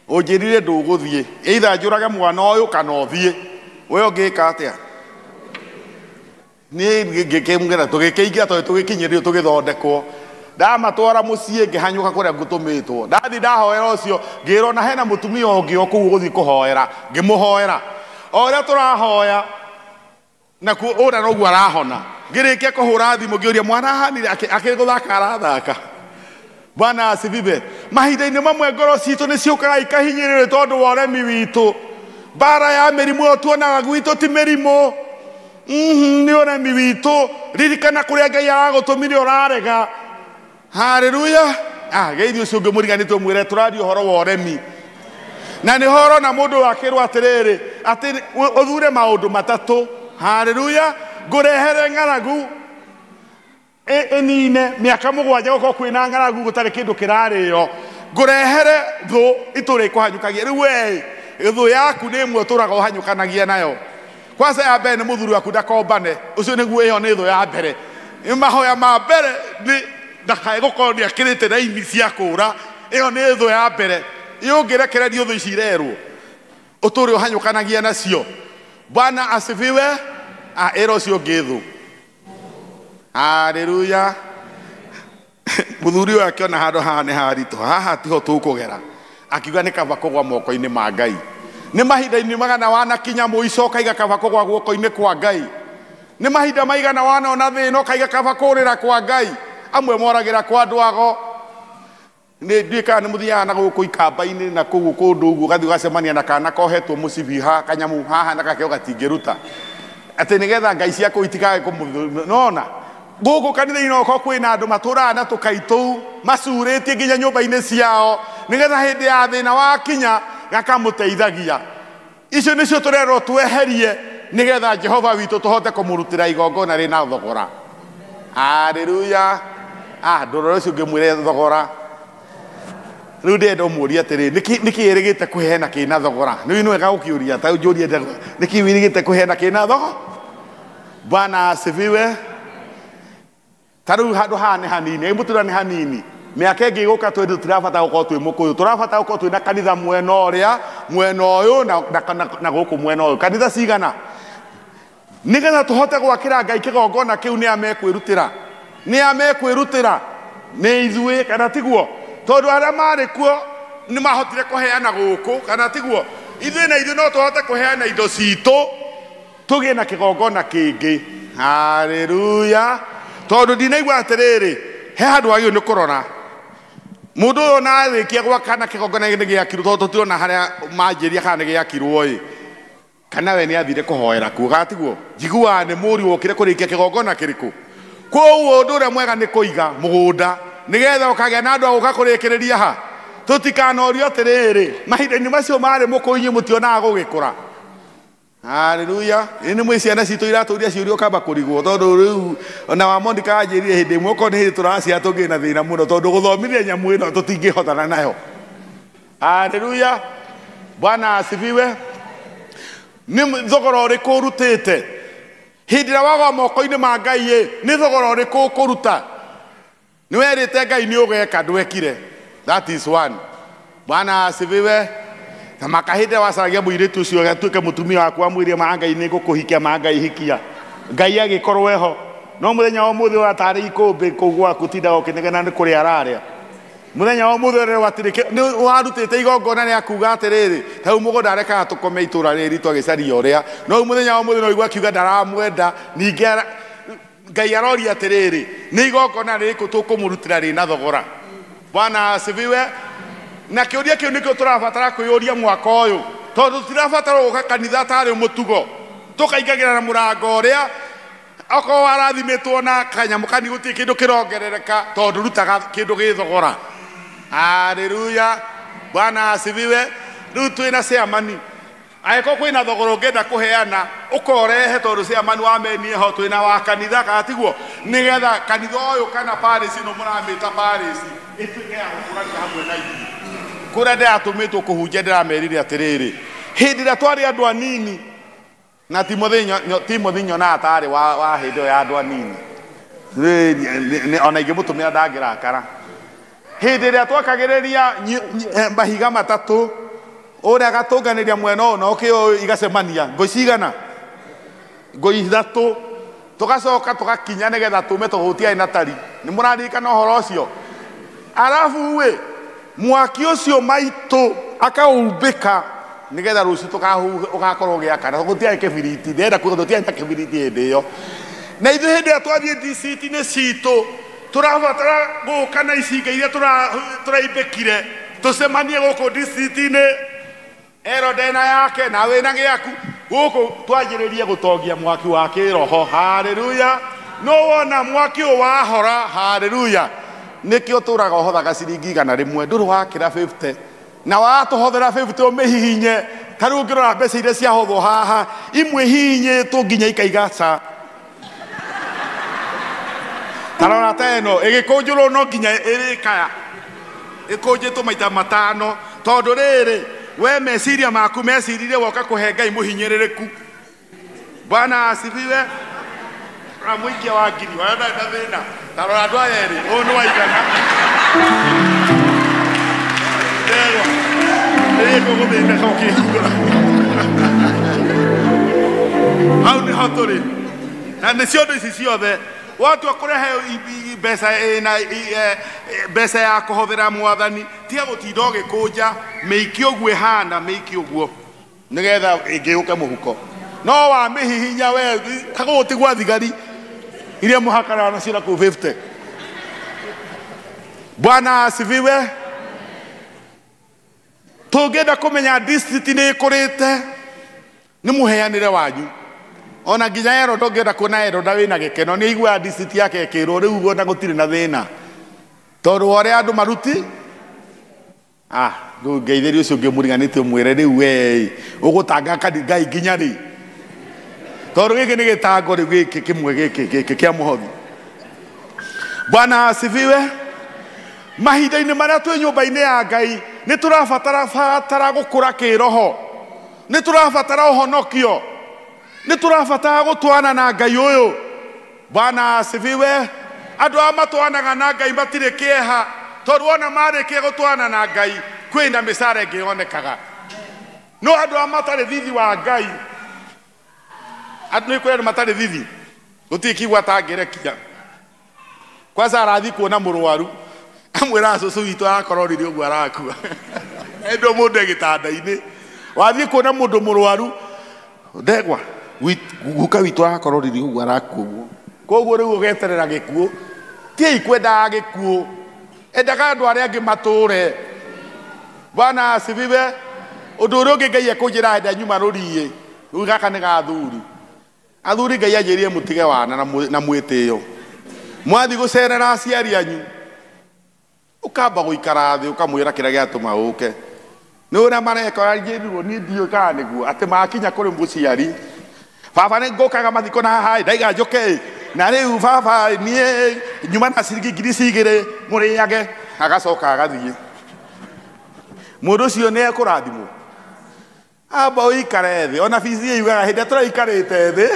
ũnjĩrire ndũgũthiĩ, either njũrage mwana ũyũ kana ũthiĩ. We ũngĩka atĩa? Niĩ ngĩkĩmwĩra tũgĩkĩingĩra tondũ tũgĩkinyĩrio tũgĩthondekwo. Ndamatwara mũciĩ ngĩhanyũka kũrĩa ngũtũmĩtwo. Ndathiĩ ndahoera ũcio, ngĩrwo na hena mũtumia ũngĩ o kũu ũgũthiĩ kũhoera, ngĩmũhoera. O ũrĩa tũrahoya nakuo ũrĩa noguo arahona. Ngĩrĩkia kũhũra thimũ ngĩũria mwana ahanire akĩrĩ gũthaka arathaka. Bwana asifiwe. Mahinda-inĩ mamwe ngoro citũ nĩ ciũkaga ikahinyĩrĩrio tondũ wa ũremi witũ. Mbara ya mĩrimũ ĩyo tuonaga gwitũ ti mĩrimũ, nĩ ũremi witũ. Ririkana kũrĩa Ngai aragũtũmire ũrarega. Haleluya. Geithie ũcio ũngĩ mũriganĩtwo mwĩre tũraria ũhoro wa ũremi. Na nĩho ũrona mũndũ akĩrwo atĩrĩrĩ, atĩ ũthure maũndũ matatũ. Haleluya. Ngũrehere ng'aragu ĩnine mĩaka 7 gũkorwo kwĩna ng'aragu gũtarĩ kĩndũ kĩrarĩo. Ngũrehere thũ itũra ĩkũhanyũkagia. Rĩu we thũ yaku nĩ ĩmwe ũtũraga ũhanyũkanagia nayo. Kwanza ya mbere nĩ mũthuri waku ndakombane, ũcio nĩguo ĩyo nĩ thũ ya mbere. Nĩ mahoya ma mbere nĩ ndakae gũkorwo nĩ akĩrĩte raini cia kũra, ĩyo nĩ thũ ya mbere. Ĩyo ũngĩrekererio thũ ici irerwo ũtũre ũhanyũkanagia nacio. Bwana asifiwe. Ĩra ũcio ũngĩ thũ. Haleluya. Mũthuri ũyũ akĩona handũ haha nĩ haritũ, haha tiho tũkũgera, akiuga nĩ kaba kũgwa moko-inĩ ma Ngai. Nĩ mahinda-inĩ magana wanakinya mũico ũkaiga kaba kũgwa guoko-inĩ kwa Ngai. Nĩ mahinda maigana wanona thĩna ũkaiga kaba kũrĩra kwa Ngai. Amwe moragĩra kwa andũ ago. Nĩ ndiũĩ kana nĩ mũthiaga na gũkũ ikamba-inĩ na kũu kũndũ ũguo ũgathiĩ ũgacemania na kana kohetwo mũcibi haha kanyamu haha na gakeo gatingĩruta, atĩ nĩgetha ngai ciaku itikae kũmũthũ. Nona gũkũ kanitha-inĩ okorwo kwĩna andũ matũraga na tũkaitũu macurĩtie nginya nyũmba-inĩ ciao nĩgetha hĩndĩ ya thĩna wakinya gakamũteithagia. Icio nĩcio tũrerwo tweherie nĩgetha Jehova witũ tũhote kũmũrutĩra igongona rĩna thogora. Haleluya. Ndũrore ũcio ũngĩmwĩre thogora. Rĩu ndĩrenda ũmũrie atĩrĩ, nĩkĩ wĩrĩgĩte kũheana kĩna thogora? Nĩ wega gũkĩũria, ta ũnjũrie nĩkĩ wĩrĩgĩte kũheana kĩna thogora? Bwana asifiwe. Ta rĩu handũ haha nĩ hanini, ĩ mũtũra nĩ hanini. Mĩaka ĩngĩ ĩgũka twĩ tũtirabatara gũkorwo twĩ mũkũyũ, tũrabatara gũkorwo twĩna kanitha mwena ũrĩa, mwena ũyũ na gũkũ mwena ũyũ. Kanitha cigana? Nĩgetha tũhote gwakĩra Ngai kĩgongona kĩu nĩ a mekwĩrutĩra. Nĩ a mekwĩrutĩra? Nĩ ithuĩ kana tiguo? Tondũ arĩa marĩ kuo nĩ mahotire kũheana gũkũ kana tiguo? Ithuĩ na ithuĩ no tũhote kũheana indo citũ tũgĩe na kĩgongona kĩngĩ. Haleluya. Tondũ ndinaigua atĩrĩrĩ, he handũ wagĩrĩirwo nĩ kũrora. Mũndũ ũyũ ona arĩkia gwaka na kĩgongona nĩ gĩakirwo, tondũ tũtirona harĩa manjĩria kana nĩ gĩakirwo ĩ. Kana we nĩ athire kũhoera kuo gatiguo njiguaga nĩ mũriũ wokire kũrĩkia kĩgongona kĩrĩkũ. Koguo ũndũ ũrĩa mwega nĩ kũiga mũgũnda nĩgetha ũkagĩa na andũ a gũka kũrĩkĩrĩria ha. Tũtikanorio atĩrĩrĩ, mahinda-inĩ macio marĩ mũkũyũ inyuĩ mũtionaga gũgĩkũra. Haleluya. Nĩ mwĩ ciana citũ iratũria ciũria ũkamba kũrigwo tondũ rĩu ona wa Monica anjĩrire hĩndĩ ĩmwe okorwo nĩ hĩndĩ tũraciara tũngĩ na thĩna mũno tondũ gũthomithia nyamũ ĩno tũtingĩhotana nayo. Haleluya. Bwana asifiwe. Nĩ thogora ũrĩkũ ũrutĩte? Hĩndĩ ĩrĩa wagwa moko-inĩ ma Ngai ĩ, nĩ thogora ũrĩkũ ũkũruta? Nĩ werĩte Ngai nĩ ũgeka ndwekire. That is one. Bwana asifiwe. Na makahĩndĩ wacaragia mũirĩtu ũcio agatuĩke mũtumia waku amwĩre ma Ngai nĩ ngũkũhikia ma Ngai hikia. Ngai agĩkorwo eho. No mũthenya wa ũmũthĩ ũratarĩ ikũmbĩ kũu gwaku tindaga ũkĩnegena nĩ kũrĩa ararĩa. Mũthenya wa ũmũthĩ ũrerwo atĩrĩ, nĩ warutĩte igongona rĩa kuga atĩrĩrĩ, ta rĩu mũgũnda arekaga tũkome itũra rĩrĩ ritũ agĩcaria ũrĩa. No rĩu mũthenya wa ũmũthĩ no ũigua akiuga ndaramwenda, ningĩ Ngai aroria atĩrĩrĩ, nĩ igongona rĩrĩkũ tũkũmũrutĩra rĩna thogora? Bwana asifiwe. Na kĩũria kĩu nĩkĩo tũrabatara kwĩyũria mwaka ũyũ, tondũ tũtirabatara gũka kanitha tarĩ mũtugo, tũkaingagĩra na mũrango ũrĩa okorwo warathimĩtwo na kanyamũ kanini gũtirĩ kĩndũ kĩrongerereka tondũ rutaga kĩndũ gĩ thogora. Haleluya. Bwana asifiwe. Rĩu twĩna ciamani, angĩkorwo kwĩna thogora ũngĩenda kũheana ũkorehe tondũ ciamani wamenie ho twĩna wa kanitha kana tiguo, nĩgetha kanitha ũyũ kana parish ĩno mũramĩta parish ĩtuĩke ya gũkũrania hamwe na ithuĩ. Kũrĩa ndĩratũmĩtwo kũhunjia ndĩramerire atĩrĩrĩ, hĩndĩ ĩrĩa twarĩ andũ anini na Timothy nyonaga tarĩ wa hĩndĩ ĩyo ya andũ anini, ona ingĩmũtũmĩra ndangĩrakara. Hĩndĩ ĩrĩa twakagĩrĩria mahiga matatũ ũrĩa agatũnganĩria mwena ũyũ na ũkĩ ũyũ igacemania ngũ cigana, ngũ ithatũ, tũgacoka tũgakinya nĩgetha tũme tondũ gũtiarĩ na tari. Nĩ mũraririkana ũhoro ũcio? Arabu ĩ mwaki ũcio maitũ akaumbĩka nĩgetha rũciũ ũgakorwo ũgĩakana tondũ gũtiarĩ kĩbiriti. Ndĩrenda kuga tũtiarĩ na kĩbiriti hĩndĩ ĩyo. Na ithuĩ hĩndĩ ĩrĩa twathiĩ district-inĩ citũ tũrabatara gũka na icinga iria tũraimbĩkire tũcemanie gũkũ district-inĩ, ero ndena yake na wĩna gĩaku gũkũ twanjĩrĩrie gũtongia mwaki wa kĩroho. Haleluya. No wona mwaki ũyũ wahora. Haleluya. Nĩkĩo tũraga ũhothaga ciringi 100 ndũrĩ wakĩra 50 na watũhothera 50 ũmĩhihinye. Ta rĩu ũngĩrora mbeca iria ciahothwo haha imwe hihinyĩtwo nginya ikaiga ca. Ta rora ta ĩno ĩgĩkũnjũrwo no nginya ĩrĩkaya ĩkũnjĩtwo maita matano tondũ rĩrĩ we meciria maku mecirire woka kũhe Ngai mũhinyĩrĩrĩku. Bwana asifiwe. Ramũikia wa ngiri ũrĩa ndarĩ na thĩna. Ta rora andũ aya erĩ, ũyũ nĩ waigana. Ndegwa. Ĩĩ ngũgũthĩnĩka ũkĩhingũra. Hau nĩho tũrĩ. Na nĩ ciondo ici ciothe watua kũrehe mbeca ĩna mbeca ya kũhothera mwathani, tiga gũtinda ũgĩkũnja mĩikie ũguo ĩhana, mĩikie ũguo nĩgetha ĩngĩũke mũhuko. No wamĩhihinya we ta gũkũ ti gwa thigari iria mũhakanaga nacio na kũu 50. Bwana asifiwe. Tũngĩenda kũmenya district nĩ ĩkũrĩte nĩ mũheanĩre wanyu. Ona nginya ero ndũngĩenda kuona ero nda wĩna gĩkeno nĩ aiguaga district yake ĩkĩrwo rĩu ona gũtirĩ na thĩna tondũ ũrĩa andũ maruti rĩu ngeithĩrie ũcio ũngĩ mũriganĩtie ũmwĩre rĩu we ũgũtanga Ngai nginya rĩ, tondũ gĩkĩ nĩ gĩtango rĩu gĩkĩ kĩmwe gĩkĩ gĩkĩ kĩa mũhothi. Bwana asifiwe. Mahinda-inĩ marĩa twĩ nyũmba-inĩ ya Ngai nĩ tũrabatara batara gũkũra kĩroho, nĩ tũrabatara ũhonokio, nĩ tũrabatara gũtwana na Ngai ũyũ. Bwana asifiwe. Andũ aya matwanaga na Ngai matirĩ kĩeha tondũ ona marĩkia gũtwana na Ngai kwĩna mĩcara ĩngĩ yonekaga. No andũ aya matarĩ thithi wa Ngai, andũ nĩ kũrĩ andũ matarĩ thithi, gũtirĩ kiugo atangĩrekia. Kwanza arathiĩ kuona mũrwaru amwĩraga cũcũ witũ arakororire ũguo arakua. Endo mũndũ e gĩtanda-inĩ, wathiĩ kuona mũndũ mũrwaru, ndegwa guka witũ arakororire ũguo arakua ũguo. Koguo rĩu ũgeterera gĩkuũ. Ti kwendaga gĩkuũ, endaga andũ arĩa angĩ matũre. Bwana asifiwe. Ũndũ ũrĩa ũngĩ Ngai ekũnjĩra hĩndĩ ĩrĩa nyuma rũriĩ Rĩu gaka nĩ ga athuri. Athuri Ngai anjĩrire mũtige wana na mwĩtĩo. Mwathiĩ gũcerera aciari anyu, ũkamba gũikara thĩ ũkamwĩra kĩrĩa gĩatũma ũke. Nĩ ũrĩa mareka ũranjĩrirwo niĩ ndiũĩ kana nĩguo atĩ makinya kũrĩ mũciari, baba nĩ ngũkaga mathiko na haha ĩ, ndaiga njũke ĩ, na rĩu baba niĩ nyuma na ciringi ngiri cigĩrĩ mũrĩage, agacoka agathiĩ. Mũndũ ũcio nĩ ekũrathimwo. Amba ũikare thĩ, ona bici yugaga hĩndĩ ĩrĩa tũraikarĩte thĩ,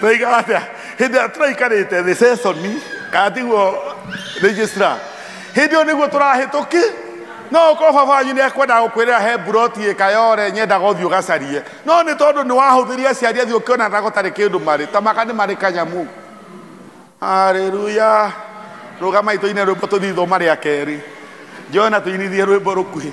tũraigaga atĩa? Hĩndĩ ĩrĩa tũraikarĩte thĩ session, kana tiguo registrar? Hĩndĩ ĩyo nĩguo tũrahĩtũki. No ũkorwo baba wanyu nĩ ekwendaga gũkwĩrĩra he mburoti ĩkayore nyendaga ũthiĩ ũgacarie, no nĩ tondũ nĩ wahũthĩria aciari athiĩ ũkĩona ta gũtarĩ kĩndũ marĩ, ta maka nĩ marĩ kanyamu. Haleluya. Rũgamai tũine rwĩmbo tũthiĩ ithoma rĩa kerĩ. Jona tũinithie rwĩmbo rũkuhĩ.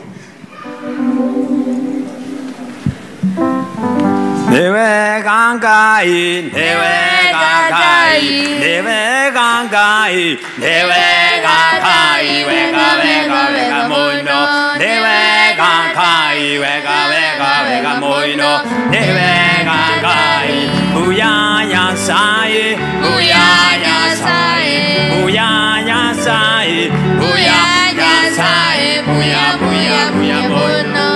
Nĩ wega Ngai, nĩ wega Ngai, nĩ wega Ngai, nĩ wega Ngai, wega wega wega mũno. Nĩ wega Ngai, wega wega wega mũno. Nĩ wega Ngai, buya Nyasaye, buya Nyasaye, buya Nyasaye, buya Nyasaye, buya buya buya mũno.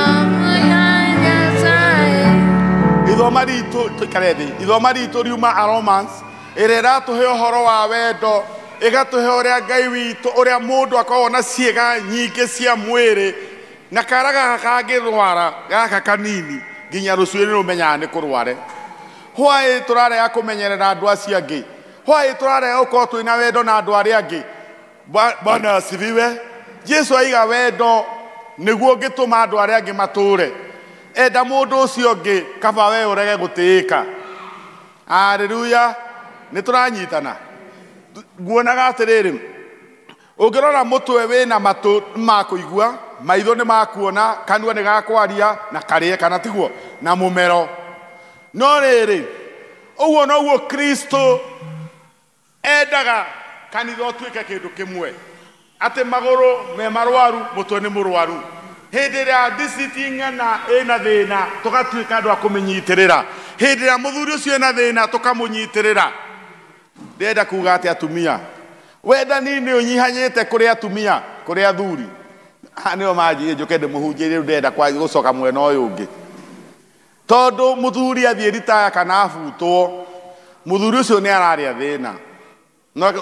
Ithoma ritũ tũikare thĩ. Ithoma ritũ riuma a Romans ĩrĩa ĩratũhe ũhoro wa wendo, ĩgatũhe ũrĩa Ngai witũ, ũrĩa mũndũ akoragwo na ciĩga nyingĩ cia mwĩrĩ, na kara gaka kangĩrwara gaka kanini nginya rũcuĩrĩ rũmenyaga nĩ kũrware. Why tũrarega kũmenyerera andũ acio angĩ? Why tũrarega gũkorwo twĩna wendo na andũ arĩa angĩ? Bwana asifiwe. Jesu aiga wendo nĩguo ũngĩtũma andũ arĩa angĩ matũre. Enda mũndũ ũcio ũngĩ kaba we ũrege gũtĩĩka. Haleluya. Nĩ tũranyitana. Nguonaga atĩrĩrĩ, ũngĩrora mũtwe wĩna matũ ma kũigua, maitho nĩ ma kuona, kanua nĩ ga kwaria na karĩe kana tiguo, na mũmero. No rĩrĩ, ũguo noguo Kristo endaga kanitha ũtuĩke kĩndũ kĩmwe, atĩ magũrũ me marwaru, mũtwe nĩ mũrwaru. Hĩndĩ ĩrĩa diciti ng'ana ĩna thĩna, tũgatuĩka andũ a kũmĩnyitĩrĩra. Hĩndĩ ĩrĩa mũthuri ũcio ena thĩna, tũkamũnyitĩrĩra. Ndĩrenda kuga atĩ atumia, wendani nĩ ũnyihanyĩte kũrĩ atumia, kũrĩ athuri. Haha nĩo manjĩrire njũke ndĩmũhunjĩrie, rĩu ndĩrenda gũcoka mwena ũyũ ũngĩ. Tondũ mũthuri athiĩ ritaya kana abutwo, mũthuri ũcio nĩ ararĩa thĩna. No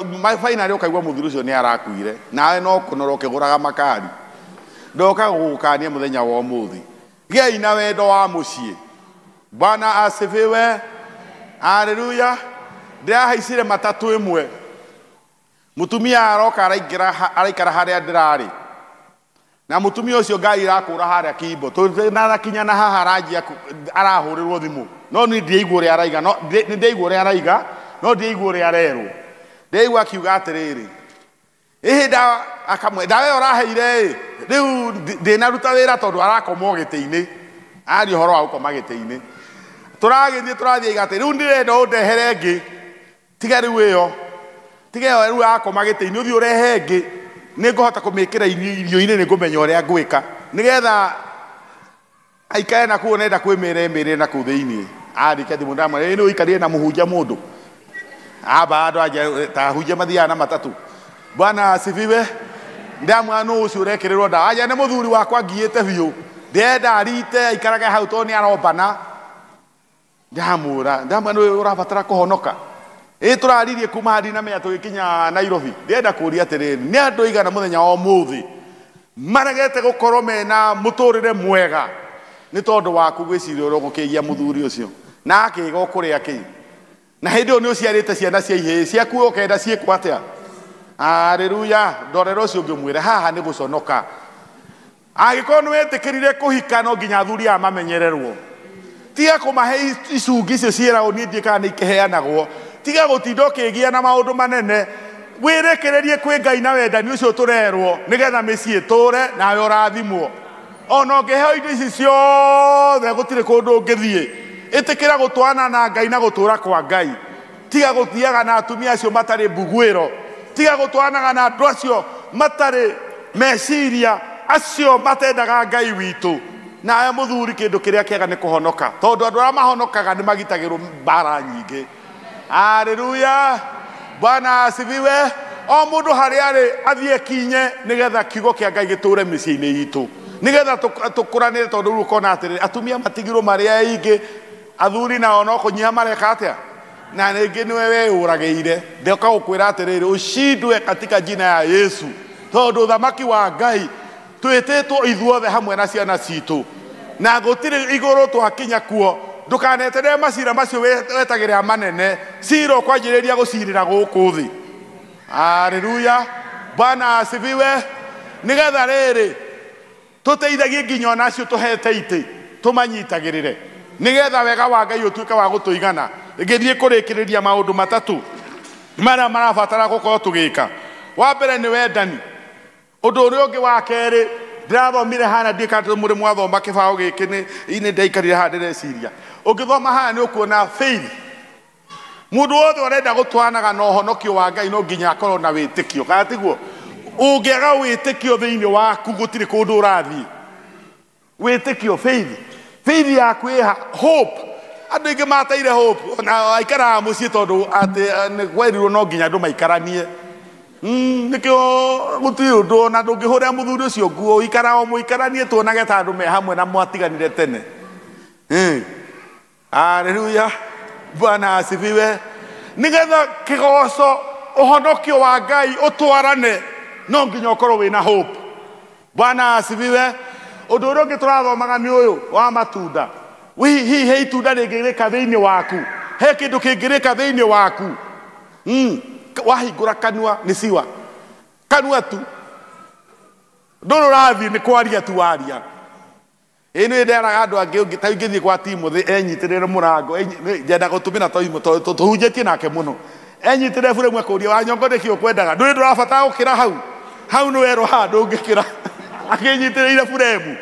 finally ũkaigua mũthuri ũcio nĩ arakuire, nawe no kũnora ũkĩgũraga makari. Ndoka gũgũkania mũthenya wa ũmũthĩ. Gĩai na wendo wa mũciĩ. Bwana asifiwe. Haleluya. Ndĩrahaicire matatũ ĩmwe. Mũtumia aroka araingĩra araikara harĩa ndĩrarĩ. Na mũtumia ũcio Ngai irakũra harĩa kimbo. Tũtanakinya na haha aranjia arahũrĩrwo thimũ. No niĩ ndiaigua ũrĩa araiga, no nĩ ndaigua ũrĩa araiga, no ndiaigua ũrĩa arerwo. Ndaigua akiuga atĩrĩrĩ, ĩhĩ akamwe, ndawa ĩyo ũraheire ĩ, rĩu ndĩnaruta wĩra tondũ arakoma o gĩtĩ-inĩ. Aria ũhoro wa gũkoma gĩtĩ-inĩ. Tũragĩthiĩ tũrathiĩ aiga atĩ rĩu ndĩrenda ũndehere ĩngĩ. Tiga rĩu ĩyo. Tiga ĩyo rĩu yakoma gĩtĩ-inĩ, ũthiĩ ũrehe ĩngĩ. Nĩngũhota kũmĩkĩra irio-inĩ, nĩngũmenya ũrĩa ngwĩka. Nĩgetha aikare na kũu nenda kwĩmĩra ĩmĩre na kũu thĩiniĩ. Arĩkia thimũ ndamwĩra, ĩ nĩ ũikarire na mũhunjia mũndũ. Aba andũ anja ta ahunjia mathiaga na matatũ. Bwana asifiwe. Ndamwĩra nũ ũcio ũrekĩrĩrwo ndawa. Anja nĩ mũthuri wakwa ngiĩte biũ. Ndĩrenda arite aikarage hau tondũ nĩ arombana. Ndamwĩra, ndamwĩra nĩ ũrabatara kũhonoka. Ĩ tũraririe kuma haha na mea tũgĩkinya Nairobi. Ndĩrenda kũũria atĩrĩrĩ, nĩ andũ aigana mũthenya wa ũmũthĩ maregete gũkorwo mena mũtũrĩre mwega nĩ tondũ waku gwĩciria ũrĩa ũgũkĩgia mũthuri ũcio na akĩga ũkũrĩa kĩ. Na hĩndĩ ĩyo nĩ ũciarĩte ciana cia ihĩĩ ciaku ũkenda ciĩkwo atĩa? Haleluya. Ndorera ũcio ũngĩ ũmwĩre haha nĩ gũconoka. Angĩkorwo nĩ wetĩkĩrire kũhika no nginya athuri aya mamenyererwo. Tiga kũmahe icungi icio ciĩragwo niĩ ndiũĩ kana nĩ ikĩheanagwo. Tiga gũtinda ũkĩgĩa na maũndũ manene. Wĩrekererie kwĩ Ngai na wendani ũcio tũrerwo nĩgetha mĩciĩ ĩtũre nawe ũrathimwo. Ona ũngĩheo indo ici ciothe gũtirĩ kũndũ ũngĩthiĩ. Ĩtĩkĩra gũtwana na Ngai na gũtũra kwa Ngai. Tiga gũthiaga na atumia acio matarĩ mbuguĩro. Tiga gũtwanaga na andũ acio matarĩ meciria, acio matendaga Ngai witũ. Nawe mũthuri kĩndũ kĩrĩa kĩega nĩ kũhonoka, tondũ andũ arĩa mahonokaga nĩ magitagĩrwo mbara nyingĩ. Haleluya, Bwana asifiwe. O mũndũ harĩa arĩ athiĩ kinye nĩgetha kiugo kĩa Ngai gĩtũre mĩciĩ-inĩ itũ, nĩgetha tũkũranĩre, tondũ rĩu ũkona atĩrĩrĩ, atumia matigirwo marĩ aingĩ, athuri nao no kũnyiha mareka atĩa, na rĩngĩ nĩwe weyũragĩire. Ndoka gũkwĩra atĩrĩrĩ, ũcindwe katika jina ya Yesu, tondũ ũthamaki wa Ngai twĩtĩtwo ithuothe hamwe na ciana citũ, na gũtirĩ igũrũ twakinya kuo. Ndũkaneterere macira macio wetagĩrĩra manene, cira ũkwanjĩrĩria gũcirĩra gũkũ thĩ. Haleluya, Bwana asifiwe. Nĩgetha rĩrĩ tũteithagie nginya ona acio tũhete itĩ, tũmanyitagĩrĩre, nĩgetha wega wa Ngai ũtuĩke wa gũtũigana. Ngĩthiĩ kũrĩkĩrĩria maũndũ matatũ marĩa marabatara gũkorwo tũgĩka. Wa mbere nĩ wendani. Ũndũ ũrĩa ũngĩ wa kerĩ ndĩrathomire hana, ndiũĩ kana mũrĩ mwathoma kĩbaũ gĩkĩ, nĩ ndaikarire haha ndĩreciria. Ũngĩthoma haha nĩ ũkuona faith. Mũndũ wothe ũrenda gũtwaranaga na ũhonokio wa Ngai no nginya akorwo na wĩtĩkio, kana tiguo? Ũngĩaga wĩtĩkio thĩinĩ waku gũtirĩ kũndũ ũrathiĩ. Wĩtĩkio, faith, faith yaku ĩha, hope. Andũ aingĩ mateire hope, na aikaraga mũciĩ tondũ atĩ nĩ kwerirwo no nginya andũ maikaranie. Nĩkĩo gũtirĩ ũndũ ona ndũngĩhũrĩra mũthuri ũcio nguo, ikara o mũikaranie tuonage ta andũ me hamwe na mwatiganire tene. Haleluya, Bwana asifiwe. Nĩgetha kĩgoco ũhonokio wa Ngai ũtwarane no nginya ũkorwo wĩna hope. Bwana asifiwe. Ũndũ ũrĩa ũngĩ tũrathomaga nĩ ũyũ wa matunda. Hihi he itunda rĩngĩrĩka thĩinĩ waku, he kĩndũ kĩngĩrĩka thĩinĩ waku. Wahingũra kanua nĩ ciwa, kanua tu, ndũrĩ ũrathiĩ nĩ kwaria tu waria. Ĩ nĩ nderaga andũ angĩ, ta ingĩthiĩ kwa Timothy enyitĩrĩre mũrango, njenda gũtũmĩra tũhunjĩtie nake mũno, enyitĩrĩre buremu akũria wa nyongo nĩkĩ ũkwendaga, ndũrĩ ndũrabatara gũkĩra hau hau nĩ werwo haha ndũngĩkĩra, akĩnyitĩrĩire buremu.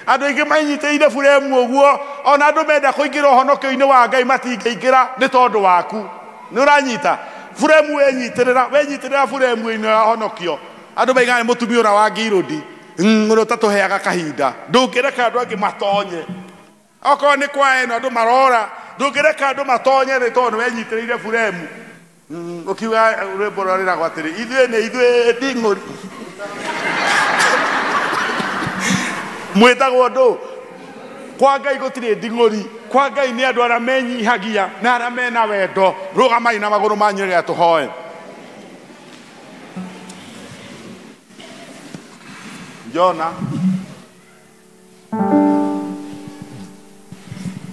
Andũ aingĩ manyitĩrĩire buremu ũguo, ona andũ menda kũingĩra ũhonokio-inĩ wa Ngai matingĩingĩra nĩ tondũ waku. Nĩ ũranyita? Buremu wenyitĩrĩra, wenyitĩrĩra buremu-inĩ ya ũhonokio. Andũ maigaga nĩ mũtumia ũrĩa wa Ngirũndi, ũrĩa ũtatũheaga kahinda. Ndũngĩreka andũ angĩ matonye. Okorwo nĩ kwa ĩno andũ marora, ndũngĩreka andũ matonye nĩ tondũ wenyitĩrĩire buremu. Ũkiuga rwĩmbo rũrĩa rwĩragwo atĩrĩ, ithuĩ nĩ ithuĩ nding'ũri. Mwĩtagwo ndũ? Kwa Ngai gũtirĩ nding'ũri. Kwa Ngai nĩ andũ arĩa menyihagia na arĩa mena wendo. Rũgamai na magũrũ manyu rĩrĩa tũhoe. Jona,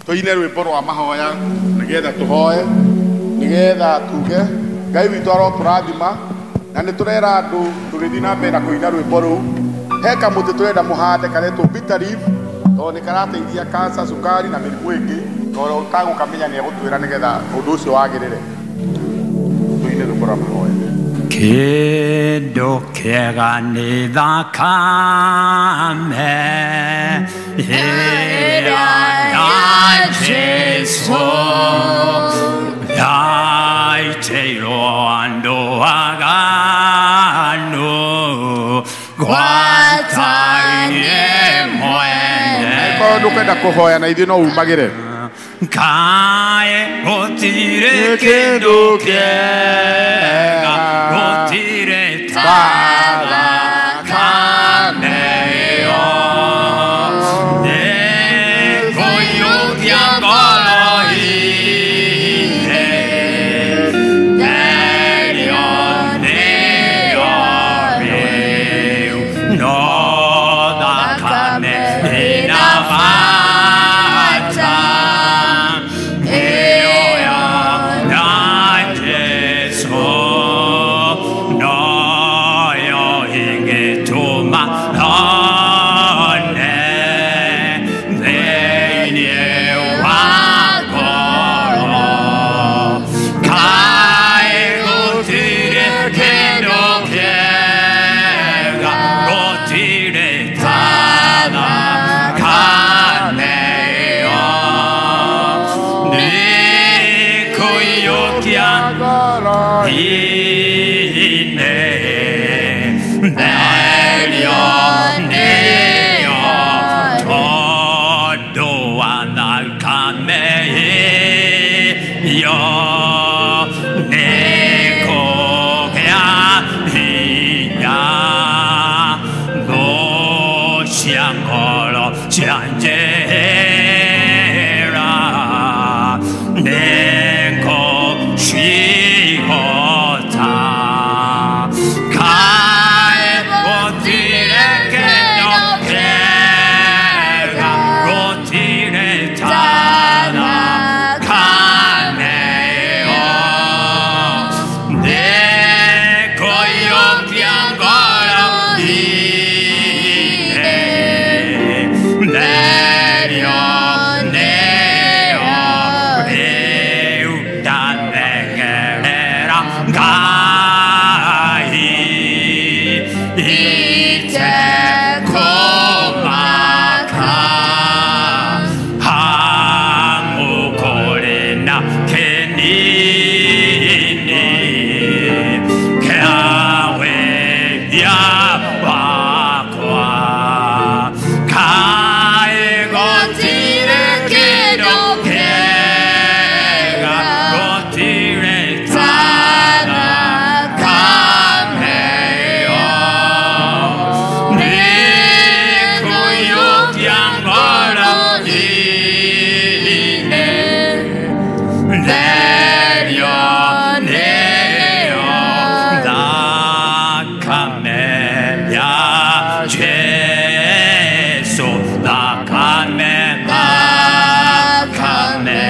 tũine rwĩmbo rwa mahoya nĩgetha tũhoe, nĩgetha tuge Ngai witũ arotũrathima, na nĩ tũrera andũ tũgĩthiĩ na mbere na kũina rwĩmbo rũu. He kamũtĩ tũrenda mũhande karetwo bitter leaf, tondũ nĩ karateithia cancer, cukari na mĩrimũ ĩngĩ, na ũrĩa ũtagũkamenya nĩ egũtwĩra nĩgetha ũndũ ũcio wagĩrĩre. Tũine rwĩmbo rwa mahoya. Kĩndũ kĩega nĩ thakame ĩrĩa ya Jesũ yaitĩirwo andũ aganu gwata-inĩ mwene. Angĩkorwo ndũkwenda kũhoya na ithuĩ no umagĩre. Kaĩ gũtirĩ kĩndũ kĩega, gũtirĩ ta thakame ĩyo, nĩ kũiyũkia ngoro inĩ, therio nĩyo rĩu, no thakame ĩna bata. Ĩyo ya Jesũ noyo ĩngĩtũma thone thĩinĩ wa ngoro. Kaĩ gũtirĩ kĩndũ kĩega, gũtirĩ ta thakame ĩyo, nĩ kũiyũkia inĩ, therio nĩyo cia njera Nĩngũcihota Kaĩ gũtirĩ kĩndũ kĩega gũtirĩ ta thakame ĩyo Nĩngũiyũkia ngoro inĩ Therio nĩyo rĩu ndathengerera Ngai itekũmaka Hamu kũrĩ na kĩnini kĩa wĩhia wakwa Kaĩ gũtirĩ kĩndũ kĩega gũtirĩ ta thakame ĩyo Nĩngũiyũkia ngoro inĩ Therio nĩyo thakame ya Jesũ thakame thakame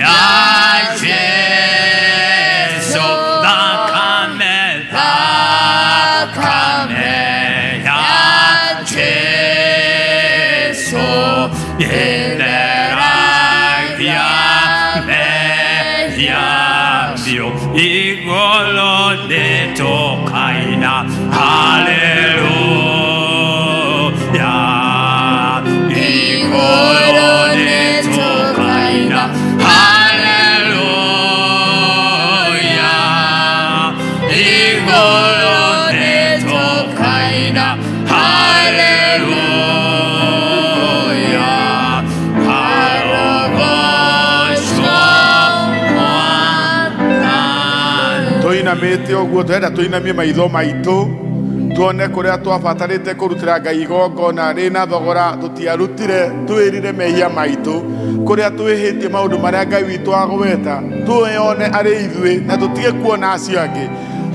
ya Jesũ thakame thakame ya Jesũ ĩtheragia mehia biũ igũrũ nĩtũkaina haleluya igũrũ nĩtũkaina haleluya igũrũ nĩtũkaina haleluya arogocwo Tũinamĩte ũguo tũrenda tũinamie maitho maitũ tuone kũrĩa twabatarĩte kũrutĩra Ngai igongona rĩna thogora tũtiarutire twĩrire mehia maitũ kũrĩa twĩhĩtie maũndũ marĩa Ngai witũ agweta twĩyone arĩ ithuĩ na tũtige kuona acio angĩ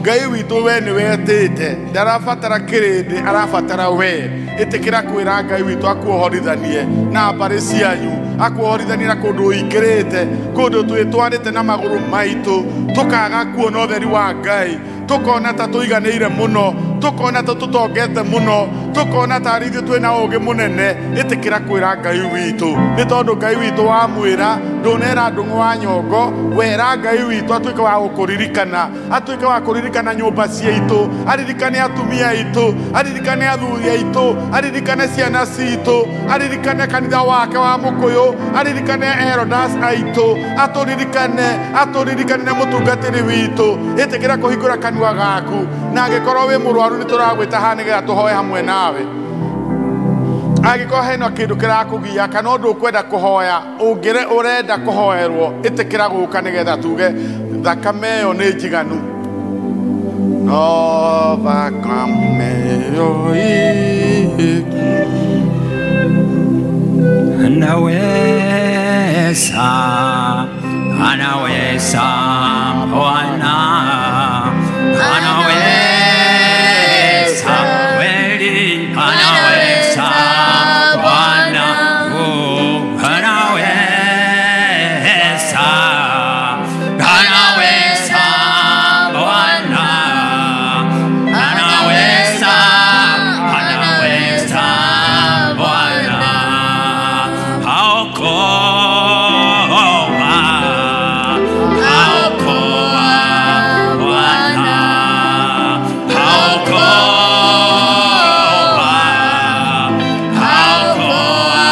Ngai witũ we nĩ wetĩte ndarabatara kĩrĩndĩ arabatara we ĩtĩkĩra kwĩra Ngai witũ akuohorithanie na mbarĩ cianyu akuohorithanie na kũndũ ũingĩrĩte kũndũ twĩtwarĩte na magũrũ maitũ tũkaga kuona ũtheri wa Ngai tũkona ta tũiganĩire mũno tũkona ta tũtongete mũno tũkona ta arĩ ithuĩ twĩna ũũgĩ mũnene ĩtĩkĩra kwĩra Ngai witũ nĩ tondũ Ngai witũ wamwĩra ndũnera ndũng'ũ wa nyongo wera Ngai witũ atuĩke wa gũkũririkana atuĩke wa kũririkana nyũmba ciaitũ aririkane atumia aitũ aririkane athuri aitũ aririkane ciana citũ aririkane kanitha wake wa Mũkũyũ aririkane elders aitũ atũririkane atũririkane na mũtungatĩri witũ ĩtĩkĩra kũhingũra kanua gaku na angĩkorwo wĩ mũrwaru nĩ tũragwĩta haha nĩgetha tũhoe hamwe nawe angĩkorwo hena kĩndũ kĩrakũgia kana ũndũ ũkwenda kũhoya ũngĩre ũrenda kũhoerwo ĩtĩkĩra gũka nĩgetha tuge thakame ĩyo nĩ njiganu no thakame ĩyo Anaweza, anaweza Bwana, anaweza kweli, anaweza Bwana, oh, anaweza, anaweza Bwana, anaweza, anaweza Bwana, aokoa, aokoa Bwana, aokoa, aokoa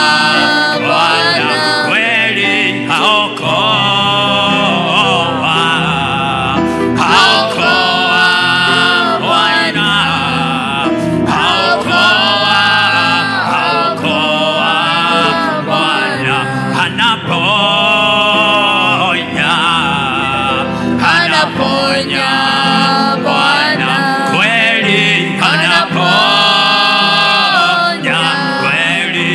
Bwana, kweli aokoa, aokoa Bwana, aokoa, aokoa Bwana, anaponya, anaponya Bwana, kweli anaponya, kweli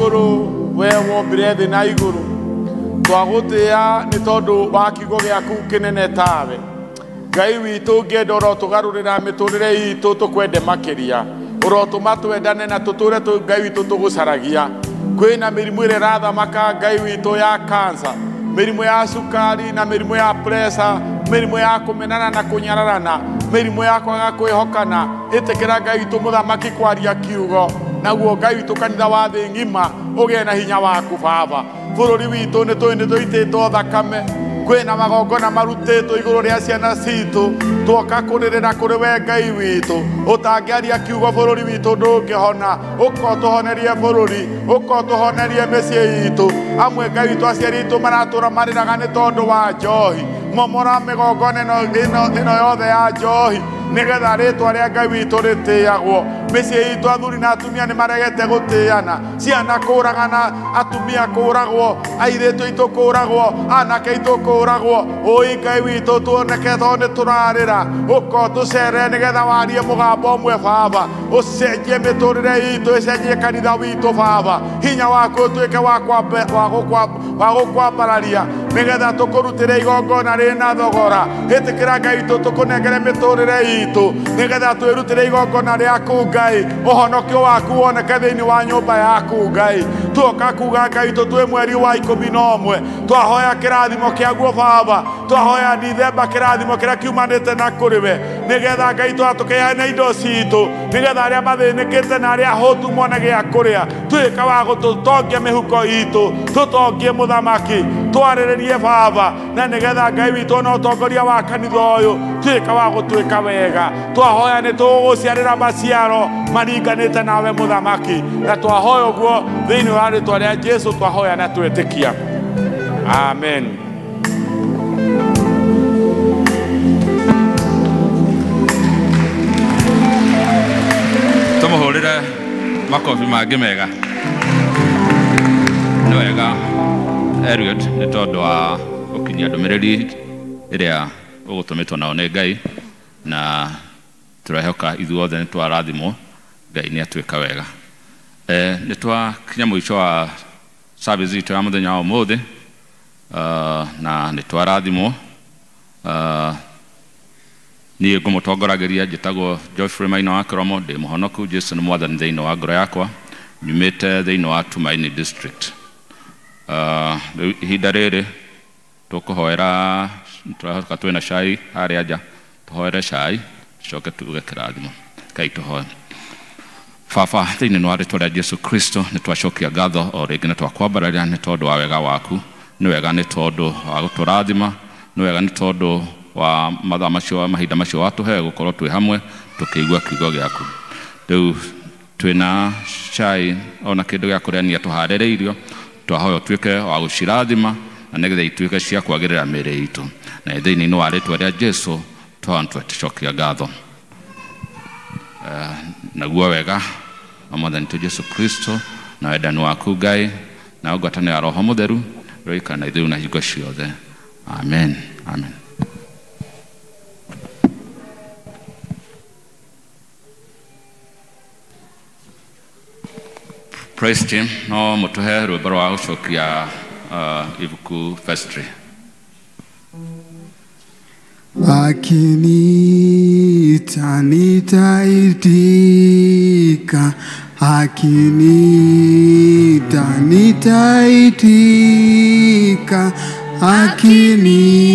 Igũrũ, we wombire thĩ na igũrũ, twagũtĩĩa nĩ tondũ wa kiugo gĩaku kĩnene tawe. Ngai witũ ũngĩenda ũrotũgarũrĩra mĩtũrĩre itũ tũkwende makĩria, ũrotũma twendane na tũtũre Ngai witũ tũgũcaragia. Kwĩna mĩrimũ ĩrĩa ĩrathamaka Ngai witũ ya kansa, mĩrimũ ya cukari na mĩrimũ ya pressure, mĩrimũ ya kũmenana na kũnyararana, mĩrimũ ya kwaga kwĩhokana. Ĩtĩkĩra Ngai witũ mũthamaki kwaria kiugo, naguo Ngai witũ kanitha wa thĩ ng'ima ũgĩe na hinya waku Baba. Bũrũri witũ nĩ tũĩ nĩ tũitĩtwo thakame, kwĩna magongona marutĩtwo igũrũ rĩa ciana citũ, tuoka kũrĩrĩra kũrĩ we Ngai witũ. Ũtangĩaria kiugo bũrũri witũ ndũngĩhona. Ũka ũtũhonerie bũrũri, ũka ũtũhonerie mĩciĩ itũ. Amwe Ngai witũ aciari aitũ maratũra marĩraga nĩ tondũ wa njohi, momora mĩgongona ĩno yothe ya njohi nĩgetha rĩtwa rĩa Ngai witũ rĩtĩagwo. Mĩciĩ itũ athuri na atumia nĩ maregete gũtĩana, ciana kũragana, atumia kũragwo, airĩtu aitũ kũragwo, anake aitũ kũragwo. Ũi Ngai witũ tuoneke tondũ nĩ tũrarĩra, ũka ũtũcerere nĩgetha warie mũgambo ũmwe Baba, ũcenjie mĩtũrĩre itũ, ũcenjie kanitha witũ Baba. Hinya waku ũtuĩke wa gũkwambararia nĩgetha tũkũrutĩre igongona rĩna thogora. Ĩtĩkĩra Ngai witũ tũkũnengere mĩtũrĩre itũ nĩgetha twĩrutĩre igongona rĩaku Ngai, ũhonokio waku woneke thĩinĩ wa nyũmba yaku Ngai. Tuoka kuga Ngai witũ twĩ mweri wa 11, twahoya kĩrathimo kĩaguo Baba, twahoya Dithemba kĩrathimo kĩrĩa kiumanĩte na kũrĩ we, nĩgetha Ngai tũkĩheane indo citũ, nĩgetha arĩa mathĩnĩkĩte na arĩa ahũtu mone gĩa kũrĩa. Tuĩka wa gũtũtongia mĩhuko itũ, tũtongie mũthamaki, twarĩrĩrie Baba, na nĩgetha Ngai witũ na ũtongoria wa kanitha ũyũ tuĩka wa gũtuĩka wega. Twahoya nĩ tũgũgũciarĩra maciaro maringanĩte nawe mũthamaki, na twahoya ũguo thĩinĩ wa rĩtwa rĩa Jesũ twahoya na twetĩkia. Amen. Tũmũhũrĩre makobi mangĩ mega. Nĩ wega Eliud nĩ tondũ wa gũkinyia ndũmĩrĩri ĩrĩa ũgũtũmĩtwo nao nĩ Ngai, na tũrehoka ithuothe nĩ twarathimwo. Ngai nĩ atuĩka wega. Nĩ twakinya mũico wa service itũ ya mũthenya wa ũmũthĩ, na nĩ twarathimwo. Niĩ ngũmũtongoragĩria njĩtagwo Geoffrey Maina wa Kĩromo, ndĩ mũhonoku. Jesu nĩ mwathani thĩinĩ wa ngoro yakwa, nyumĩte thĩinĩ wa Tumaini District. Rĩu ihinda rĩrĩ tũkũhoera, tũrahoka twĩna cai harĩa nja, tũhoere cai tũcoke tuge kĩrathimo. Ngai tũhoe. Baba, thĩinĩ wa rĩtwa rĩa Jesu Kristo nĩ twacokia ngatho o rĩngĩ na twakwambararia nĩ tondũ wa wega waku. Nĩ wega nĩ tondũ wa gũtũrathima, nĩ wega nĩ tondũ wa mathaa macio, mahinda macio watũhe gũkorwo twĩ hamwe tũkĩigua kiugo gĩaku. Rĩu twĩna cai ona kĩndũ gĩa kũrĩania tũharĩrĩirio, twahoya ũtuĩke wa gũcirathima na nĩgetha ituĩke cia kwagĩrĩra mĩĩrĩ itũ. Na thĩinĩ wa rĩtwa rĩa Jesu twacokia ngatho. Naguo wega wa Mwathani witũ Jesu Kristo na wendani waku Ngai na ngwatanĩro ya Roho Mũtheru rũikara na ithuĩ na hingo ciothe. Amen. Amen. Praise team, no mũtũhe rwĩmbo rwa gũcokia ibuku vestry. Akiniita nitaitika, akiniita nitaitika, akiniita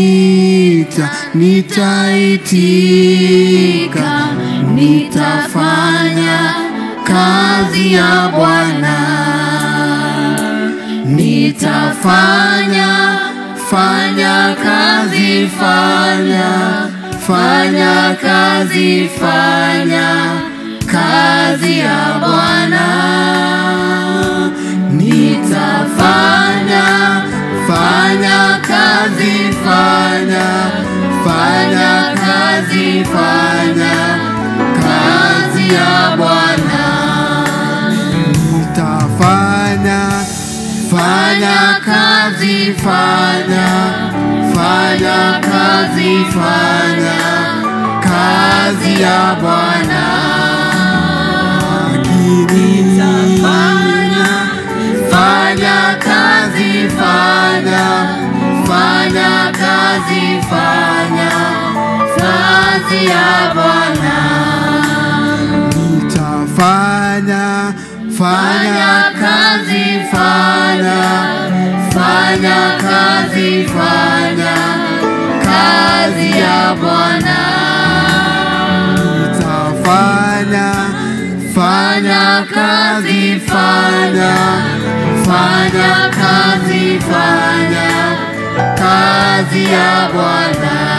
nitaitika, nitafanya kazi ya Bwana, nitafanya fanya kazi, fanya fanya kazi, fanya kazi ya Bwana, nitafanya fanya kazi, fanya fanya kazi, fanya kazi ya Bwana, nitafanya fanya kazi, fanya fanya kazi, fanya kazi ya Bwana, nitafanya Fanya, fanya kazi, fanya, fanya kazi, fanya kazi ya Bwana. Nitafanya, fanya kazi, fanya, fanya kazi, fanya kazi ya Bwana.